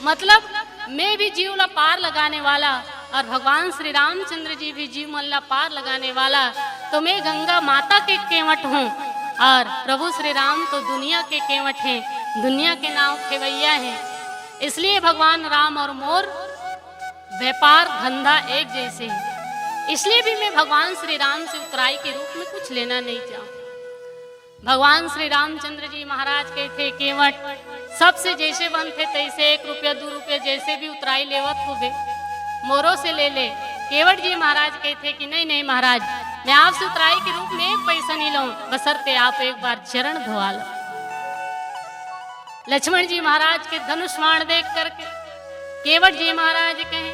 मतलब मैं भी जीव ला पार लगाने वाला और भगवान श्री रामचंद्र जी भी जीव मन ला पार लगाने वाला। तो मैं गंगा माता के केवट हूँ और प्रभु श्री राम तो दुनिया के केवट हैं, दुनिया के नाव खेवैया हैं। इसलिए भगवान राम और मोर व्यापार धंधा एक जैसे है, इसलिए भी मैं भगवान श्री राम से उतराई के रूप में कुछ लेना नहीं चाहूँ। भगवान श्री रामचंद्र जी महाराज कहिथे, केवट सबसे जैसे बनथे तैसे एक रुपया दू रुपया जैसे भी उतराई लेवत होबे, मोरो से ले ले। केवट जी महाराज कहिथे कि नहीं, नहीं महाराज, मैं आपसे उतराई के रूप में एक पैसा नहीं लूं, बशर्ते आप एक बार चरण धोवा लो। लक्ष्मण जी महाराज के धनुष बाण देख करके केवट जी महाराज कहे,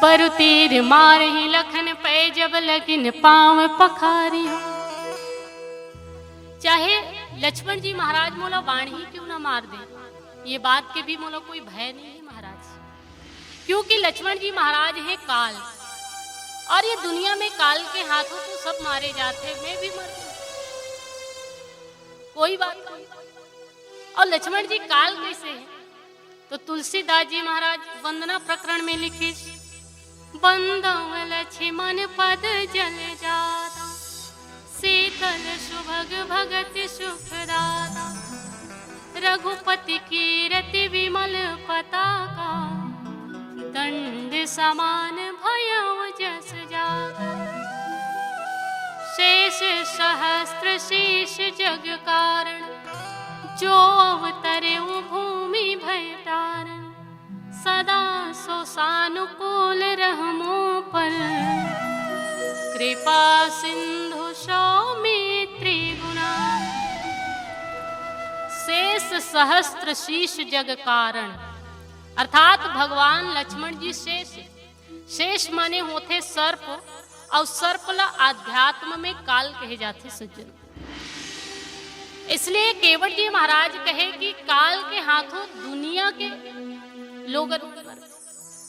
बरु तीर मारहि लखन पै जब लगिन पाँव पखारिहु। चाहे लक्ष्मण जी महाराज मोला बाण ही क्यों ना मार दे, ये बात के भी मोला कोई भय नहीं है महाराज, क्योंकि लक्ष्मण जी महाराज हैं काल, और ये दुनिया में काल के हाथों तो सब मारे जाते हैं, मैं भी मर जाऊं, कोई बात नहीं। और लक्ष्मण जी काल कैसे है? तो तुलसीदास जी महाराज वंदना प्रकरण में लिखिस, बंदव लक्ष्मण पद जल जाता, शीतल सुभग भगति सुखदाता। रघुपति कीरति विमल पताका, दंड समान भयउ जस जाता। शेष सहस्त्र शीश जग कारण, जो अवतरे भूमि भय तारण। सदा सो सानुकूल रहमो पर, कृपा सिंधु सो मैत्री गुणा। शेष सहस्त्र शीश जग कारण, अर्थात भगवान लक्ष्मण जी शेष। शेष माने होथे सर्प, और सर्प ला आध्यात्म में काल कहे जाथे सज्जन। इसलिए केवट जी महाराज कहे कि काल के हाथों दुनिया के लोगन मर,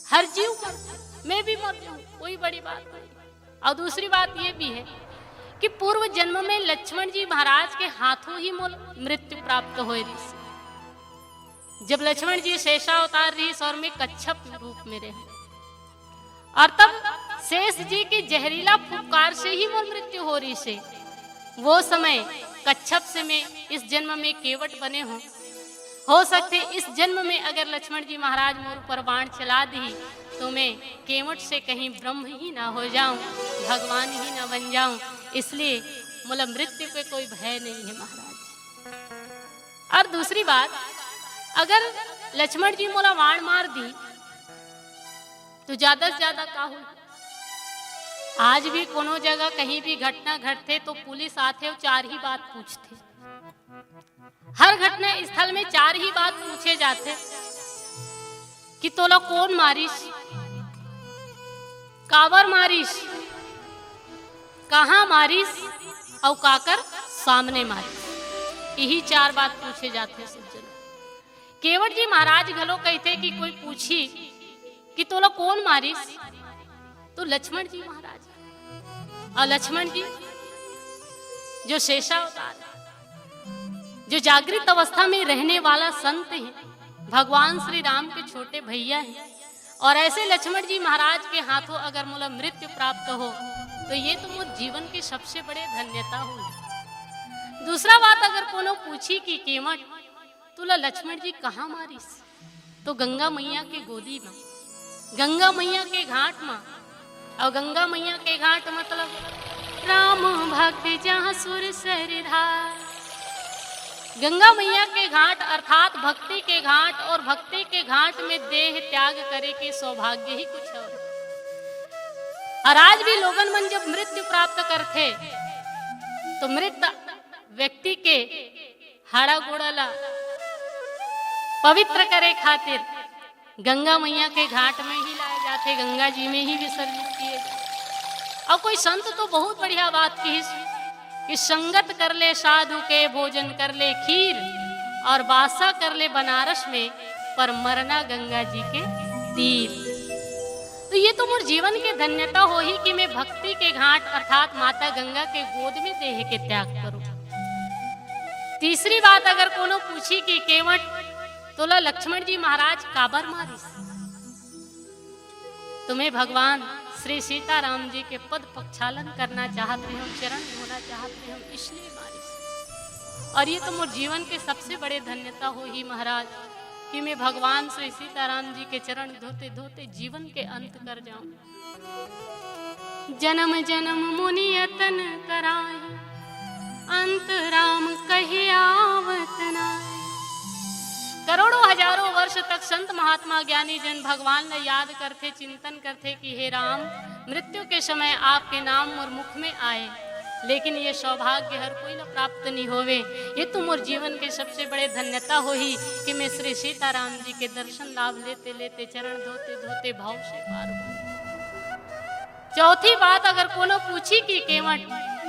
हर जीव मर, मैं भी मर जाऊं, कोई बड़ी बात नहीं। और दूसरी बात ये भी है कि पूर्व जन्म में लक्ष्मण जी महाराज के हाथों ही मोला मृत्यु प्राप्त होए रहिस। जब लक्ष्मण जी शेषावतार रहिस और मैं कच्छप रूप में रहे, और तब शेष जी के जहरीला फुंकार से ही मोर मृत्यु हो रहिस हे। वो समय कच्छप से मैं इस जन्म में केवट बने हों। हो सकथे इस जन्म में अगर लक्ष्मण जी महाराज मोर ऊपर बाण चला दिही तो मैं केवट से कहीं ब्रह्म ही ना हो जाऊं, भगवान ही ना बन जाऊं। इसलिए मोला मृत्यु के कोई भय नहीं है महाराज। और दूसरी बात, अगर लक्ष्मण जी मोला बाण मार दिही तो ज्यादा से ज्यादा का हो? आज भी कोनो जगह कहीं भी घटना घटथे तो पुलिस आथे और चार ही बात पूछथे। हर घटना स्थल में चार ही बात पूछे जाथे कि तोला कोन मारिस, काबर मारिस, कहाँ मारिस, अउ काकर सामने मारिस। यही चार बात पूछे जाथे सज्जन। केवट जी महाराज घलो कहिथे कि कोई पूछी कि तोला कोन मारिस, तो लक्ष्मण जी महाराज। और लक्ष्मण जी जो शेषावतार, जो जागृत अवस्था में रहने वाला संत है, भगवान श्री राम के छोटे भैया हैं, और ऐसे लक्ष्मण जी महाराज के हाथों अगर मोला मृत्यु प्राप्त हो तो ये तो मोर जीवन के सबसे बड़े धन्यता हो। दूसरा बात, अगर कोनो पूछी कि केवट तुला लक्ष्मण जी कहाँ मारिस, तो गंगा मैया के गोदी में, गंगा मैया के घाट में। और गंगा मैया के घाट मतलब राम भक्त जहाँ सुर सरिधार। गंगा मैया के घाट अर्थात भक्ति के घाट, और भक्ति के घाट में देह त्याग करे के सौभाग्य ही कुछ और। और आज भी लोगन मन जब मृत्यु प्राप्त करथे तो मृत व्यक्ति के हाड़ा गोड़ा ला पवित्र करे खातिर गंगा मैया के घाट में ही लाए जाथे, गंगा जी में ही विसर्जित किए जाथे। और कोई संत तो बहुत बढ़िया बात कहिस कि संगत कर ले साधु के, भोजन कर ले खीर, और बासा कर ले बनारस में, पर मरना गंगा जी के तीर। तो ये तो मोर जीवन के धन्यता होही कि मैं भक्ति के घाट अर्थात माता गंगा के गोद में देह के त्याग करूं। तीसरी बात, अगर कोनो पूछी कि केवट तोला लक्ष्मण जी महाराज काबर मारिस, तो मैं भगवान श्री सीताराम जी के पद प्रक्षालन करना चाहत रहे हूँ, चरण धोना चाहत रहे हूँ, इसलिए मारिस। और ये तो मोर जीवन के सबसे बड़े धन्यता होही महाराज कि मैं भगवान श्री सीताराम जी के चरण धोते धोते जीवन के अंत कर जाऊं। जन्म जन्म मुनि यतन कराए, अंत राम कहि आवत नाए। करोड़ों हजारों वर्ष तक संत महात्मा ज्ञानी जन भगवान ला याद करथे, चिंतन करथे कि हे राम, मृत्यु के समय आपके नाम मोर मुख में आए, लेकिन ये सौभाग्य हर कोई ला प्राप्त नहीं होवे। ये तो मोर जीवन के सबसे बड़े धन्यता होही कि मैं श्री सीताराम जी के दर्शन लाभ लेते लेते, चरण धोते धोते भाव से पार हूँ। चौथी बात, अगर कोनो पूछी कि केवट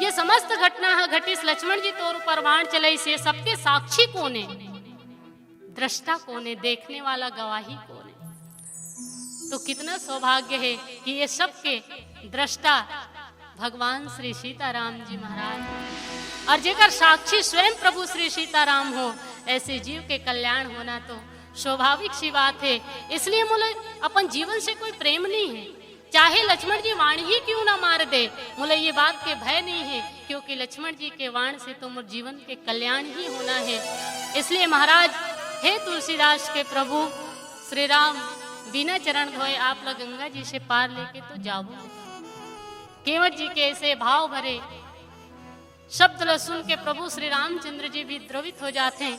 ये समस्त घटना ह घटिस, लक्ष्मण जी तोर ऊपर बाण चलाइस, ये सबके साक्षी कोन हे, दृष्टा कोन हे, देखने वाला गवाही कोन हे, तो कितना सौभाग्य है कि ये सबके दृष्टा भगवान श्री सीताराम जी महाराज, और जेकर साक्षी स्वयं प्रभु श्री सीताराम हो, ऐसे जीव के कल्याण होना तो स्वाभाविक सी बात है। इसलिए मोला अपन जीवन से कोई प्रेम नहीं है, चाहे लक्ष्मण जी बाण ही क्यों ना मार दे, मोला ये बात के भय नहीं है, क्योंकि लक्ष्मण जी के बाण से तो मोर जीवन के कल्याण ही होना है। इसलिए महाराज, हे तुलसीदास के प्रभु श्री राम, बिना चरण धोए आप ला गंगा जी से पार लेके तो जाबो। केवट जी के ऐसे भाव भरे शब्द ला सुन के प्रभु श्री रामचंद्र जी भी द्रवित हो जाते हैं।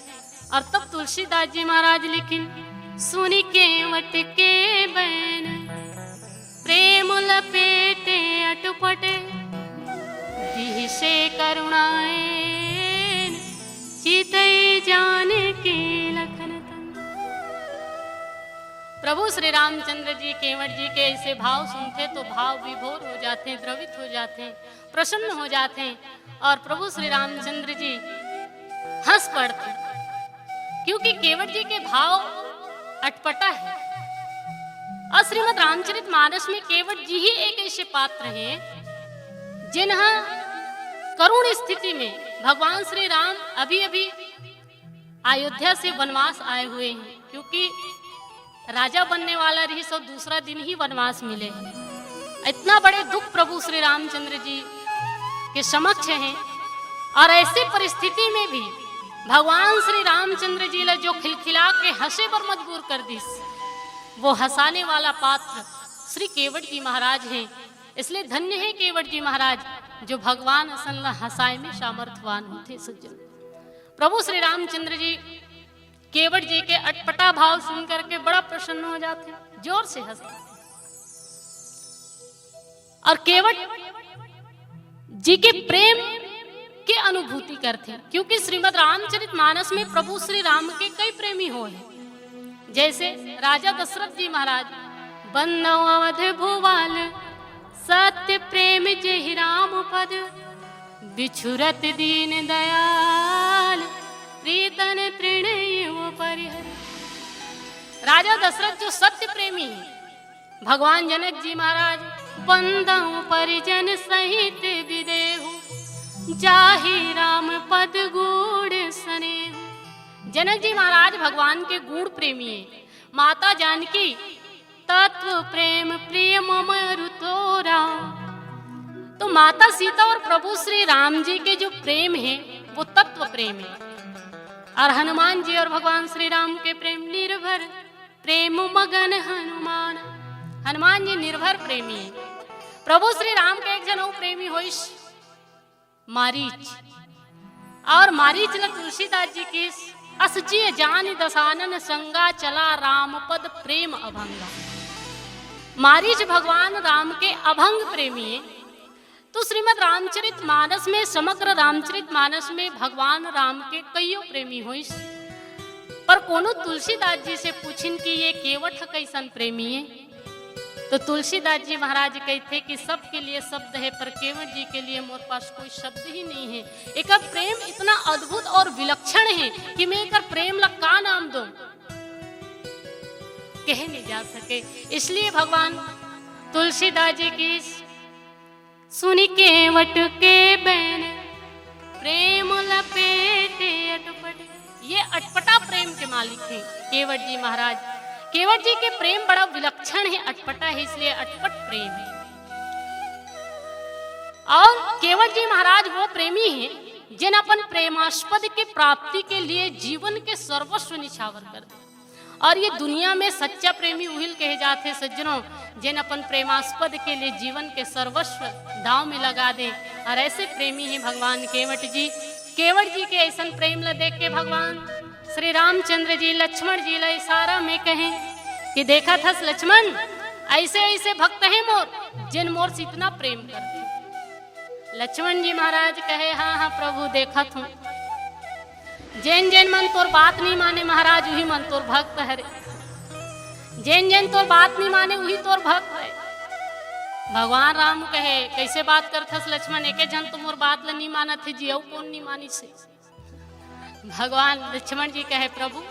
और तब तुलसीदास जी महाराज लिखिन, सुनि केवट के बैन, प्रेम लपेटे अटपट, दिहिसे करुणाएन, चितई जानकी लखन तन। प्रभु श्री रामचंद्र जी केवट जी के ऐसे भाव सुनथे तो भाव विभोर हो जाथे, द्रवित हो जाथे, प्रसन्न हो जाथे। और प्रभु श्री रामचंद्र जी हंस पड़ते, क्योंकि केवट जी के भाव अटपटा है। और श्रीमद् रामचरित मानस में केवट जी ही एक ऐसे पात्र हैं जेन ह करुण स्थिति में, भगवान श्री राम अभी अभी अयोध्या से वनवास आए हुए हैं, क्योंकि राजा बनने वाला रहिस और दूसरा दिन ही वनवास मिले। इतना बड़े दुख प्रभु श्री रामचंद्र जी के समक्ष हैं, और ऐसी परिस्थिति में भी भगवान श्री रामचंद्र जी ला जो खिलखिला के हंसे बर मजबूर कर दिस, वो हंसाने वाला पात्र श्री केवट जी महाराज हैं। इसलिए धन्य है केवट जी महाराज, जो भगवान असन ला हंसाए में सामर्थवान होथे। सज्जन, प्रभु श्री रामचंद्र जी केवट जी के अटपटा भाव सुन करके बड़ा प्रसन्न हो जाथे, जोर से हंसथे और केवट जी के प्रेम के अनुभूति करथे, क्योंकि श्रीमद् रामचरित मानस में प्रभु श्री राम के कई प्रेमी होय, जैसे राजा दशरथ जी महाराज, "बंदौ अवध भुवाल, सत्य प्रेम जेहि राम पद, बिछुरत दीन दयाल, प्रीतन तृण इव परिहर।" राजा दशरथ जो सत्य प्रेमी है, भगवान जनक जी महाराज, "बंदौ परिजन सहित विदेहु, जाहि राम पद गूढ़ स्नेहु।" जनक जी महाराज भगवान के गूढ़ प्रेमी है। माता जानकी, "तत्व प्रेम प्रिय मम अरु तोरा।" तो माता सीता और प्रभु श्री राम जी के जो प्रेम है, वो तत्व प्रेम है। और हनुमान जी और भगवान श्री राम के प्रेम, "निर्भर प्रेम मगन हनुमान।" हनुमान जी निर्भर प्रेमी है। प्रभु श्री राम के एक जन अउ प्रेमी होइस, मारीच। और मारीच ला तुलसीदास जी किहिस, "अस जिय जानि दसानन संगा, चला राम पद प्रेम अभंगा।" मारीच भगवान राम के अभंग प्रेमी है। तो श्रीमद् रामचरित मानस में, समग्र रामचरित मानस में भगवान राम के कइयो प्रेमी होइस, पर कोनो तुलसीदास जी से पूछिन कि ये केवट ह कइसन प्रेमी है, तो तुलसीदास जी महाराज कहिथे कि सबके लिए शब्द है, पर केवट जी के लिए मोर पास कोई शब्द ही नहीं है। एकर प्रेम इतना अद्भुत और विलक्षण है कि मैं एकर प्रेम ला का नाम दूं, कहे नहीं जा सके। इसलिए भगवान तुलसीदास जी किहिस, "सुनि केवट के बैन, प्रेम लपेटे अटपट।" ये अटपटा प्रेम के मालिक हैं केवट जी महाराज। केवट जी के प्रेम बड़ा विलक्षण है, अटपटा है, इसलिए अटपट प्रेम है। और केवट जी महाराज वो प्रेमी हैं, जिन अपन प्रेमास्पद के प्राप्ति के लिए जीवन के सर्वस्व निछावर कर दे। और ये दुनिया में सच्चा प्रेमी उहिल कहे जाथे सज्जनों, जेन अपन प्रेमास्पद के लिए जीवन के सर्वस्व दांव में लगा दे। और ऐसे प्रेमी हैं भगवान केवट जी। केवट जी के ऐसन प्रेम ला देख के भगवान श्री रामचंद्र जी लक्ष्मण जी ला इशारा में कहें कि "देखत हस लक्ष्मण, ऐसे ऐसे भक्त हैं मोर, जेन मोर से इतना प्रेम करथे।" लक्ष्मण जी महाराज कहे, "हाँ हाँ प्रभु, देखत हूँ।" जेन जेन मन तोर बात नहीं माने महाराज, उही मन तोर भक्त हरे। जेन जेन तोर बात नहीं माने, उही तोर भक्त है। भगवान राम कहे, "कैसे बात करथस लक्ष्मण, एके झन तो मोर बात ल नहीं मानत हे जी, अउ कौन नहीं मानिस हे?" भगवान लक्ष्मण जी कहे, "प्रभु,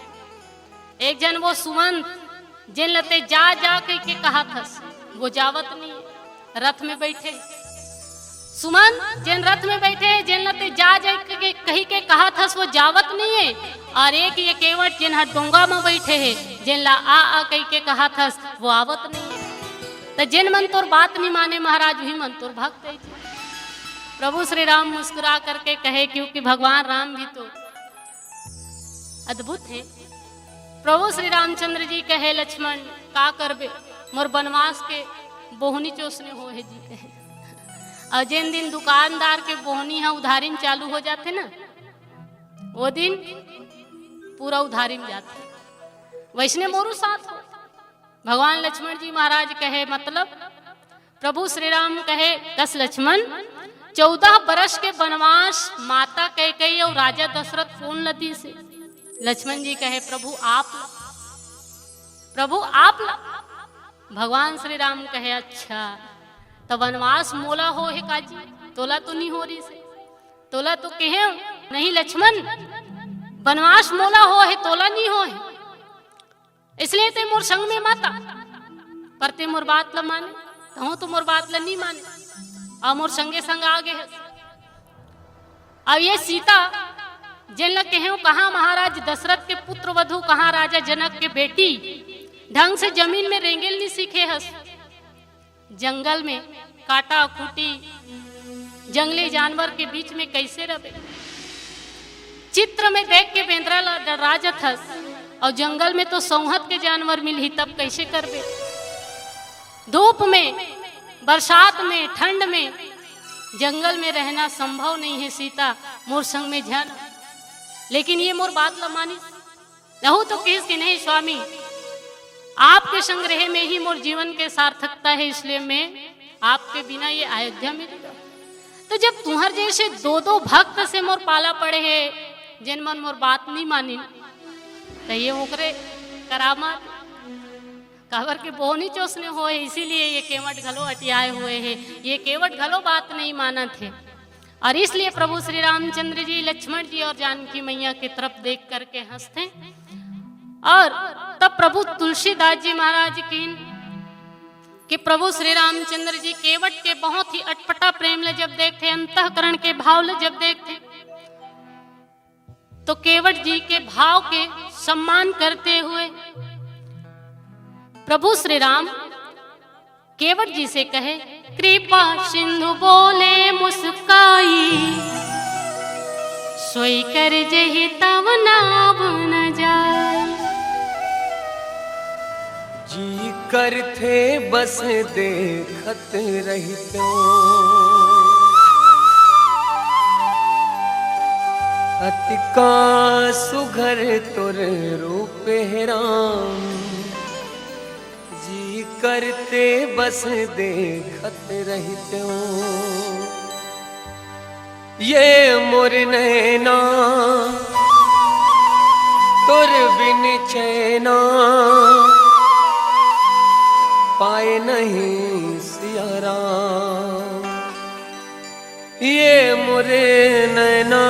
एक झन वो सुमंत, जेन ल ते जा जा कहि के कहत हस, वो जावत नहीं है, रथ में बैठे। सुमंत जेन रथ में बैठे, जेन ल ते जा जा के कहि के कहत हस, वो जावत नहीं है। और एक ये केवट जेन ह डोंगा में बैठे है, जेन ला आ आ कहि के कहत हस, वो आवत नहीं है। त जेन मन तोर बात नहीं माने महाराज, उही मन तोर भक्त है जी।" प्रभु श्री राम मुस्कुरा करके कहे, क्योंकि भगवान राम भी तो अद्भुत है। प्रभु श्री रामचंद्र जी कहे, "लक्ष्मण, का करबे, मोर बनवास के बोहनी चोसने हो है जी," कहे। और जेन दिन दुकानदार के बोहनी ह उधारी में चालू हो जाथे ना, वो दिन पूरा उधारी में जाथे। वैसने मोरू साथ हो। भगवान लक्ष्मण जी महाराज कहे, "मतलब?" प्रभु श्री राम कहे, "कस लक्ष्मण, चौदह बरस के बनवास माता कैकेयी और राजा दशरथ कोन ल दिस हे?" लक्ष्मण जी कहे, "प्रभु आप ला, प्रभु आप ला।" भगवान श्री राम कहे, "अच्छा, त बनवास मोला हो हे काजी, तोला तो नहीं हो रिस हे, तोला तो कहे नहीं लक्ष्मण, बनवास मोला हो हे, तोला नहीं हो हे।" इसलिए ते मोर संग में मत आ, पर ते मोर बात ल माने, तहूं तो मोर बात ल नहीं माने। अउ मोर संगे संग आ गे हस। अब ये सीता, जेन ल कहेंव, कहाँ महाराज दशरथ के पुत्र वधु, कहाँ राजा जनक के बेटी, ढंग से जमीन में रेंगेल नहीं सीखे हस। जंगल में काटा खूटी, जंगली जानवर के बीच में कैसे रहे? चित्र में देख के बेंदरा ला डरा जथस, अउ जंगल में तो सौंहत के जानवर मिलही, तब कैसे करबे? धूप में, बरसात में, ठंड में, जंगल में रहना संभव नहीं है सीता, मोर संग में झन। लेकिन ये मोर बात ला मानिस। नहु तो किहिस कि नहीं स्वामी, आपके संग रहे में ही मोर जीवन के सार्थकता है, इसलिए मैं आपके बिना ये अयोध्या में नहीं रहूं। तो जब तुहर जैसे दो दो भक्त से मोर पाला पड़े है, जेन मन मोर बात नहीं मानिन, तो ये ओकरे करामात, काबर के बोहनी चोसने होय, इसीलिए ये केवट घलो अटियाए हुए है। ये केवट घलो बात नहीं मानत है। और इसलिए प्रभु श्री रामचंद्र जी, लक्ष्मण जी और जानकी मैया की तरफ देख करके हंसते हैं। और तब प्रभु तुलसीदास जी महाराज की, कि प्रभु श्री रामचंद्र जी केवट के बहुत ही अटपटा प्रेम ले जब देखते, अंतःकरण के भाव ले जब देखते, तो केवट जी के भाव के सम्मान करते हुए प्रभु श्री राम केवट जी से कहे, कृपा सिंधु बोले मुस्काई, सोई कर जही तब नाव न जाय। जी करथे बस देखत रहितों, अतिका सुघर तोर रूप हे राम। जी करथे बस देखत रहितों, ये मोर नैना तोर बिन चैना पाए नहीं सिया राम। ये मोर नैना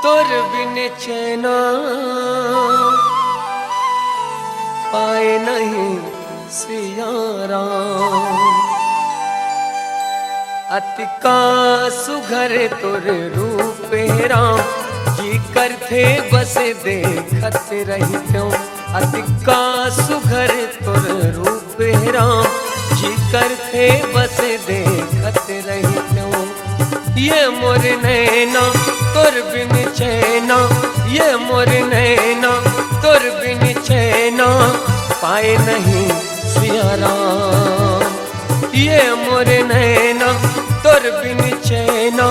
तोर बिन चैना पाए नहीं सिया राम। अतिका सुघर तोर रूप हे राम, जी करथे बस देखत रहितों। अतिका सुघर तोर रूप हे राम, जी करथे बस देखत रहितों। ये मोर नैना तोर बिन चैना, ये मोर नैना तोर बिन चैना पाए नहीं सिया राम। ये मोर नैना तोर बिन चैना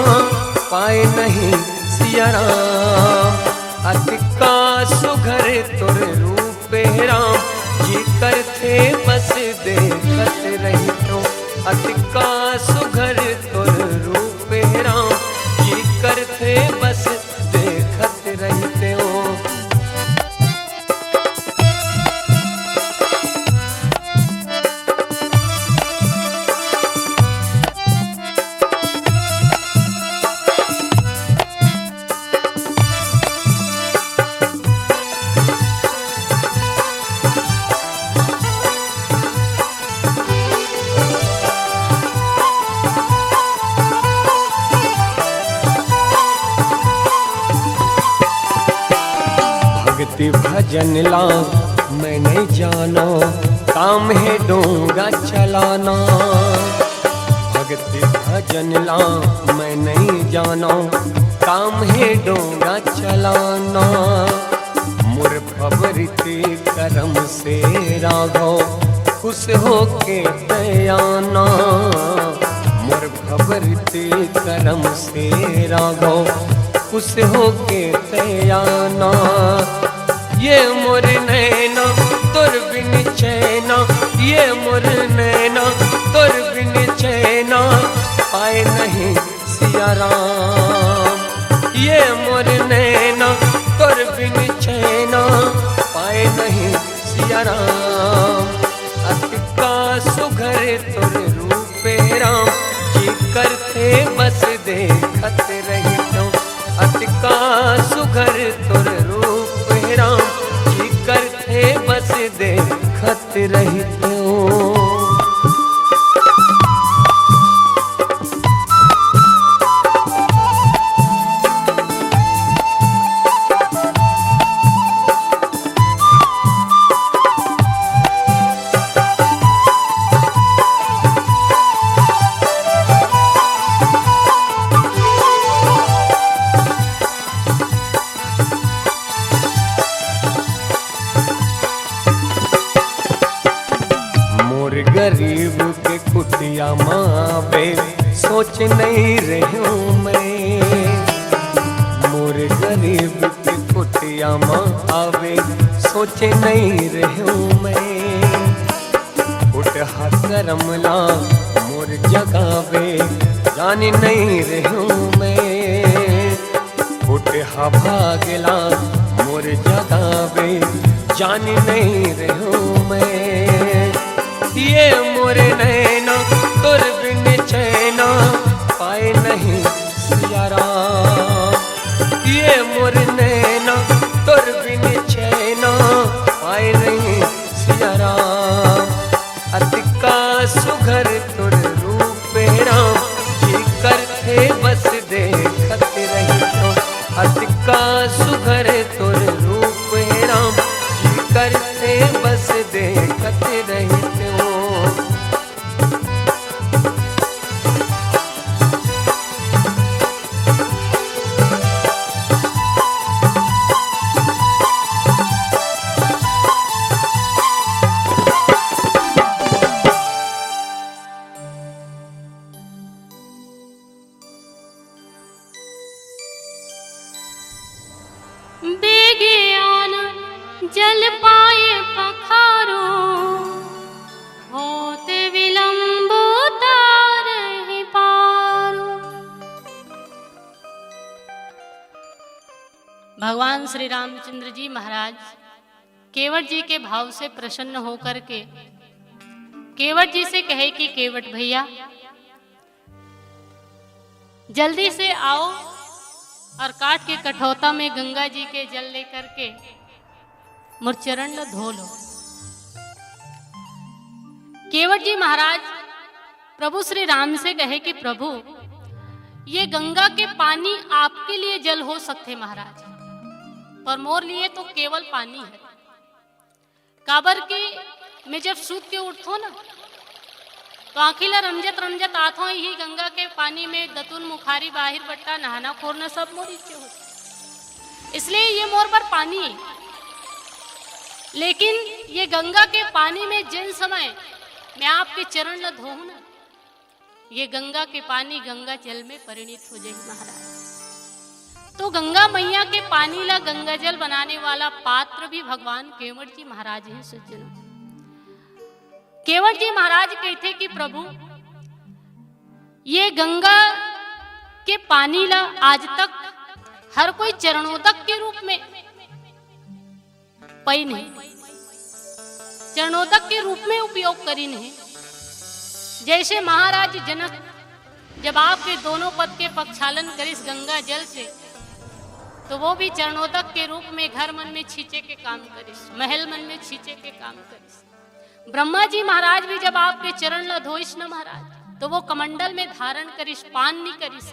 पाए नहीं सिया राम। अतिका सुघर तोर रूप हे राम, जी करथे बस देखत रहितों। अतिका सुघर तोर रूप हे राम, जी करथे बस देखत रहितों। भक्ति भजन ला मैं नहीं जानों, काम हे डोंगा चलाना। भक्ति भजन ला मैं नहीं जानों, काम हे डोंगा चलाना। मोर भवरती करम से राघव खुश होके तैं आना। मोर भवरती करम से राघव खुश होके तैं आना। ये मोर नैना तोर बिन चैना, ये मोर नैना तोर बिन चैना पाए नहीं सिया राम। ये मोर नैना तोर बिन चैना पाए नहीं सिया राम। अतिका सुघर तोर रूप हे राम, जी करथे बस देखत रहितों। अतिका सुघर तोर रूप हे राम, जी करथे बस देखत रहितों। मोर गरीब के कुटिया म आवे, सोच नइ रहेंव मैं। मोर गरीब के कुटिया म आवे, सोच नइ रहेंव मैं। फुटहा करम ला मोर जगावे, जान नइ रहेंव मैं। फुटहा भाग ला मोर जगावे, जान नइ रहेंव मैं। ये मोर नैना तोर बिन चैना पाए नहीं सिया राम। ये मोर नैना तोर बिन चैना पाए नहीं सिया राम। अतका सुघर तोर रूप हे राम, जी करथे बस देखत रहितेंव। अतका सुघर तोर रूप हे राम, जी करथे बस देखत रहितेंव। बेगे आन जल पाए पखारो, होत विलंब उतारहि पारो। भगवान श्री रामचंद्र जी महाराज केवट जी के भाव से प्रसन्न होकर के केवट जी से कहे कि केवट भैया, जल्दी से आओ और काठ के कठौता में गंगा जी के जल लेकर के मोर चरण ल धो लो। केवट जी महाराज प्रभु श्री राम से कहे कि प्रभु, ये गंगा के पानी आपके लिए जल हो सकथे महाराज, पर मोर लिए तो केवल पानी है। काबर कि मैं जब सूत के उठथों ना, तो आँखी ला रमजत रमजत आथों, यही गंगा के पानी में दतुन, मुखारी, बाहिर बट्टा, नहाना खोरना सब मोर इच्छे हो। इसलिए ये मोर बर पानी है। लेकिन ये गंगा के पानी में जिन समय मैं आपके चरण ला धोहूं ना, ये गंगा के पानी गंगा जल में परिणित हो जाही महाराज। तो गंगा मैया के पानी ला गंगा जल बनाने वाला पात्र भी भगवान केवट जी महाराज हैं सज्जनों। केवट जी महाराज कहते कि प्रभु, ये गंगा के पानी ला आज तक हर कोई चरणोदक के रूप में पईन हे, चरणोदक के रूप में उपयोग करिन हे। जैसे महाराज जनक जब आपके दोनों पद के प्रक्षालन करिस गंगा जल से, तो वो भी चरणोदक के रूप में घर मन में छींचे के काम करिस, महल मन में छींचे के काम करिस। ब्रह्मा जी महाराज भी जब आपके चरण ला धोइस न महाराज, तो वो कमंडल में धारण करिस, पान नहीं करिस।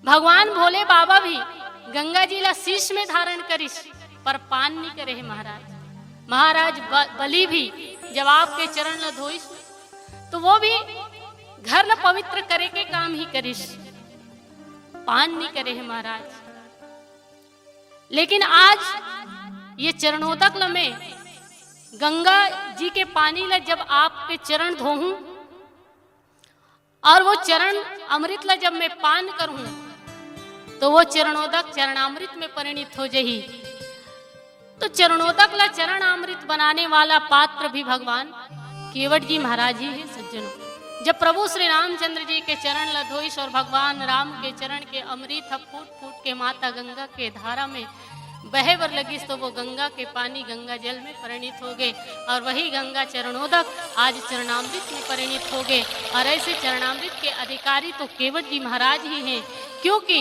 भगवान भोले बाबा भी गंगा जी ला शीश में धारण करिस, पर पान नहीं करे हे महाराज। महाराज ब-, बलि भी जब आपके चरण ला धोइस, तो वो भी घर ला पवित्र करे के काम ही करिस, पान नहीं करे हे महाराज। लेकिन आज ये चरणोदक ला मैं गंगा जी के पानी ला जब आपके चरण धोहूं और वो चरण अमृत ला जब मैं पान करूं, तो वो चरणोदक चरणामृत में परिणित हो जाही। तो चरणोदक ला चरणामृत बनाने वाला पात्र भी भगवान केवट जी महाराज ही है सज्जनों। जब प्रभु श्री रामचंद्र जी के चरण ला धोइस और भगवान राम के चरण के अमृत ह फूट फूट के माता गंगा के धारा में बहे बर लगिस, तो वो गंगा के पानी गंगा जल में परिणित हो गए और वही गंगा चरणोदक आज चरणामृत में परिणित हो गए। और ऐसे चरणामृत के अधिकारी तो केवट जी महाराज ही हैं, क्योंकि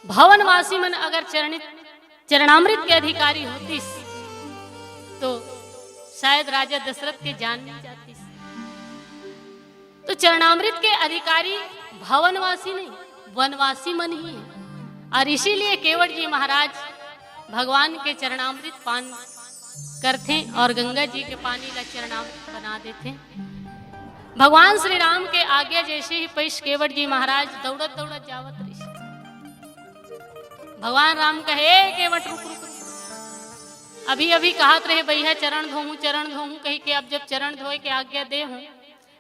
भवनवासी मन अगर चरणित चरणामृत के अधिकारी होतिस, तो शायद राजा दशरथ के जान नहीं जातिस। तो चरणामृत के अधिकारी भवनवासी नहीं, वनवासी मन ही है। और इसीलिए केवट जी महाराज भगवान के चरणामृत पान करथे और गंगा जी के पानी ला चरणामृत बना देथे। भगवान श्री राम के आज्ञा जैसे ही पईस केवट जी महाराज दौड़त दौड़त जावत रहिस। भगवान राम कहे, "ए केवट, रुक, रुक, रुक।" अभी अभी कहत रहे, "भैया चरण धोहूं, चरण धोहूं," कहिके। अब जब चरण धोए के आज्ञा दे हूं,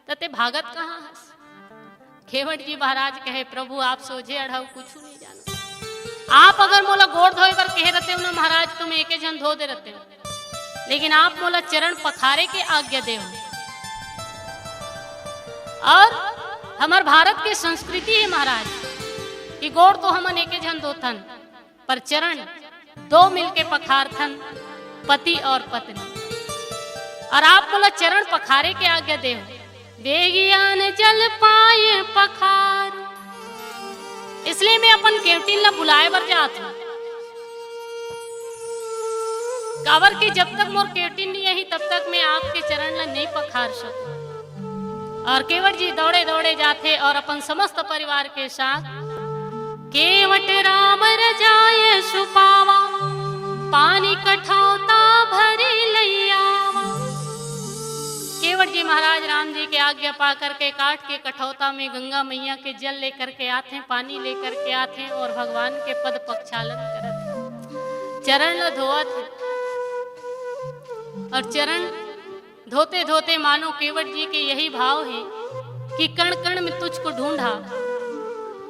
त ते भागत कहां हस? केवट जी महाराज कहे, "प्रभु, आप सोझे अड़हू, कुछु नहीं जानो। आप अगर मोला गोड़ धोए बर कहे रहते हो ना महाराज, तो मैं एके झन धो दे रहते हो, लेकिन आप मोला चरण पखारे के आज्ञा दे हो।" और हमर भारत के संस्कृति है महाराज, कि गोड़ तो हमन एके झन धोथन, पर चरण दो मिलके पखारथन, पति और पत्नी। और आप मोला चरण पखारे के आज्ञा देव, "वेगियान जल पाए पखार।" इसलिए मैं अपन केवटिन ला बुलाए बर जात हूं, काबर कि जब तक मोर केवटिन नहीं आही, तब तक मैं आपके चरण ला नहीं पखार सकूं। और केवट जी दौड़े दौड़े जाथे और अपन समस्त परिवार के साथ, "केवट राम रजाय सुपावा, पानी कठौता भरी लैयावा।" केवट जी महाराज राम जी के आज्ञा पा करके काठ के कठौता में गंगा मैया के जल लेकर के आथे, पानी लेकर के आथे और भगवान के पद पक्षालन करत हे, चरण ल धोवत हे। और चरण धोते धोते मानो केवट जी के यही भाव है कि कण कण में तुझको ढूंढा,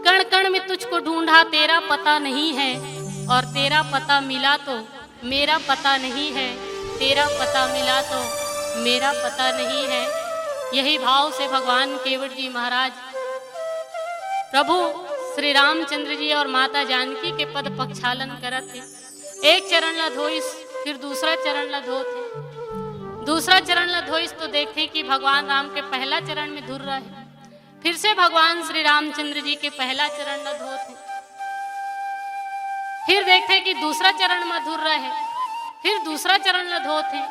कण कण में तुझको ढूंढा, तेरा पता नहीं है, और तेरा पता मिला तो मेरा पता नहीं है, तेरा पता मिला तो मेरा पता नहीं है। यही भाव से भगवान केवट जी महाराज प्रभु श्री रामचंद्र जी और माता जानकी के पद पक्षालन करत हे। एक चरण ला धोइस, फिर दूसरा चरण ला धोत हे। दूसरा चरण ला धोइस तो देखथे कि भगवान राम के पहला चरण में धुर्रा हे। फिर से भगवान श्री रामचंद्र जी के पहला चरण ला धोत हे। फिर देखथे कि दूसरा चरण में धुर्रा हे, फिर दूसरा चरण ला धोत हे।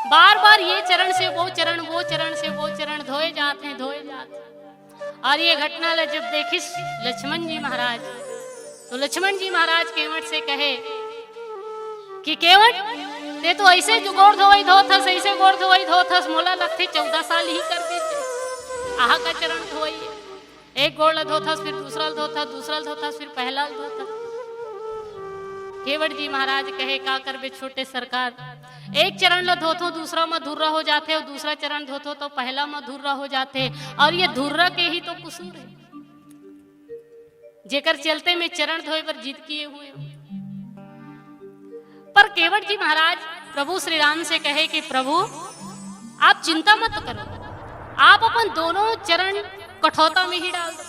बार बार ये चरण से वो चरण, वो चरण से वो चरण धोए जात हे, धोए जात हे। और ये घटना ला जब देखिस लक्ष्मण जी महाराज, तो लक्ष्मण जी महाराज केवट से कहे कि "केवट, ते तो ऐसे जो गोड़ धोवई धोत हस, ऐसे गोड़ धोवई धोत हस, मोला लगथे चौदह साल ही कर देते। आहा का चरण धोवई, एक गोड़ ला धोत हस, फिर दूसरा ला धोत हस, दूसरा ला धोत हस, फिर पहला ला धोत हस।" केवट जी महाराज कहे, "का करबे छोटे सरकार, एक चरण ला धोथो, दूसरा म धुर्रा हो जाथे, और दूसरा चरण धोथो तो पहला म धुर्रा हो जाथे, और ये धुर्रा के ही तो कसूर है, जेकर चलते मैं चरण धोए बर जिद किए हुए हूं।" पर केवट जी महाराज प्रभु श्री राम से कहे कि "प्रभु, आप चिंता मत करो, आप अपन दोनों चरण कठौता में ही डाल दो,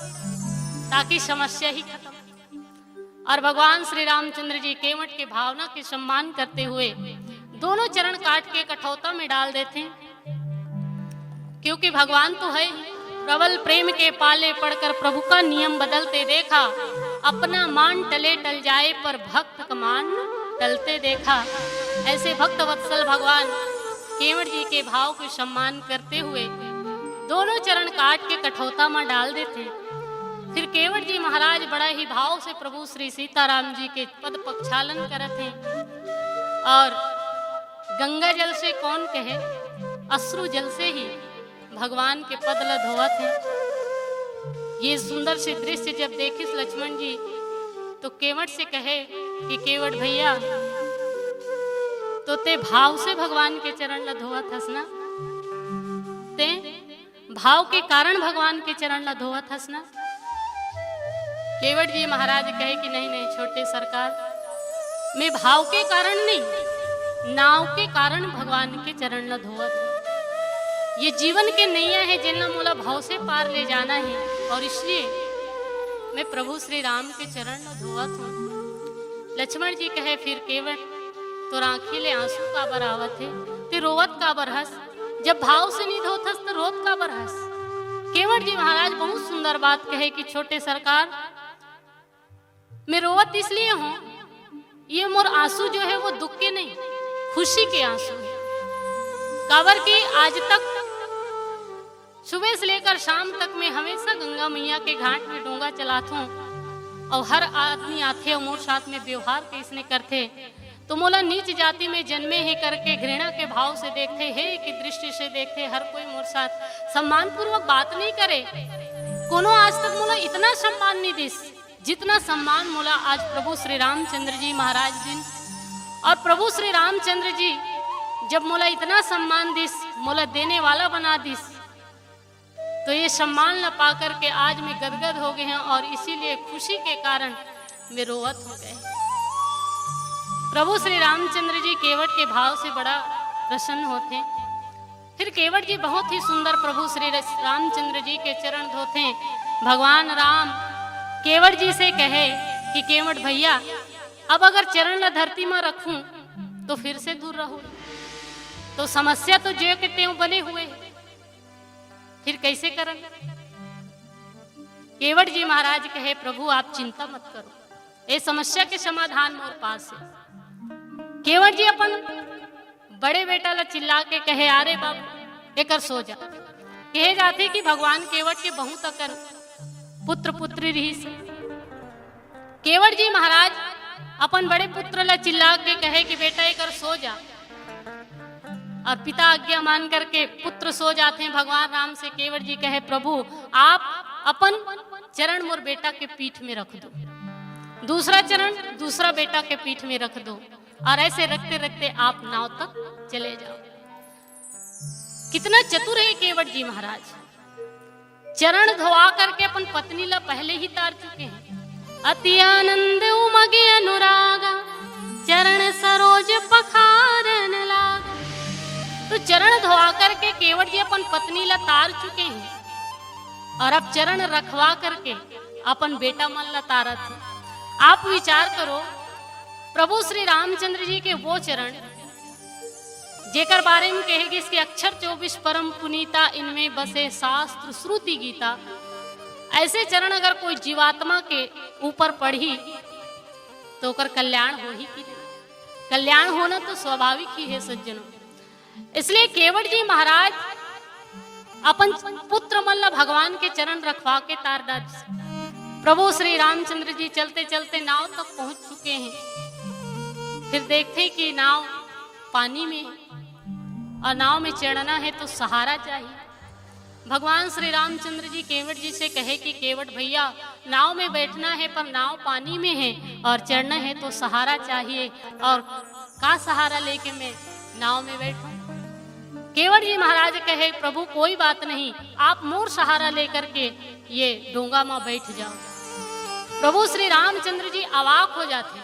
ताकि समस्या ही खत्म।" और भगवान श्री रामचंद्र जी केवट के भावना के सम्मान करते हुए दोनों चरण काट के कठौता में डाल देते हैं, क्योंकि भगवान तो है ही। प्रबल प्रेम के पाले पड़कर प्रभु का नियम बदलते देखा, अपना मान टले टल जाए पर भक्त का मान टलते देखा। ऐसे भक्त वत्सल भगवान केवट जी के भाव को सम्मान करते हुए दोनों चरण काट के कठौता में डाल देते। फिर केवट जी महाराज बड़ा ही भाव से प्रभु श्री सीताराम जी के पद पक्षालन करत हे। और गंगा जल से कौन कहे, अश्रु जल से ही भगवान के पद ल धोवत हे। ये सुंदर से दृश्य जब देखिस लक्ष्मण जी, तो केवट से कहे कि "केवट भैया, तो ते भाव से भगवान के चरण ल धोवत हस ना, ते भाव के कारण भगवान के चरण ल धोवत हस ना?" केवट जी महाराज कहे कि "नहीं, नहीं छोटे सरकार, मैं भाव के कारण नहीं, नाव के कारण भगवान के चरण ल धोवत हूं। ये जीवन के नैया है, जेन ल मोला भाव से पार ले जाना है, और इसलिए मैं प्रभु श्री राम के चरण ल धोवत हूं।" लक्ष्मण जी कहे, "फिर केवट, तोर आंखी ले आंसू काबर आवत हे? ते रोवत काबर हस? जब भाव से नहीं धोत हस, तो रोत काबर हस?" केवट जी महाराज बहुत सुंदर बात कहे कि "छोटे सरकार, मैं रोवत इसलिए हूं, ये मोर आंसू जो है वो दुख के नहीं, खुशी के आंसू है। काबर कि आज तक सुबह से लेकर शाम तक मैं हमेशा गंगा मैया के घाट में डोंगा चलात हूं, और हर आदमी आथे और मोर साथ में व्यवहार कइसने करथे, तो मोला नीच जाति में जन्मे हे करके घृणा के भाव से देखथे, हे की दृष्टि से देखथे, हर कोई मोर साथ सम्मानपूर्वक बात नहीं करे। कोनो आज तक मोला इतना सम्मान नहीं दिस, जितना सम्मान मोला आज प्रभु श्री रामचंद्र जी महाराज दिन।" और प्रभु श्री रामचंद्र जी जब मोला इतना सम्मान दिस, मोला देने वाला बना दिस, तो ये सम्मान ला पा करके आज मैं गदगद हो गए हैं और इसीलिए खुशी के कारण मैं रोवत हो गए। प्रभु श्री रामचंद्र जी केवट के भाव से बड़ा प्रसन्न होते। फिर केवट जी बहुत ही सुंदर प्रभु श्री रामचंद्र जी के चरण धोते। भगवान राम केवट जी से कहे कि केवट भैया, अब अगर चरण ला धरती में रखूं तो फिर से दूर रहूं, तो समस्या तो जो के त्यों बने हुए है, फिर कैसे करन? केवट जी महाराज कहे, प्रभु आप चिंता मत करो, ये समस्या के समाधान मोर पास है। केवट जी अपन बड़े बेटा ला चिल्ला के कहे, अरे बाबू, एकर सो जा। कहे जाथे कि भगवान केवट के बहुत अकन पुत्र पुत्री रहिस। केवट जी महाराज अपन बड़े पुत्र ला चिल्ला के कहे कि बेटा, एकर सो जा। और पिता आज्ञा मान करके पुत्र सो जाते हैं। भगवान राम से केवट जी कहे, प्रभु, आप अपन चरण मोर बेटा के पीठ में रख दो, दूसरा चरण दूसरा बेटा के पीठ में रख दो, और ऐसे रखते रखते आप नाव तक चले जाओ। कितना चतुर है केवट जी महाराज। चरण धोआ करके अपन पत्नी ला पहले ही तार चुके हैं। अति आनंद उमगे अनुरागा, चरण सरोज पखारन लागा। तो चरण धोआ करके केवट जी अपन पत्नी ला तार चुके हैं और अब चरण रखवा करके अपन बेटा मन ला तारत हैं। आप विचार करो, प्रभु श्री रामचंद्र जी के वो चरण जेकर बारे में कहे गिस कि अक्षर चौबीस परम पुनीता, इनमें बसे शास्त्र श्रुति गीता। ऐसे चरण अगर कोई जीवात्मा के ऊपर पढ़ी तो ओकर कल्याण होही कि नहीं? कल्याण होना तो स्वाभाविक ही है सज्जनों। इसलिए केवट जी महाराज अपन पुत्र मन ला भगवान के चरण रखवा के तार डारिस। प्रभु श्री रामचंद्र जी चलते चलते नाव तक पहुंच चुके हैं। फिर देखते हैं कि नाव पानी में है और नाव में चढ़ना है तो सहारा चाहिए। भगवान श्री रामचंद्र जी केवट जी से कहे कि केवट भैया, नाव में बैठना है पर नाव पानी में है और चढ़ना है तो सहारा चाहिए। और का सहारा लेके मैं नाव में बैठूं? केवट जी महाराज कहे, प्रभु कोई बात नहीं, आप मोर सहारा लेकर के ये डोंगा में बैठ जाओ। प्रभु श्री रामचंद्र जी अवाक हो जाते।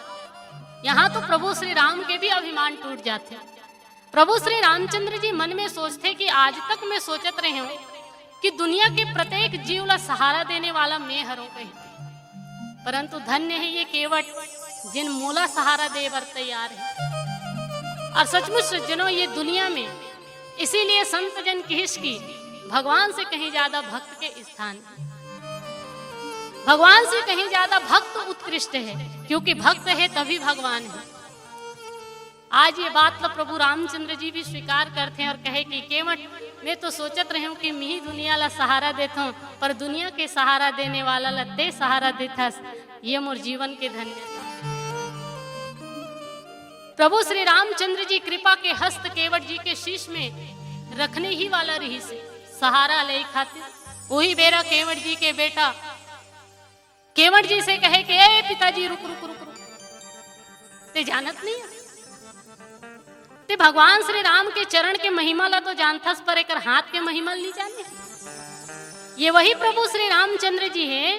यहाँ तो प्रभु श्री राम के भी अभिमान टूट जाते। प्रभु श्री रामचंद्र जी मन में सोचते कि आज तक मैं सोचत रहे हूँ कि दुनिया के प्रत्येक जीव ला सहारा देने वाला मैं हरों कही, परंतु धन्य है ये केवट जिन मोला सहारा दे बर तैयार है। और सचमुच सज्जनों, ये दुनिया में इसीलिए संत जन कहिस कि भगवान से कहीं ज्यादा भक्त के स्थान, भगवान से कहीं ज्यादा भक्त उत्कृष्ट है, क्योंकि भक्त है तभी भगवान है। आज ये बात ला प्रभु रामचंद्र जी भी स्वीकार करते हैं और कहे कि केवट, मैं तो सोचत रहे हूँ कि मिही दुनिया ला सहारा देता हूँ, पर दुनिया के सहारा देने वाला ला ते सहारा देथस, ये मोर जीवन के धन्यता। प्रभु श्री रामचंद्र जी कृपा के हस्त केवट जी के शीश में रखने ही वाला रहिस हे सहारा ले खातिर। वही बेरा केवट जी के बेटा केवट जी से कहे कि ए पिताजी, रुक रुक रुक रुक, ते जानत नहीं है? ते भगवान श्री राम के चरण के महिमा ला तो जानथस, पर एकर हाथ के महिमा ला नहीं जाने। ये वही प्रभु श्री रामचंद्र जी हैं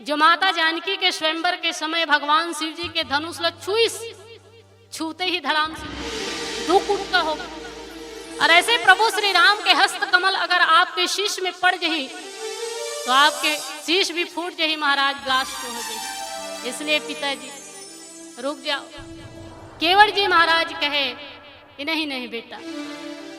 जो माता जानकी के स्वयंवर के समय भगवान शिव जी के धनुष ला छुइस, छूते ही धड़ाम से दो कुड़का हो। और ऐसे प्रभु श्री राम के हस्त कमल अगर आपके शीश में पड़ जाही तो आपके शीश भी फूट जाही महाराज, ब्लास्ट हो जाही। इसलिए पिताजी रुक जाओ। केवट जी महाराज कहे कि नहीं नहीं बेटा,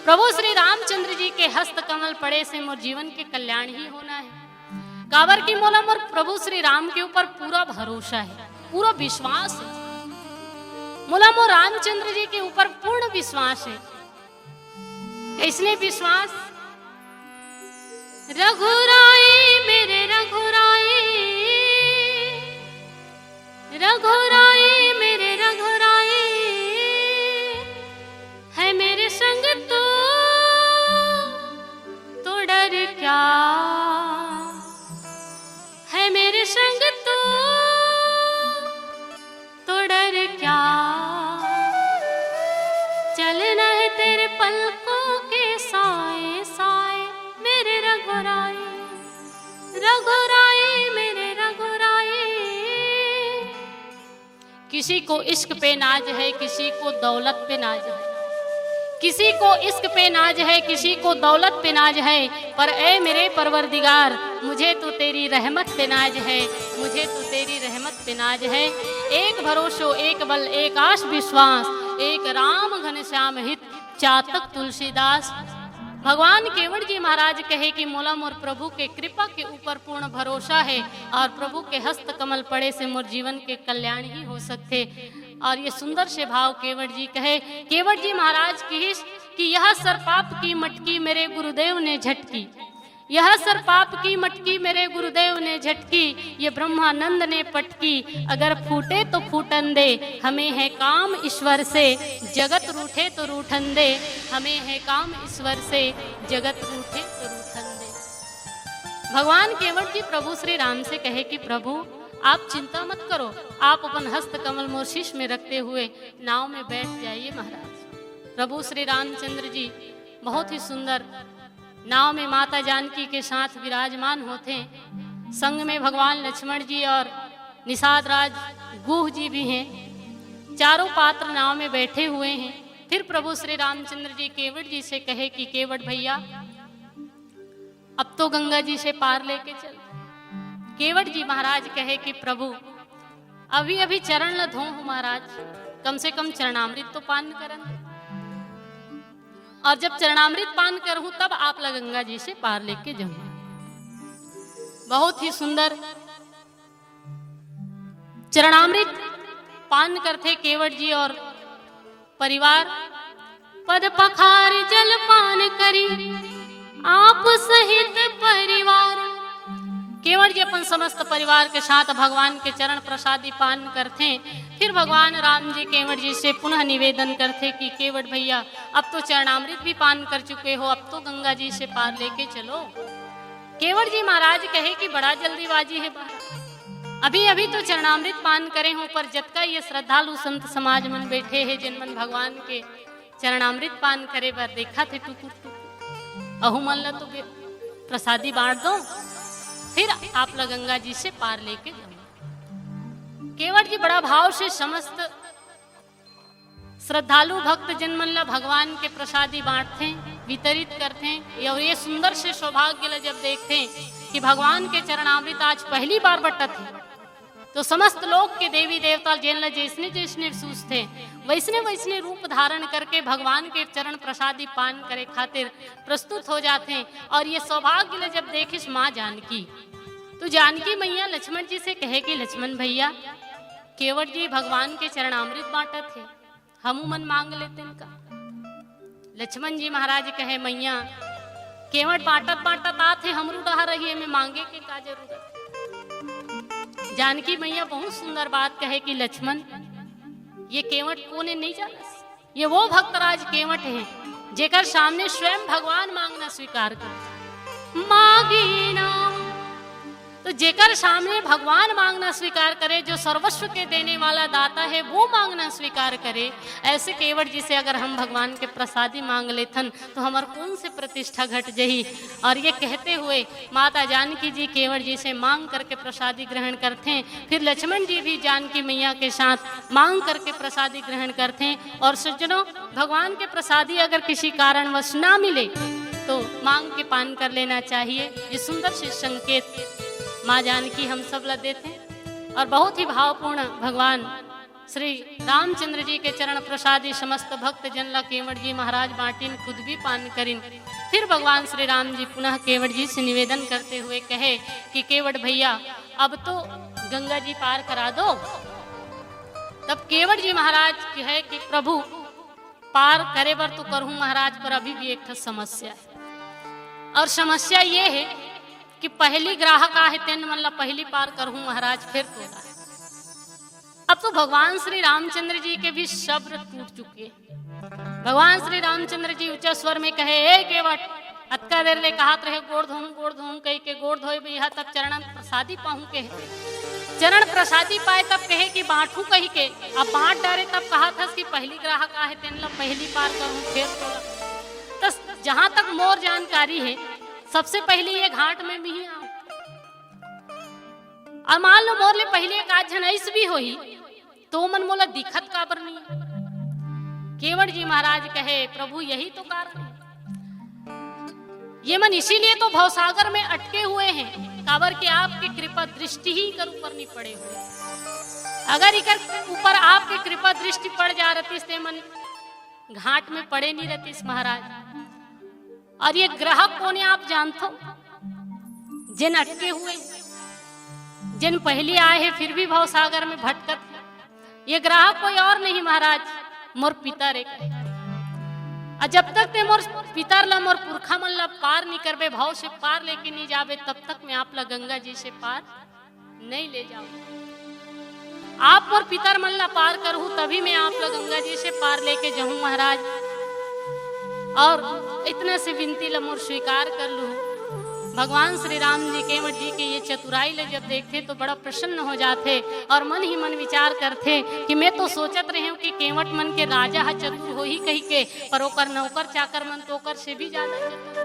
प्रभु श्री रामचंद्र जी के हस्त कमल पड़े से मोर जीवन के कल्याण ही होना है। काबर कि मोला मोर प्रभु श्री राम के ऊपर पूरा भरोसा है, पूरा विश्वास है। मोला मोर रामचंद्र जी के ऊपर पूर्ण विश्वास है। इसने विश्वास, रघुराई मेरे रघुराई, रघुराई मेरे रघुराई, है मेरे संग तू तो डर क्या, है मेरे संग तू तो डर क्या। किसी को इश्क पे नाज है, किसी को दौलत पे नाज है, किसी को इश्क पे नाज है, किसी को दौलत पे नाज है, पर ऐ मेरे परवरदिगार, मुझे तो तेरी रहमत पे नाज है, मुझे तो तेरी रहमत पे नाज है। एक भरोसो, एक बल, एक आस विश्वास, एक राम घनश्याम हित, चातक तुलसीदास। भगवान केवट जी महाराज कहे कि मोला मोर प्रभु के कृपा के ऊपर पूर्ण भरोसा है और प्रभु के हस्त कमल पड़े से मोर जीवन के कल्याण ही हो सकथे। और ये सुंदर से भाव केवट जी कहे, केवट जी महाराज कहिस कि यह सर पाप की मटकी मेरे गुरुदेव ने झटकी, यह सर पाप की मटकी मेरे गुरुदेव ने झटकी, ये ब्रह्मानंद ने पटकी, अगर फूटे तो फूटन दे, हमें है काम ईश्वर से, जगत रूठे तो रूठन दे, हमें है काम ईश्वर से, जगत रूठे तो रूठन दे। भगवान केवट जी प्रभु श्री राम से कहे कि प्रभु, आप चिंता मत करो, आप अपन हस्त कमल मोर शीश में रखते हुए नाव में बैठ जाइए महाराज। प्रभु श्री रामचंद्र जी बहुत ही सुंदर नाव में माता जानकी के साथ विराजमान होथे। संग में भगवान लक्ष्मण जी और निषाद राज गुह जी भी हैं। चारों पात्र नाव में बैठे हुए हैं। फिर प्रभु श्री रामचंद्र जी केवट जी से कहे कि केवट भैया, अब तो गंगा जी से पार लेके चल। केवट जी महाराज कहे कि प्रभु, अभी अभी चरण ल धो हूं महाराज, कम से कम चरणामृत तो पान करन दे। और जब चरणामृत पान करहूं तब आप ला गंगा जी से पार लेके जाऊं। बहुत ही सुंदर चरणामृत पान करथे केवट जी और परिवार। पद पखार जल पान करी आप सहित परिवार। केवट जी अपन समस्त परिवार के साथ भगवान के चरण प्रसादी पान करथे। फिर भगवान राम जी केवट जी से पुनः निवेदन करथे कि केवट भैया, अब तो चरणामृत भी पान कर चुके हो, अब तो गंगा जी से पार लेके चलो। केवट जी महाराज कहे कि बड़ा जल्दीबाजी है महाराज, अभी अभी तो चरणामृत पान करे हो, पर जतका ये श्रद्धालु संत समाज मन बैठे हैं, जिन मन भगवान के चरणामृत पान करे बर देखत हे टुकुर टुकुर, अहू मन ला तो बे-, प्रसादी बांट दो, फिर आप ला गंगा जी से पार लेके जाऊं। केवट जी बड़ा भाव से समस्त श्रद्धालु भक्त जन मन ला भगवान के प्रसादी बांटथे, वितरित करथे। और ये सुंदर से सौभाग्य ला जब देखथे कि भगवान के चरणामृत आज पहली बार बंटत हे, तो समस्त लोक के देवी देवता जेन ला जैसने जैसने सूझथे, वैसने वैसने रूप धारण करके भगवान के चरण प्रसादी पान करे खातिर प्रस्तुत हो जाथे। और ये सौभाग्य ला जब देखिस माँ जानकी, तो जानकी मैया लक्ष्मण जी से कहे कि लक्ष्मण भैया, केवट जी भगवान के चरणामृत बांटत हे, हमू मन मांग लेतेन का। लक्ष्मण जी महाराज कहे, मैया, केवट बांटत बांटत आत हे, हमरू डहर रही, एमे मांगे के का जरूरत? जानकी मैया बहुत सुंदर बात कहे कि लक्ष्मण, ये केवट कोन ए नहीं जानस, ये वो भक्तराज केवट हे, जेकर सामने स्वयं भगवान मांगना स्वीकार कर, मांगी ना। तो जेकर सामने भगवान मांगना स्वीकार करे, जो सर्वस्व के देने वाला दाता है, वो मांगना स्वीकार करे, ऐसे केवट जी से अगर हम भगवान के प्रसादी मांग लेथन, तो हमर कौन से प्रतिष्ठा घट जही। और ये कहते हुए माता जानकी जी केवट जी से मांग करके प्रसादी ग्रहण करथे। फिर लक्ष्मण जी भी जानकी मैया के साथ मांग करके प्रसादी ग्रहण करथे। और सज्जनों, भगवान के प्रसादी अगर किसी कारणवश ना मिले, तो मांग के पान कर लेना चाहिए। ये सुंदर से संकेत माँ जानकी हम सब ला देथे। और बहुत ही भावपूर्ण भगवान श्री रामचंद्र जी के चरण प्रसादी समस्त भक्त जन ला केवट जी महाराज बांटिन, खुद भी पान करिन। फिर भगवान श्री राम जी पुनः केवट जी से निवेदन करते हुए कहे कि केवट भैया, अब तो गंगा जी पार करा दो। तब केवट जी महाराज कहे कि प्रभु, पार करे बर तो करहूं महाराज, पर अभी भी एक ठो समस्या है। और समस्या ये है कि पहली ग्राहक आहे, तेन मन ला पहली पार करहूं महाराज, फिर तोला। अब तो भगवान श्री रामचंद्र जी के भी सब्र टूट चुके हैं। भगवान श्री रामचंद्र जी ऊंचा स्वर में कहे, ए केवट, अतका देर ले कहत रहे गोड़ धोऊं, गोड़ धोऊं कहि के, गोड़ धोए बिहा तब चरण प्रसादी पाहूं के हे। चरण प्रसादी पाए तब कहे कि बांटू कहि के, अब बांट डारे तब कहत हस कि पहली ग्राहक आहे, तेन ला पहली पार करहूं, फेर तोला। त जहां तक मोर जानकारी है, सबसे पहली ये घाट में भी आऊं। और मान लो मोर ले पहली एक आध झन ऐस भी होही, तो मन मोला दिखत काबर नहीं?" केवट जी महाराज कहे, "प्रभु, यही तो कारण है। ये मन इसीलिए तो भवसागर में अटके हुए हैं, काबर के आपके कृपा दृष्टि ही इकर ऊपर नहीं पड़े हुए। अगर इकर ऊपर आपके कृपा दृष्टि पड़ जा रहतीस, ते मन घाट में पड़े नहीं रहतीस महाराज।" और ये ग्राहक कौन है, आप जानथो? जिन अटके हुए, जिन पहले आए हैं, फिर भी भवसागर में भटकत हैं। ये ग्राहक कोई और नहीं महाराज, मोर पितर एक। और जब तक ते मोर पितर ला, मोर पुरखा मन ला पार नहीं करबे, भव से पार लेके नहीं जाबे, तब तक मैं आप ला गंगा जी से पार नहीं ले जाऊं। आप मोर पितर मन ला पार करहू, तभी मैं आप ला गंगा जी से पार लेके जाऊं महाराज। और इतना से विनती ला मोर स्वीकार कर लू। भगवान श्री राम जी केवट जी के ये चतुराई ला जब देखथे तो बड़ा प्रसन्न हो जाथे और मन ही मन विचार करथे कि मैं तो सोचत रहे हूं कि केवट मन के राजा ह चतुर होही कही के, पर ओकर नौकर चाकर मन तो ओकर से भी ज्यादा चतुर।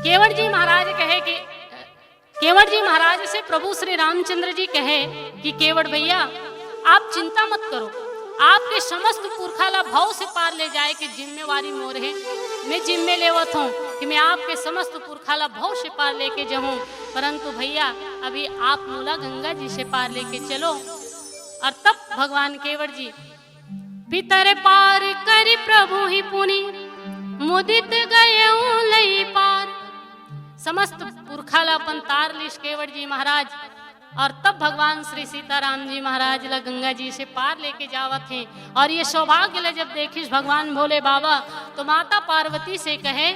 केवट जी महाराज कहे कि केवट जी महाराज से प्रभु श्री रामचंद्र जी कहे कि केवट भैया, आप चिंता मत करो, आपके समस्त पुरखा ला भव से पार ले जाए के जिम्मेवारी मोर है। मैं जिम्मे लेवत हूँ कि मैं आपके समस्त पुरखा ला भव से पार लेके जाऊँ, परंतु भैया, अभी आप मोला गंगा जी से पार लेके चलो और तब भगवान केवट जी पितर पार करि प्रभु ही पुनि मुदित गयउ लई पार। समस्त पुरखा ला अपन तार लिस केवट जी महाराज। और तब भगवान श्री सीताराम जी महाराज ला गंगा जी से पार लेके जावत हैं। और ये सौभाग्य ला जब देखिस भगवान भोले बाबा, तो माता पार्वती से कहे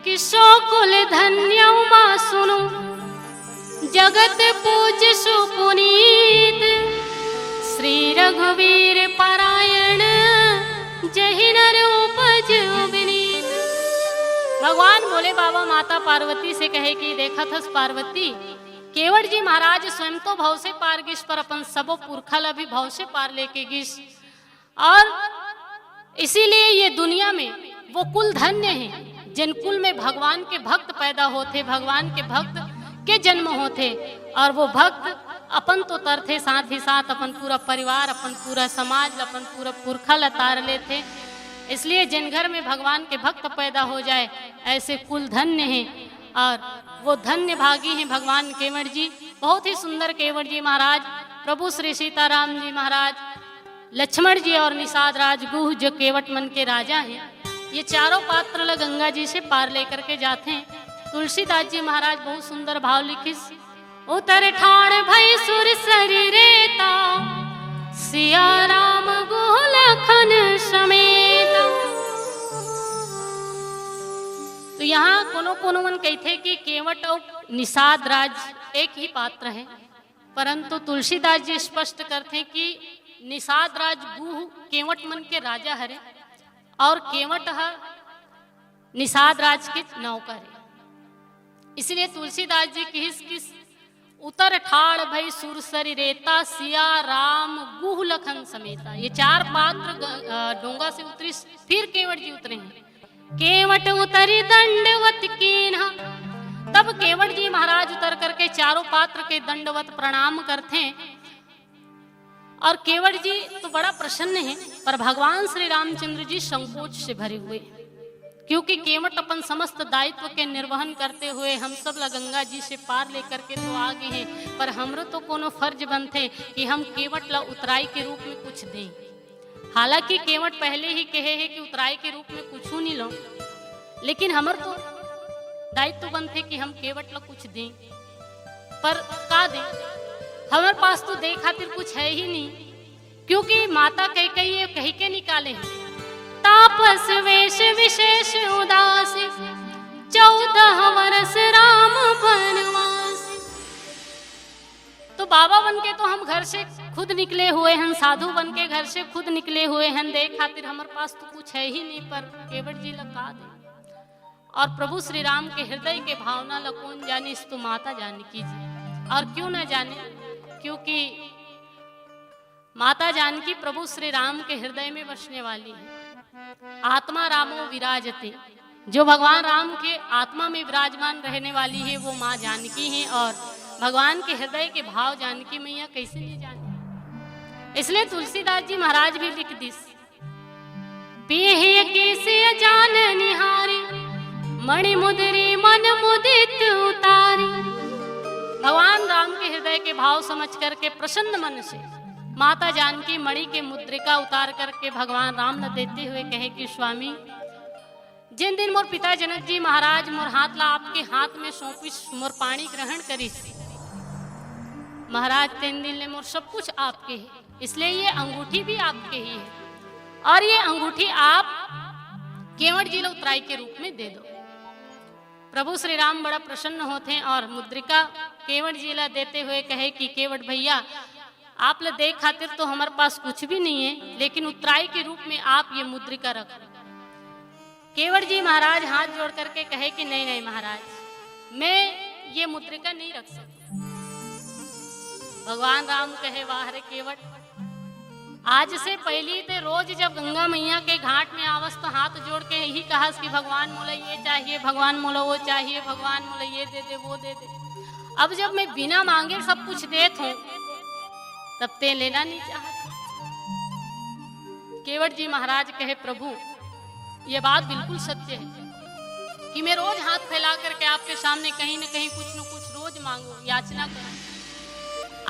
कि सो कुल धन्यउ मा सुनु जगत पूज सुपुनीत, श्री रघुवीर परायण जहि नर उपज विनीत। भगवान भोले बाबा माता पार्वती से कहे कि देखत हस पार्वती, केवट जी महाराज स्वयं तो भव से पार गिस, पर अपन सबो पुरखा ला भी भव से पार लेके गिस। और इसीलिए ये दुनिया में वो कुल धन्य है, जिन कुल में भगवान के भक्त पैदा होथे, भगवान के भक्त के जन्म होथे। और वो भक्त अपन तो तरथे, साथ ही साथ अपन पूरा परिवार, अपन पूरा समाज, अपन पूरा पुरखा ला तार लेथे। इसलिए जिन घर में भगवान के भक्त पैदा हो जाए, ऐसे कुल धन्य है। और वो धन्य भागी हैं भगवान केवट जी। बहुत ही सुंदर केवट जी महाराज, प्रभु श्री सीताराम जी महाराज, लक्ष्मण जी और निषाद राज गुह जो केवट मन के राजा हैं, ये चारों पात्र ल गंगा जी से पार लेकर के जाते हैं। तुलसीदास जी महाराज बहुत सुंदर भाव लिखिस, उतर ठाण भई सुर सरी रेता, सिया राम गुह लखन समेता। तो यहाँ कोनो कोनो मन कहते कि केवट और निषाद राज एक ही पात्र है, परंतु तुलसीदास जी स्पष्ट करते कि निषाद राज गुह केवट मन के राजा हरे और केवट ह निषाद राज के नौकर है। इसलिए तुलसीदास जी किहिस कि उतर ठाड़ भई सुरसरी रेता, सिया राम गुह लखन समेता। ये चार पात्र ग-, अ, डोंगा से उतरी, फिर केवट जी उतरे हैं। केवट उतरी दंडवत कीन्हा। तब केवट जी महाराज उतर करके चारों पात्र के दंडवत प्रणाम करते हैं। और केवट जी तो बड़ा प्रसन्न है, पर भगवान श्री रामचंद्र जी संकोच से भरे हुए, क्योंकि केवट अपन समस्त दायित्व के निर्वहन करते हुए हम सब ला गंगा जी से पार लेकर के तो आ गए हैं, पर हमरो तो कोनो फर्ज बनथे कि हम केवट ला उतराई के रूप में कुछ दें। हालांकि केवट पहले ही कहे है कि उतराई के रूप में कुछ नहीं लो, लेकिन हमर तो दायित्व बनथे कि हम केवट ला कुछ दें। पर का दें, हमर पास तो दे खातिर कुछ है ही नहीं, क्योंकि माता कैकेयी ये कहि के निकाले हैं, तापस वेश विशेष उदासी, चौदह वर्ष राम बनवासी। तो बाबा बन के तो हम घर से खुद निकले हुए हैं, साधु बन के घर से खुद निकले हुए हैं, दे खातिर हमर पास तो कुछ है ही नहीं, पर केवट जी ला का दे। और प्रभु श्री राम के हृदय के भावना ला कौन जानिस, तो माता जानकी जी। और क्यों ना जाने, क्योंकि माता जानकी प्रभु श्री राम के हृदय में बसने वाली है। आत्मा रामो विराजते, जो भगवान राम के आत्मा में विराजमान रहने वाली है, वो माँ जानकी है। और भगवान के हृदय के भाव जानकी मैया कैसे नहीं जाने। इसलिए तुलसीदास जी महाराज भी लिख दिस, "पेहे केसे अजान निहारी, मणि मुदरी मन मुदित उतारी।" भगवान राम के हृदय के भाव समझ करके प्रसन्न मन से माता जानकी मणि के मुद्रिका उतार करके भगवान राम ल देते हुए कहे कि स्वामी, जेन दिन मोर पिता जनक जी महाराज मोर हाथ ला आपके हाथ में सौंपिस, मोर पाणी ग्रहण करिस महाराज, तेन दिन ले मोर सब कुछ आपके है, इसलिए ये अंगूठी भी आपके ही है और ये अंगूठी आप केवट जी ला उत्तराई के रूप में दे दो। प्रभु श्री राम बड़ा प्रसन्न होते हैं और मुद्रिका केवट जी ला देते हुए कहे कि केवट भैया, आप ला दे खातिर तो हमारे पास कुछ भी नहीं है, लेकिन उत्तराई के रूप में आप ये मुद्रिका रख लो। केवट जी महाराज हाथ जोड़ करके कहे कि नहीं, नहीं महाराज, मैं ये मुद्रिका नहीं रख सकता। भगवान राम कहे, "वाह रे केवट, आज से पहली ते रोज जब गंगा मैया के घाट में आवस तो हाथ जोड़ के यही कहस कि भगवान मोला ये चाहिए, भगवान मोला वो चाहिए, भगवान मोला ये दे दे, वो दे दे। अब जब मैं बिना मांगे सब कुछ देत हूँ, तब ते लेना नहीं चाहत।" केवट जी महाराज कहे, "प्रभु, ये बात बिल्कुल सत्य है कि मैं रोज हाथ फैला करके आपके सामने कहीं न कहीं कुछ न कुछ रोज मांगू, याचना करूं।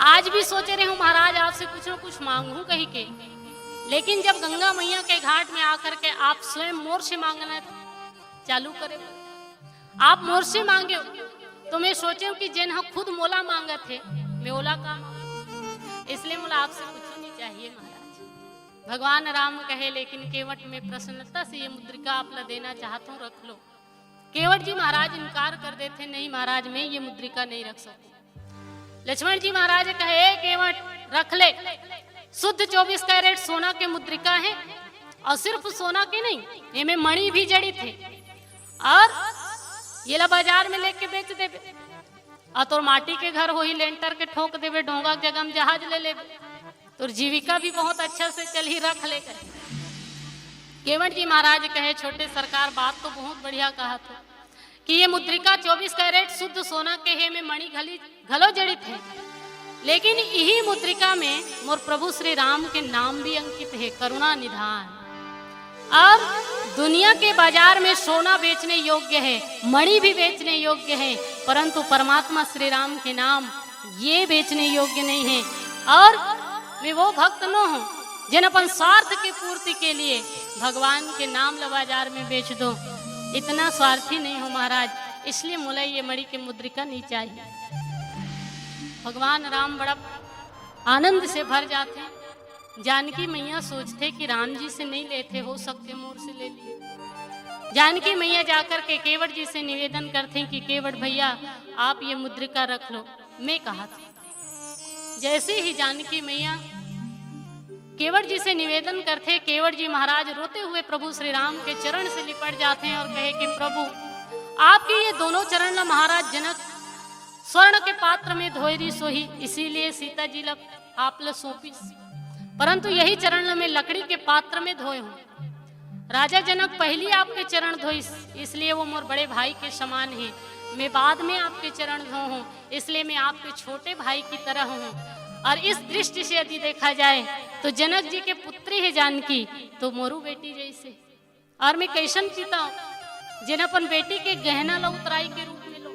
आज भी सोचे रहे हूं महाराज, आपसे कुछ न कुछ मांगू कहीं के, लेकिन जब गंगा मैया के घाट में आकर के आप स्वयं मोर से मांगना चालू करे, आप मोर से मांगे हो, तो मैं सोचे हूं कि जेन ह खुद मोला मांगत हे, मैं ओला का मांगू? इसलिए मोला आपसे कुछ नहीं चाहिए महाराज।" भगवान राम कहे, "लेकिन केवट, मैं प्रसन्नता से ये मुद्रिका आप ला देना चाहत हूँ, रख लो।" केवट जी महाराज इनकार कर देते, "नहीं महाराज, मैं ये मुद्रिका नहीं रख सकूं।" लक्ष्मण जी महाराज कहे, "ए केवट, रख ले, शुद्ध चौबीस कैरेट सोना के मुद्रिका है और सिर्फ सोना के नहीं, एमे मणि भी जड़ित है और ये ला बाजार में लेके बेच देबे और तोर माटी के घर होही, लेंटर के ठोक देबे, ढोंगा के जगह में जहाज ले लेबे, तोर जीविका भी बहुत अच्छा से चलही, रख ले।" कहे केवट जी महाराज कहे, "छोटे सरकार, बात तो बहुत बढ़िया कहत हो कि ये मुद्रिका चौबीस कैरेट शुद्ध सोना के हे, में मणि घली घलो जड़ित है, लेकिन इही मुद्रिका में मोर प्रभु श्री राम के नाम भी अंकित है, करुणा निधान। और दुनिया के बाजार में सोना बेचने योग्य है, मणि भी बेचने योग्य है, परंतु परमात्मा श्री राम के नाम ये बेचने योग्य नहीं है। और मैं वो भक्त नो हूँ, जेन अपन स्वार्थ की पूर्ति के लिए भगवान के नाम ल बाजार में बेच दो। इतना स्वार्थी नहीं हूँ महाराज, इसलिए मोला ये मणि के मुद्रिका नहीं चाहिए।" भगवान राम बड़ा आनंद से भर जाते। जानकी मैया सोचते कि राम जी से नहीं लेते, हो सकते मोर से ले लिए। जानकी मैया जाकर के केवट जी से निवेदन करते कि केवट भैया, आप ये मुद्रिका रख लो, मैं कहा था। जैसे ही जानकी मैया केवट जी से निवेदन करते, केवट जी महाराज रोते हुए प्रभु श्री राम के चरण से लिपट जाते हैं और कहे कि प्रभु, आपके ये दोनों चरण ला महाराज जनक स्वर्ण के पात्र में धोए रिस होही, इसीलिए सीता जी ला आप ला सौंपिस, परंतु यही चरण ला मैं लकड़ी के पात्र में धोए हूँ। राजा जनक पहली आपके चरण धोइस, इसलिए वो मोर बड़े भाई के समान है। मैं बाद में आपके चरण धो हूँ, इसलिए मैं आपके छोटे भाई की तरह हूँ। और इस दृष्टि से यदि देखा जाए तो जनक जी के पुत्री है जानकी, तो मोरू बेटी जैसे। और मैं कैसन पिता हूँ, जेन अपन बेटी के गहना ला उतराई के रूप में लो?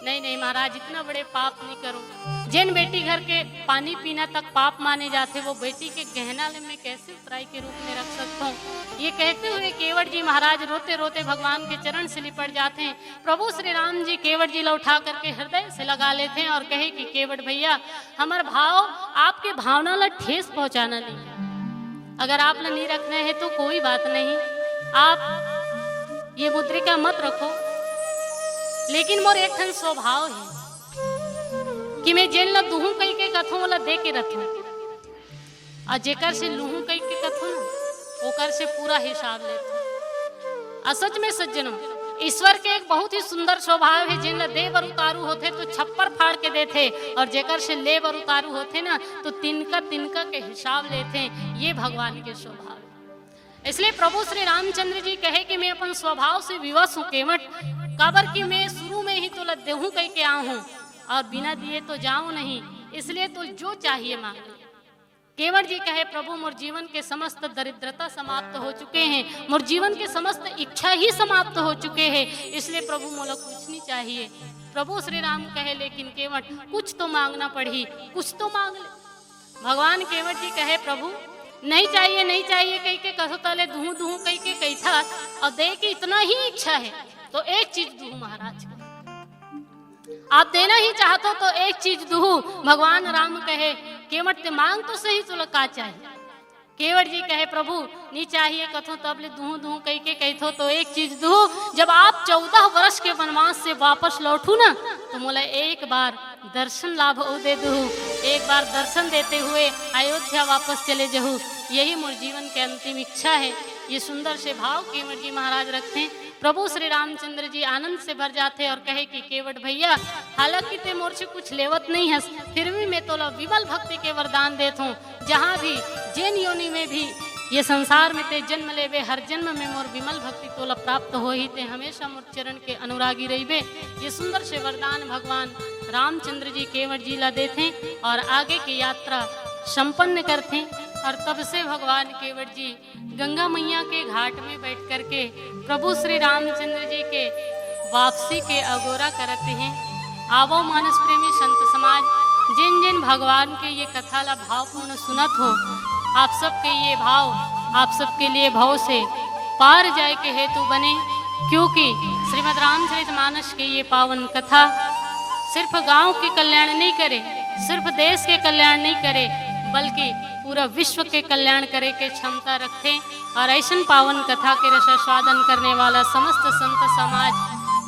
नहीं, नहीं महाराज, इतना बड़े पाप नहीं करो। जेन बेटी घर के पानी पीना तक पाप माने जाते, वो बेटी के गहना ले मैं कैसे उतराई के रूप में रख सकता हूँ? ये कहते हुए केवट जी महाराज रोते रोते भगवान के चरण से लिपट जाते हैं। प्रभु श्री राम जी केवट जी ला उठा करके हृदय से लगा लेते हैं और कहे कि केवट भैया, हमर भाव आपके भावना ला ठेस पहुंचाना नहीं है। अगर आप ला नहीं रखना है तो कोई बात नहीं, आप ये मुद्रिका मत रखो, लेकिन मोर एक ठन स्वभाव है कि मैं जेन ला दुहूं कहि के कथों, ओला दे के रखूं। और जेकर से लूहूं कहि के कथों ना, ओकर से पूरा हिसाब लेथों। और सच में सज्जनों, ईश्वर के एक बहुत ही सुंदर स्वभाव है, जेन ला दे बर उतारू होथे तो छप्पर फाड़ के देथे, और जेकर से ले बर उतारू होथे ना, तो तिनका तिनका के हिसाब लेथे। ये भगवान के स्वभाव है। इसलिए प्रभु श्री रामचंद्र जी कहे कि मैं अपन स्वभाव से विवश हूँ केवट, काबर कि मैं शुरू में ही तोला देहूं कहि के आऊं हूँ और बिना दिए तो जाऊं नहीं, इसलिए तो जो चाहिए मांग ले। केवट जी कहे, "प्रभु, मोर जीवन के समस्त दरिद्रता समाप्त हो चुके हैं, मोर जीवन के समस्त इच्छा ही समाप्त हो चुके हैं, इसलिए प्रभु, मोला कुछ नहीं चाहिए।" प्रभु श्री राम कहे, "लेकिन केवट, कुछ तो मांगना पड़ही, कुछ तो मांग ले।" भगवान केवट जी कहे, "प्रभु, नहीं चाहिए, नहीं चाहिए कहिके कथों तले दुहूं दुहूं कहिके कहिथस, अउ दे के इतना ही इच्छा है तो एक चीज दुहूं महाराज।" आप देना ही चाहत हो तो एक चीज दुहू। भगवान राम कहे, "केवट, ते मांग तो सही, तोला का चाहिए?" केवट जी कहे, "प्रभु, नी चाहिए कथों तब ले दुहू दुहू कहिके कहिथो तो एक चीज दुहू, जब आप चौदह वर्ष के वनवास से वापस लौटू ना, तो मोला एक बार दर्शन लाभ अउ दे दुहू, एक बार दर्शन देते हुए अयोध्या वापस चले जहू, यही मोर जीवन के अंतिम इच्छा है।" ये सुंदर से भाव केवट जी महाराज रखते हैं। प्रभु श्री रामचंद्र जी आनंद से भर जाथे और कहे कि केवट भैया, हालांकि ते मोर से कुछ लेवत नहीं हस, फिर भी मैं तोला विमल भक्ति के वरदान देत हूँ। जहाँ भी, जेन योनि में भी ये संसार में ते जन्म लेबे, हर जन्म में मोर विमल भक्ति तोला प्राप्त होही, ते हमेशा मोर चरण के अनुरागी रहिबे। ये सुंदर से वरदान भगवान रामचंद्र जी केवट जी ला देथे और आगे की यात्रा संपन्न करथे। और तब से भगवान केवट जी गंगा मैया के घाट में बैठ करके प्रभु श्री रामचंद्र जी के वापसी के अगोरा करत हैं। आवो मानस प्रेमी संत समाज, जिन जिन भगवान के ये कथा ला भावपूर्ण सुनत हो, आप सबके ये भाव आप सबके लिए भव से पार जाए के हेतु बने, क्योंकि श्रीमद् रामचरित मानस के ये पावन कथा सिर्फ गांव के कल्याण नहीं करे, सिर्फ देश के कल्याण नहीं करे, बल्कि पूरा विश्व के कल्याण करे के क्षमता रखथे। और ऐसन पावन कथा के रसास्वादन करने वाला समस्त संत समाज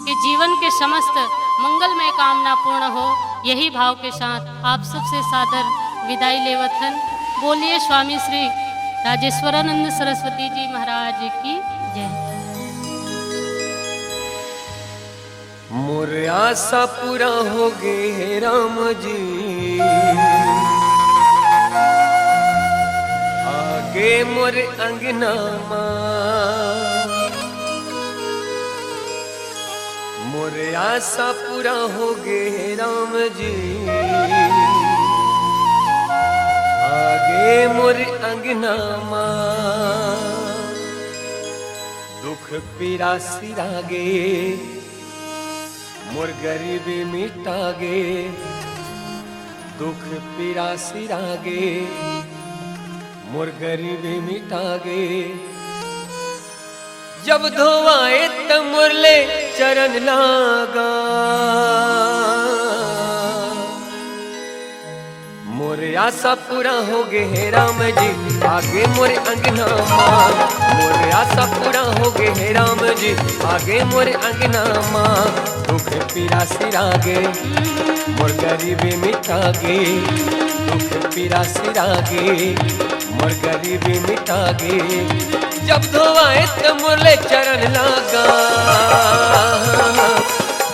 के जीवन के समस्त मंगलमय कामना पूर्ण हो, यही भाव के साथ आप सबसे सादर विदाई लेवत हन। बोलिए स्वामी श्री राजेश्वरानंद सरस्वती जी महाराज की जय। मोर आशा पूरा हो गे हे राम जी, आगे मोर अंगना मा। मोर आशा पूरा हो गे हे राम जी, आगे मोर अंगना मा। दुख पीरा सिरागे, मोर गरीबी मिटागे। दुख पीरा सिरागे, मोर गरीबी मिटागे। जब धोवाए त मोर ले चरण लागा। मोर आशा पूरा हो गे हे राम जी, आगे मोर अंगना मा। मोर आशा पूरा हो गे हे राम जी, आगे मोर अंगना मा। दुख पीरा सिरागे, मोर गरीबी मिटागे। दुख पीरा सिरागे, मोर गरीबी मिटागे। जब धोवाए त मोर ले चरण लागा।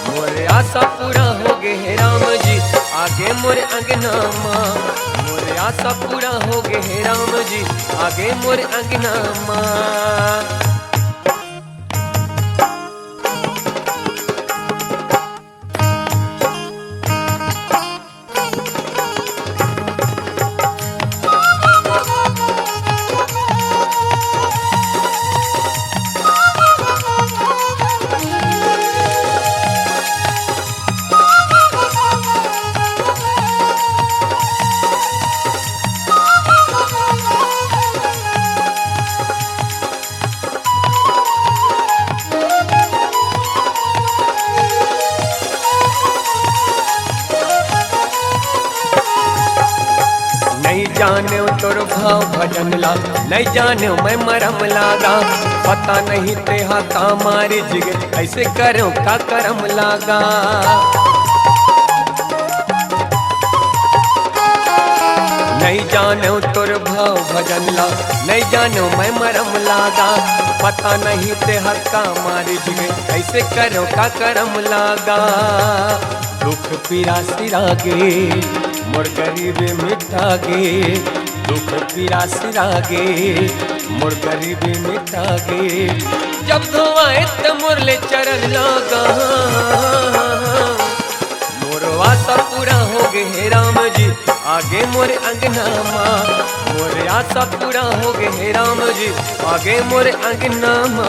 मोर आशा पूरा हो गे हे राम जी, आगे मोर अंगना मा। मोर आशा पूरा हो गे हे राम जी, आगे मोर अंगना मा। नहीं जाने तोर भाव भजन ला, नहीं जाने मैं मरम लागा। पता नहीं तेहा का मारी जिगे, ऐसे करो का करम लागा। नहीं जानो तोर भाव भजन ला, नहीं जानो मैं मरम लागा। पता नहीं ते हक्का मारी जिगे, ऐसे करो का करम लागा। दुख पीरा सिरागे, मोर गरीब मिटागे। दुख पीरा सिरागे, मोर गरीब मिटागे। जब धोवाए त मोर ले चरण लागा। मोर आशा पूरा हो गे हे राम जी, आगे मोर अंगना मा, मोर आशा पूरा हो गे हे राम जी, आगे मोर अंगना मा।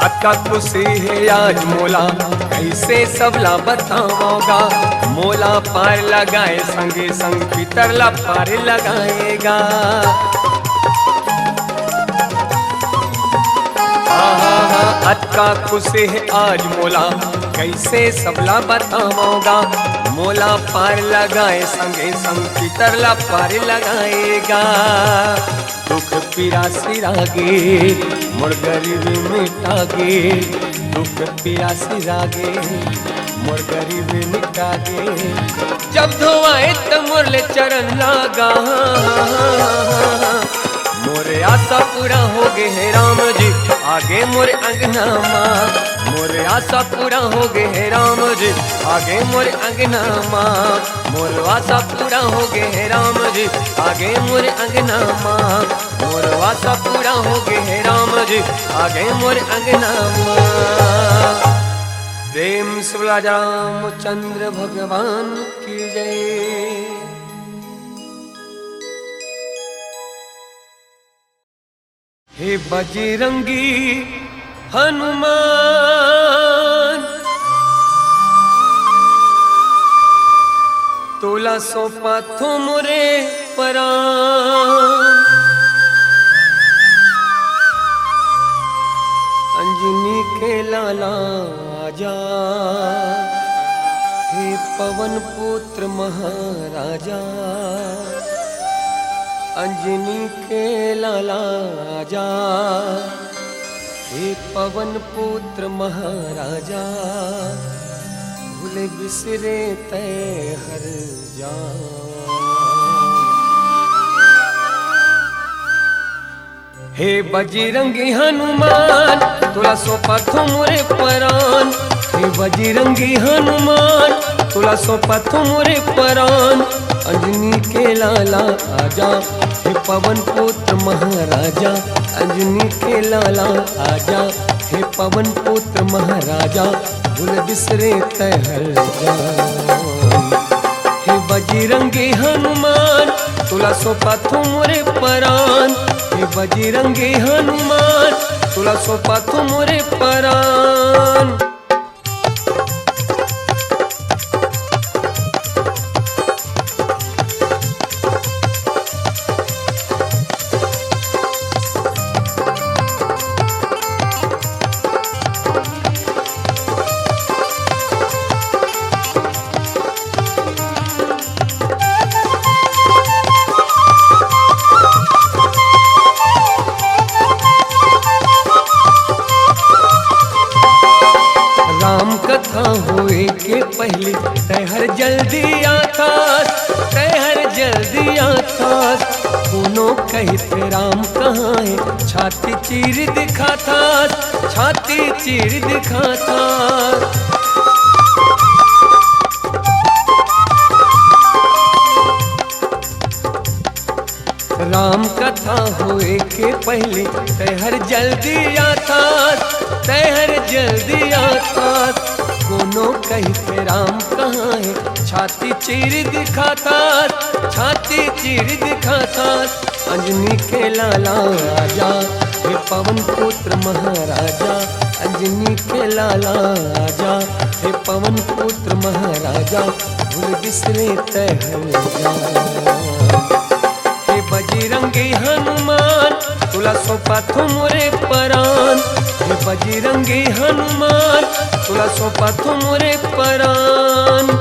अतका खुशी हे आज मोला, कइसे सबला बतावँव गा। मोला पार लगाए संगे संग पितर ला पार लगाए गा। आहा, अतका खुशी हे आज मोला, कइसे सबला बतावँव गा। मोला पार लगाए संगे संग पितर ला पार लगाए गा। दुख पीरा सिरागे, मोर गरीबी मिटागे। दुख पीरा सिरागे, मोर गरीबी मिटागे। जब धोवाए त मोर ले चरण लागा। मोर आशा पूरा हो गे हे राम जी, आगे मोर अंगना मा। मोर आशा पूरा हो गे हे राम जी, आगे मोर अंगना मा। मोर आशा पूरा हो गे हे राम जी, आगे मोर अंगना मा। मोर आशा पूरा हो गे हे राम जी, आगे मोर अंगना मा। प्रेम से बोला रामचंद्र भगवान की जय। हे बजरंगी हनुमान, तोला सौंपाथों मोरे परान। अंजनी के लाला आजा, हे पवन पुत्र महाराजा। अंजनी के लाला आजा, हे पवन पुत्र महाराजा। भूले बिसरे तैं हर जा। हे बजरंगी हनुमान, तोला सौंपाथों मोरे परान। हे बजरंगी हनुमान, तोला सौंपाथों मोरे परान। अंजनी के लाला आजा, हे पवन पुत्र महाराजा। अंजनी के लाला आजा, हे पवन पुत्र महाराजा। भूले बिसरे तैं हर जा। हे बजरंगी हनुमान, तोला सौंपाथों मोरे परान। हे बजरंगी हनुमान, तोला सौंपाथों मोरे परान। राम कथा होए के पहिली तैं हर जल्दी आथस, तैं हर जल्दी आथस। कोनो कहिथे राम कहाँ हे, छाती चीर दिखाथस, छाती चीर दिखाथस। राम कथा होए के पहिली तैं हर जल्दी आथस, तैं हर जल्दी आथस। कोनो कहिथे राम कहाँ हे, छाती चीर दिखाथस, छाती चीर दिखाथस। अंजनी के लाला आजा, हे पवन पुत्र महाराजा। अंजनी के लाला आजा, हे पवन पुत्र महाराजा। भूले बिसरे तैं हर जा। हे बजरंगी हनुमान, तोला सौंपाथों मोरे परान। हे बजरंगी हनुमान, तोला सौंपाथों मोरे परान।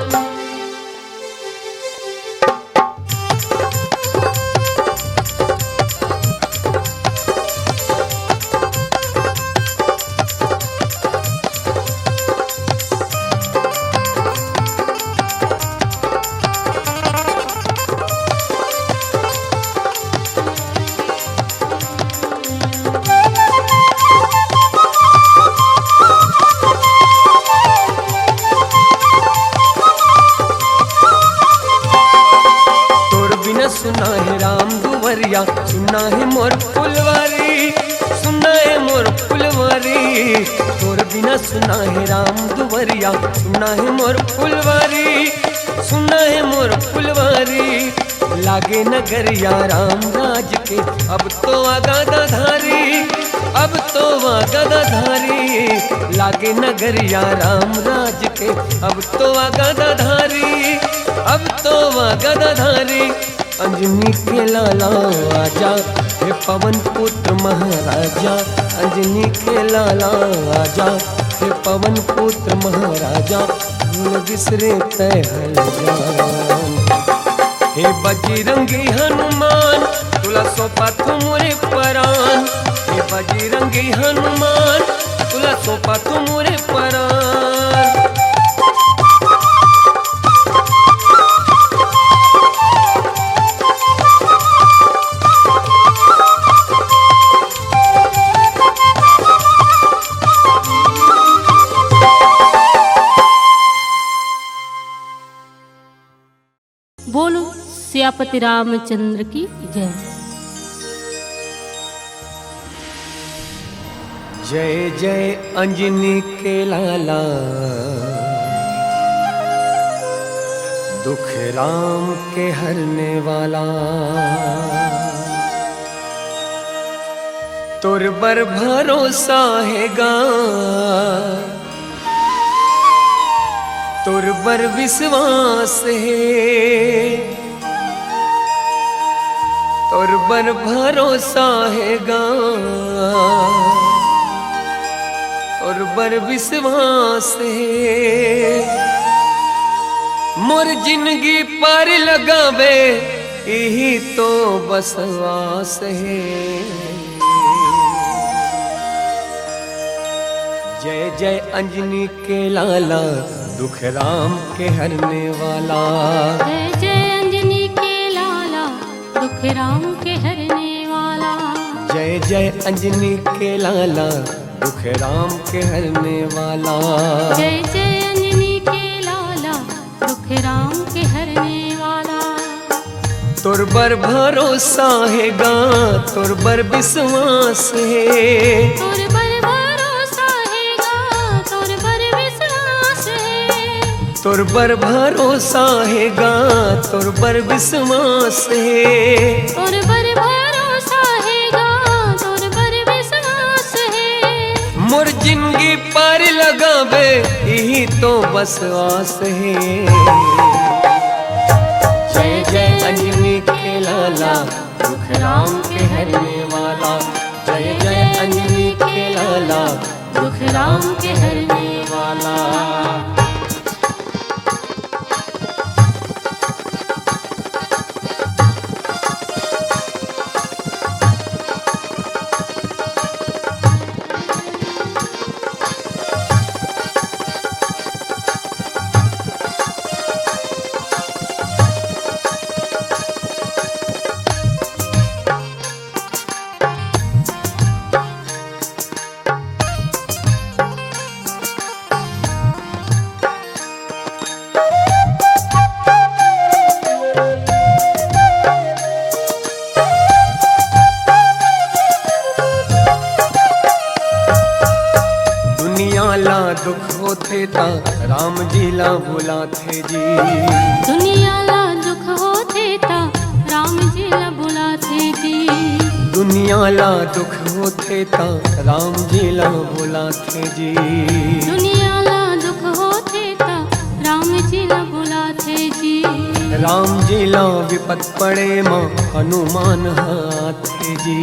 सुना हे राम दुवरिया, सुना हे मोर फुलवारी, सुना हे मोर फुलवारी। तोर बिना सुना हे राम दुवरिया, सुना हे मोर फुलवारी, सुना हे मोर फुलवारी। लागे नगरिया राम राज के, अब तो आगा दा धारी, अब तो आगा दा धारी। लागे नगरिया राम राज के, अब तो आगा दा धारी, अब तो आगा दा धारी। अंजनी के लाला आजा, हे पवन पुत्र महाराजा। अंजनी के लाला आजा, हे पवन पुत्र महाराजा। भूल बिसरे तय हल जान। हे बजरंगी हनुमान, तुला सौंपत हों मोरे परान। हे बजरंगी हनुमान, तुला सौंपत हों मोरे परान। बोलो सियापति रामचंद्र की जय। जय जय अंजनी के लाला, दुख राम के हरने वाला। तोर बर भरोसा हे गा, तोर बर विश्वास हे, तोर बर भरोसा हे गा, तोर बर विश्वास हे। मोर जिंदगी पार लगावे, इही तो बसवास हे। जय जय अंजनी के लाला, दुख राम के हरने वाला। जय जय अंजनी के लाला, दुख राम के हरने वाला। जय जय अंजनी के लाला, दुख राम के हरने वाला। जय जय अंजनी के लाला, दुख राम के हरने वाला। तोर बर भरोसा हे गा, तोर बर विश्वास हे। तोर बर भरोसा हे गा, तोर बर विश्वास हे। तोर बर भरोसा हे गा, तोर बर विश्वास हे। तोर बर भरोसा हे गा, तोर बर विश्वास हे। मोर जिंदगी पार लगावे, इही तो बसवास हे। जय जय अंजनी के लाला, दुख राम के हरने वाला। जय जय अंजनी के लाला, दुख राम के हरने वाला। दुनिया ला दुख होथे ता राम जी ला बुलाथे जी। दुनिया ला दुख होथे ता राम जी ला बुलाथे जी। दुनिया ला दुख होथे ता राम जी ला बुलाथे जी। दुनिया ला दुख होथे ता राम जी ला बुलाथे जी। राम जी ला विपत पड़े मा हनुमान हाथे जी।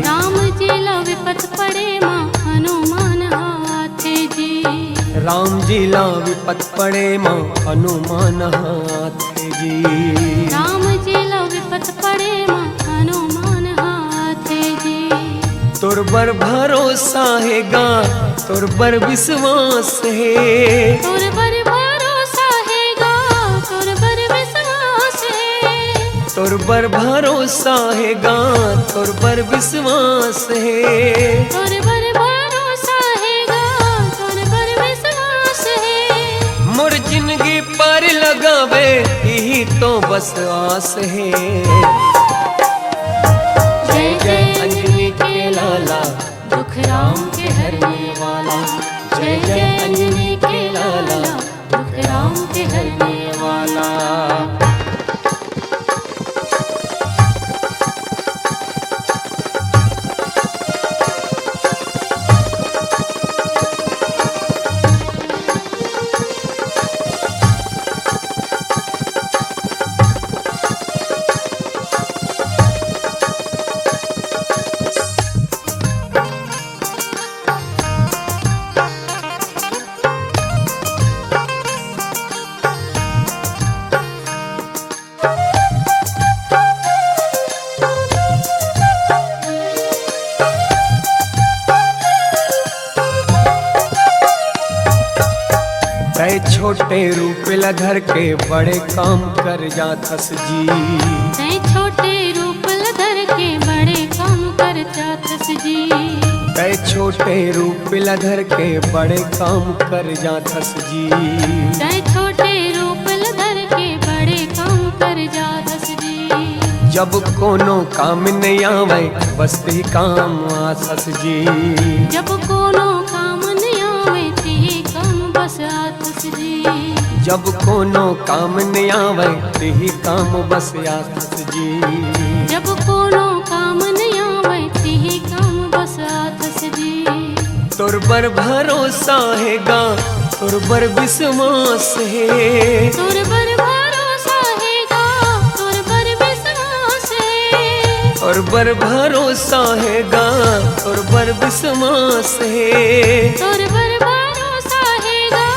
राम जी ला विपत पड़े मा हनुमान हाथे जी। राम जी ला विपत पड़े मा हनुमान हाथे जी। राम जी ला विपत पड़े मा हनुमान हाथे जी। तोर बर भरोसा हे गा, तोर बर विश्वास हे। तोर बर भरोसा हे गा, तोर बर विश्वास हे। तोर बर भरोसा हे गा, तोर बर विश्वास हे। तोर बर भरोसा हे गा, तोर बर विश्वास हे। मोर जिन जिंदगी पार लगावे, यही तो बस आस हे। जय जय अंजनी के लाला, दुख राम के हरने वाला। जय जय अंजनी के लाला, दुख राम के हरने वाला। तय छोटे रूप ल धर के बड़े काम कर जाथस जी। तय छोटे रूप ल धर के बड़े काम कर जाथस जी। तय छोटे रूप ल धर के बड़े काम कर जाथस जी। तय छोटे रूप ल धर के बड़े काम कर जाथस जी। जब कोनो काम नहीं आवे, बस ही काम आथस जी। जब कोनो काम नहीं आवे, तिही काम बस आथस जी। जब कोनो काम नहीं आवे, तिही काम बस आथस जी। जब कोनो काम नहीं आवे, तिही काम बस आथस जी। तोर बर भरोसा हे गा, तोर बर विश्वास हे। तोर बर भरोसा हे गा, तोर बर विश्वास हे। तोर बर भरोसा हे गा, तोर बर विश्वास हे। तोर बर भरोसा हे गा,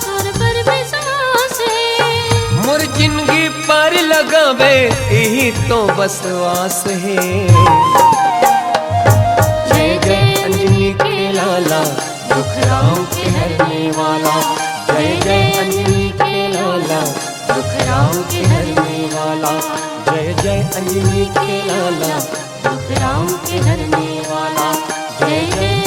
तोर बर विश्वास हे। मोर जिंदगी पार लगावे, यही तो बस आस हे। जय जय अंजनी के लाला, दुख राम के हरने वाला। जय जय अंजनी के लाला, दुख राम के हरने वाला। जय जय अंजनी के लाला, दुख राम के हरने वाला। जय जय